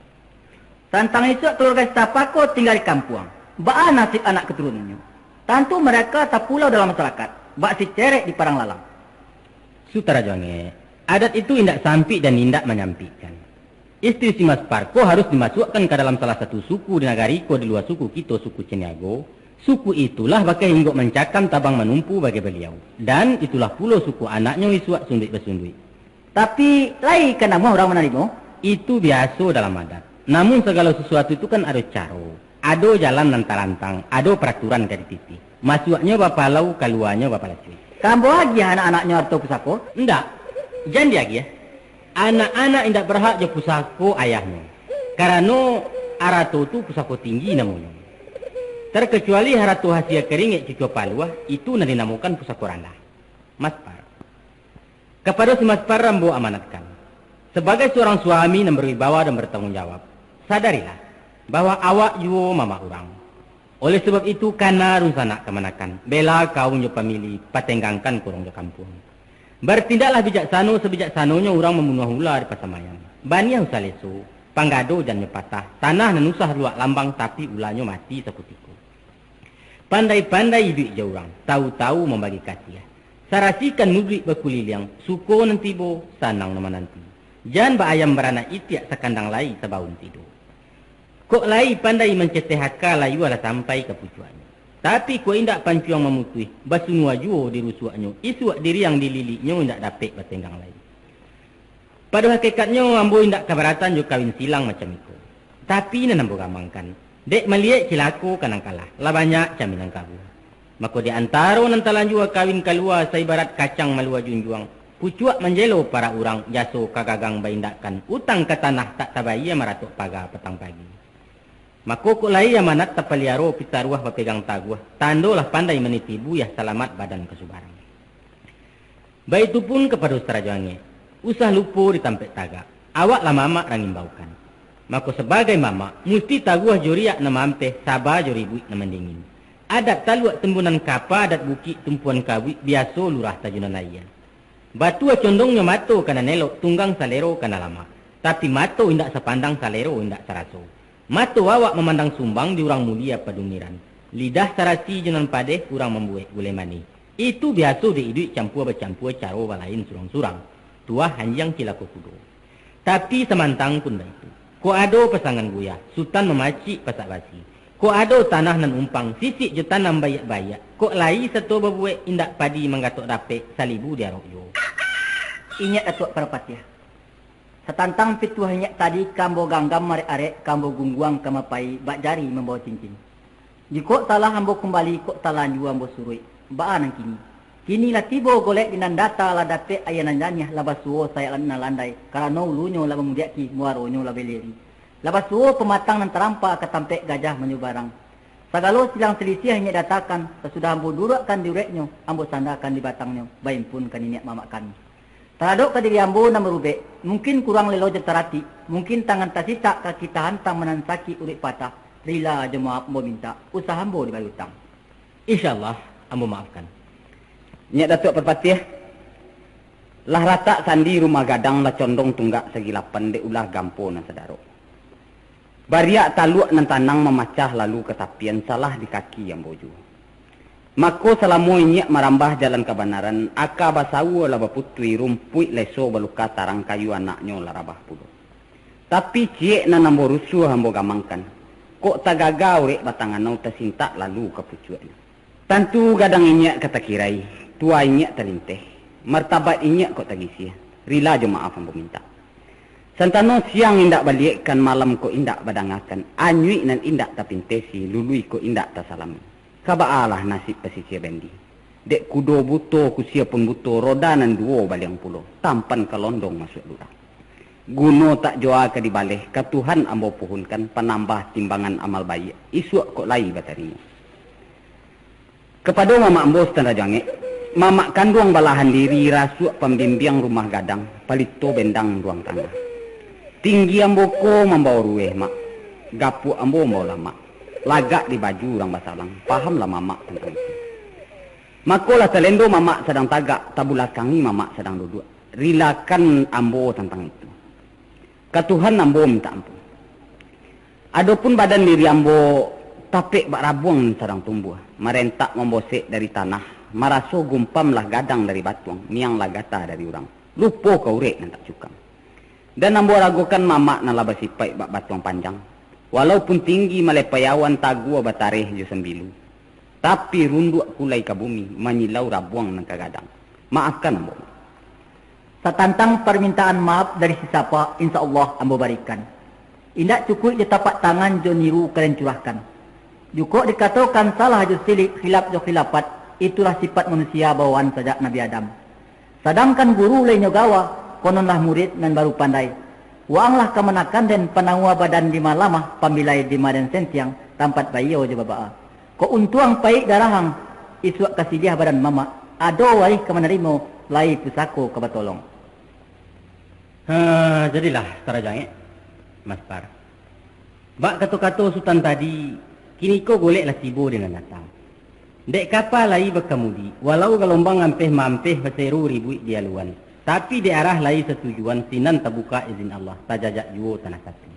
Tantang isuak kaluarga si Tapa ko tingga di kampuang, baa nasib anak katurunannyo? Tantu mereka tapulau dalam masarakat, bak si cerek di parang lalang. Sutara jo angek, adat itu indak sampik dan indak manyampikkan. Istri si Maspar ko harus dimasuakkan ka dalam salah satu suku di nagari ko di lua suku kito, suku Caniago. Suku itulah bakeh inggok mancakam, tabang manumpu bagai baliau. Dan itulah pulo suku anaknyo isuak sunduik basunduik. Tapi, lai ka namuah urang manarimo? Itu biaso dalam adat. Namun sagalo sasuatu tu kan ado caro, ado jalan nan tarantang, ado paraturan ka dititih. Masuaknyo bapalau, kaluanyo bapalasuik. Ka ambo agiah anak-anaknyo arato pusako? Indak, jan diagiah. Anak-anak indak barhak jo pusako ayahnyo, karano arato tu pusako tinggi namonyo. Tarkacuali harato hasia karingek cucua paluah, itu nan dinamokan pusako randah. Maspar. Kapado si Maspar ambo amanatkan, sabagai surang suami nan barwibawa dan bartangguang jawab, sadarilah, bahwa awak juo mamak urang. Oleh sabab itu, kana dunsanak kamanakan, bela kaum jo pamili, patenggangkan kurong jo kampuang. Bartindaklah bijaksano sabijaksanonyo urang mambunuah ula di pasamaian. Baniah usah leso, panggado jannyo patah, tanah nan usah luak lambang, tapi ulanyo mati sakutiko. Pandai-pandai iduik jo urang, tau-tau mambagi kasiah. Sarasikan muduik bakuliliang, suko nan tibo, sanang nan mananti. Jan baayam baranak itiak, sakandang lai sabaun tido. Kok lai pandai manceteh aka, layua lah sampai ka pucuaknyo. Tapi kok indak pancuang mamutuih, basunua juo di rusuaknyo, isuak diriang di liliknyo indak dapek batenggang lai. Pado hakikatnyo, ambo indak kabaratan jo kawin silang macam iko. Tapi nan ambo gamangkan, dek maliek cilako ka nan kalah, lah banyak camin nan kabuah. Mako, di antaro nan talanjua kawin kalua, saibarat kacang malua junjuang, pucuak manjelo parak urang, jaso ka gagang baindakkan, utang ka tanah tak tabayia, maratok paga patang pagi. Mako, kok lai amanat tapaliaro, pitaruah bapegang taguah, tando lah pandai maniti buiah, salamat badan ka subarang. Baitu pun kapado sarajo angek, usah lupo di tampek tagak, awak lah mamak rang imbaukan. Mako, sabagai mamak, musti taguah jo riak nan maampeh, saba jo ribuik nan mandingin. Adat taluak timbunan kapa, adat bukik tumpuan kabuik, biaso lurah tajunan aia. Batua condongnyo mato ka nan elok, tunggang salero ka nan lamak. Tapi mato indak sapandang, salero indak saraso. Mato awak mamandang sumbang di urang mulie padungiran. Lidah sarasi jo nan padeh urang mambuwek gulai manih. Itu biaso dek iduik campua-bacampua caro balain surang-surang. Tuah anjiang cilako kudo. Tapi samantang pun baitu. Kok ado pasangan guyah, sutan mamacik pasak basi. Kok ado tanah nan umpang, sisik jo tanam baiak-baiak. Kok lai sato babuwek, indak padi manggatok dapek, salibu diarok juo. Inyiak Datuak Parpatiah. Satantang pituah inyiak tadi ka ambo ganggam arek-arek, ka ambo gungguang ka mapai, bak jari mambawo cincin. Jikok salah ambo kumbali, kok talanjua ambo suruik, baa nan kini? Kini lah tibo golek di nan data, lah dapek aia nan janiah, lah basuo sayok nan landai, karano ulunyo lah mamudiakan, muaronyo lah baliri. Lah basuo pamatang nan tarampa, ka tampek gajah manyubarang. Sagalo silang salisiah inyiak datakan, sasudah ambo duruakkan di ureknyo, ambo sandakan di batangnyo, baimpun ka niniak mamak kami. Taradok ka diri ambo nan barubek, mungkin kurang lelo jo taratik, mungkin tangan tasitak, kaki tahantang, badan sakik, uruik patah, rila jo maaf ambo mintak, usah ambo dibari utang. Insya Allah, ambo maafkan. Nyiak Datuak Parpatiah, lah ratak sandi rumah gadang, lah condong tunggak sagi lapan dek ulah gampo nan sadarok. Bariak taluak nan tanang mamacah lalu ka tapian, salah di kaki ambo juo. Mako, salamo inyiak marambah jalan kabanaran, aka basawo lah baputuih, rumpuik leso baluka tarang, kayu anaknyo lah rabah pulo. Tapi, ciek nan ambo rusuah ambo gamangkan, kok tagaga urek batang anau, tasintak lalu ka pucuaknyo. Tantu gadang inyiak ka takirai, tua inyiak talinteh, martabat inyiak kok tagisiah, rila jo maaf ambo mintak. Santano siang indak baliekkan, malam kok indak badangakan, anyuik nan indak tapintesi, lului kok indak tasalami. Ka baalah nasib pasisia bendi? Dek kudo buto, kusia pun buto, roda nan duo baliang pulo, tampan ka londong masuak lurah. Guno tak jua ka dibaleh, ka Tuhan ambo puhunkan, panambah timbangan amal baiak, isuak kok lai batarimo. Kapado mamak ambo Sutan Rajo Angek, mamak kanduang balahan diri, rasuak pambimbiang rumah gadang, palito bendang ruang tangah. Tinggi ambo ko mambawo ruweh, Mak, gapuak ambo mambawo lamak, lagak di baju urang basalang, pahamlah mamak tantang itu. Mako lah talendo mamak sadang tagak, tabulakangi mamak sadang duduak, rilakan ambo tantang itu. Ka Tuhan ambo mintak ampun. Adopun badan diri ambo tapek bak rabuang sadang tumbuah, marentak mambosek dari tanah, maraso gumpam lah gadang dari batuang, miang lah gata dari urang, lupo ka urek nan tak cukang. Dan ambo ragokan mamak nan lah basipaik bak batuang panjang, walaupun tinggi malepai awan, tagua batareh jo sambilu, tapi runduak kulai ka bumi, manyilau rabuang nan ka gadang. Maafkan ambo, Mak. Satantang parmintaan maaf dari sisapa, insya Allah ambo barikan. Indak cukuik jo tapak tangan, jo niru kalian curahkan. Jukok dikatokan salah jo silik, khilaf jo khilafat, itulah sipat manusia bawaan sajak Nabi Adam. Sadangkan guru lai nyo gawa, kononlah murid nan baru pandai. Waanglah kamanakan den panawua badan di ma lamah, pambilai di ma den sentiang, tampat baiyo jo babaa. Kok untuang paik darahang, isuak ka siliah badan mamak, ado warih ka manarimo, lai pusako ka batolong. Ha, jadilah, Tarajo Angek, Maspar. Bak kato-kato Sutan tadi, kiniko golek lah tibo di nan datang. Dek kapa lai bakamudi, walau galombang ampeh-maampeh, basero ribuik di aluan, tapi dek arah lai satujuan, sinan tabuka izin Allah, tajajak juo tanah satu.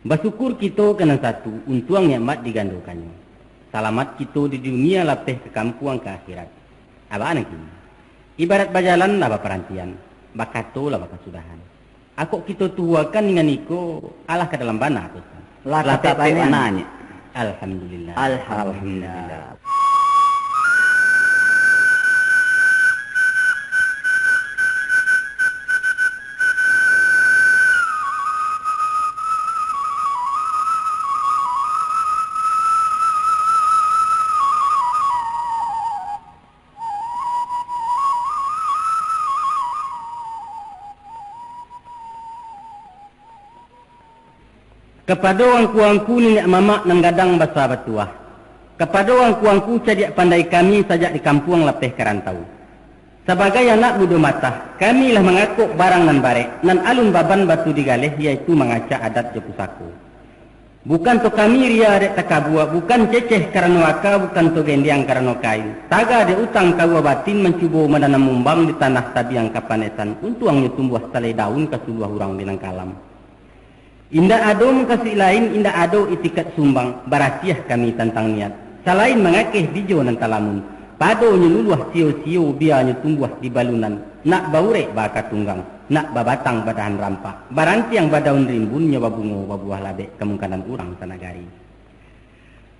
Basyukur kito ka nan satu, untuang nikmat digandokannyo. Salamat kito di dunia, lapeh ka kampuang ka akhirat. Abaa nan kini? Ibarat bajalan lah baparantian, bakato lah bakasudahan. Akok kito tuhuakan dengan iko, alah ka dalam bana, Pak Ustaz. Lah tapek bana, Nyiak. Alhamdulillah. Alhamdulillah. Kapado angku-angku niniak mamak nan gadang basa batuah, kapado angku-angku cadiak pandai kami sajak di kampuang lapeh ka rantau. Sabagai anak mudo matah, kami lah mangakok barang nan barek, nan alun baban batu digaleh, yaitu mangacak adat jo pusako. Bukan to kami ria dek takabua, bukan ceceh karano aka, bukan to gendiang karano kain. Taga dek utang kaua batin mancubo mananam mumbang di tanah tabiang kapanesan, untuangnyo tumbuah salai daun ka suluah urang Minangkalam. Indak ado mukasuik lain, indak ado itikad sumbang, barasiah kami tantang niat. Salain mangakeh bijo nan talamun, padonyo luluah sio-sio bianyo tumbuah di balunan, nak baurek baaka tunggang, nak babatang badahan rampak, barantiang badaun rimbun nyo babungo babuah labek kamungkanan urang sanagari.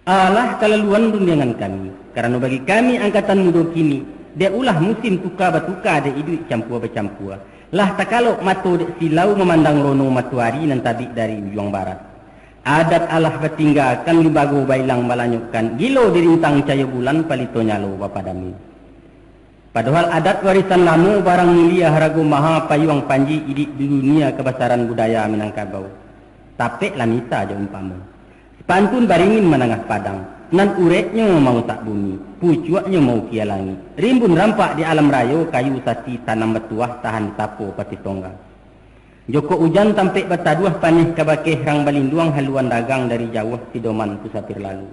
Alah kalaluan rundiangan kami, karano bagi kami angkatan mudo kini, dek ulah musim tuka batuka dek iduik campua bacampua, lah takalok mato dek silau mamandang rono matoari nan tabik dari ujuang barat. Adat alah batinggakan, limbago bailang balanyokkan, gilo dirintang cayo bulan, palito nyalo bapadami. Padohal adat warisan lamo, barang mulia harago maha, payuang panji iduik di dunia, kabasaran budaya Minangkabau. Tapek lah misa jo umpamo. Pantun baringin manangah padang, nan ureknyo mausak bumi, pucuaknyo maukia langik. Rimbun rampak di alam rayo, kayu sati tanam batuah, tahan sapo patih tonggang. Jokok ujan tampek bataduah, paneh kabakeh rang balinduang, haluan dagang dari jauah, pidoman tusapir lalu.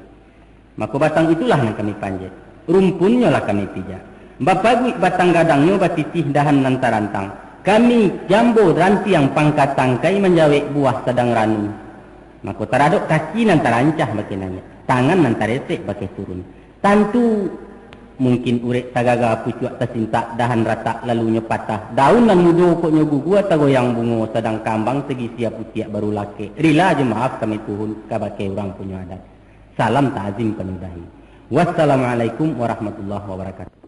Mako batang itulah nan kami panjek, rumpunnyo lah kami pijak. Bapaguik batang gadangnyo, batitih dahan nan tarantang. Kami jambo rantiang pangka tangkai, manjawek buah sadang ranun. Mako taradok kaki nan tarancah bakeh naiak, tangan nan taresek bakeh turun. Tantu mungkin urek tagaga, pucuak tasintak, dahan ratak lalunyo patah. Daun nan mudo kok nyo gugua, tagoyang bungo sadang kambang, tagisia putiak baru lakek. Rila jo maaf kami puhun kabakeh urang punyo adat. Salam takzim kami udahi. Wassalamualaikum warahmatullahi wabarakatuh.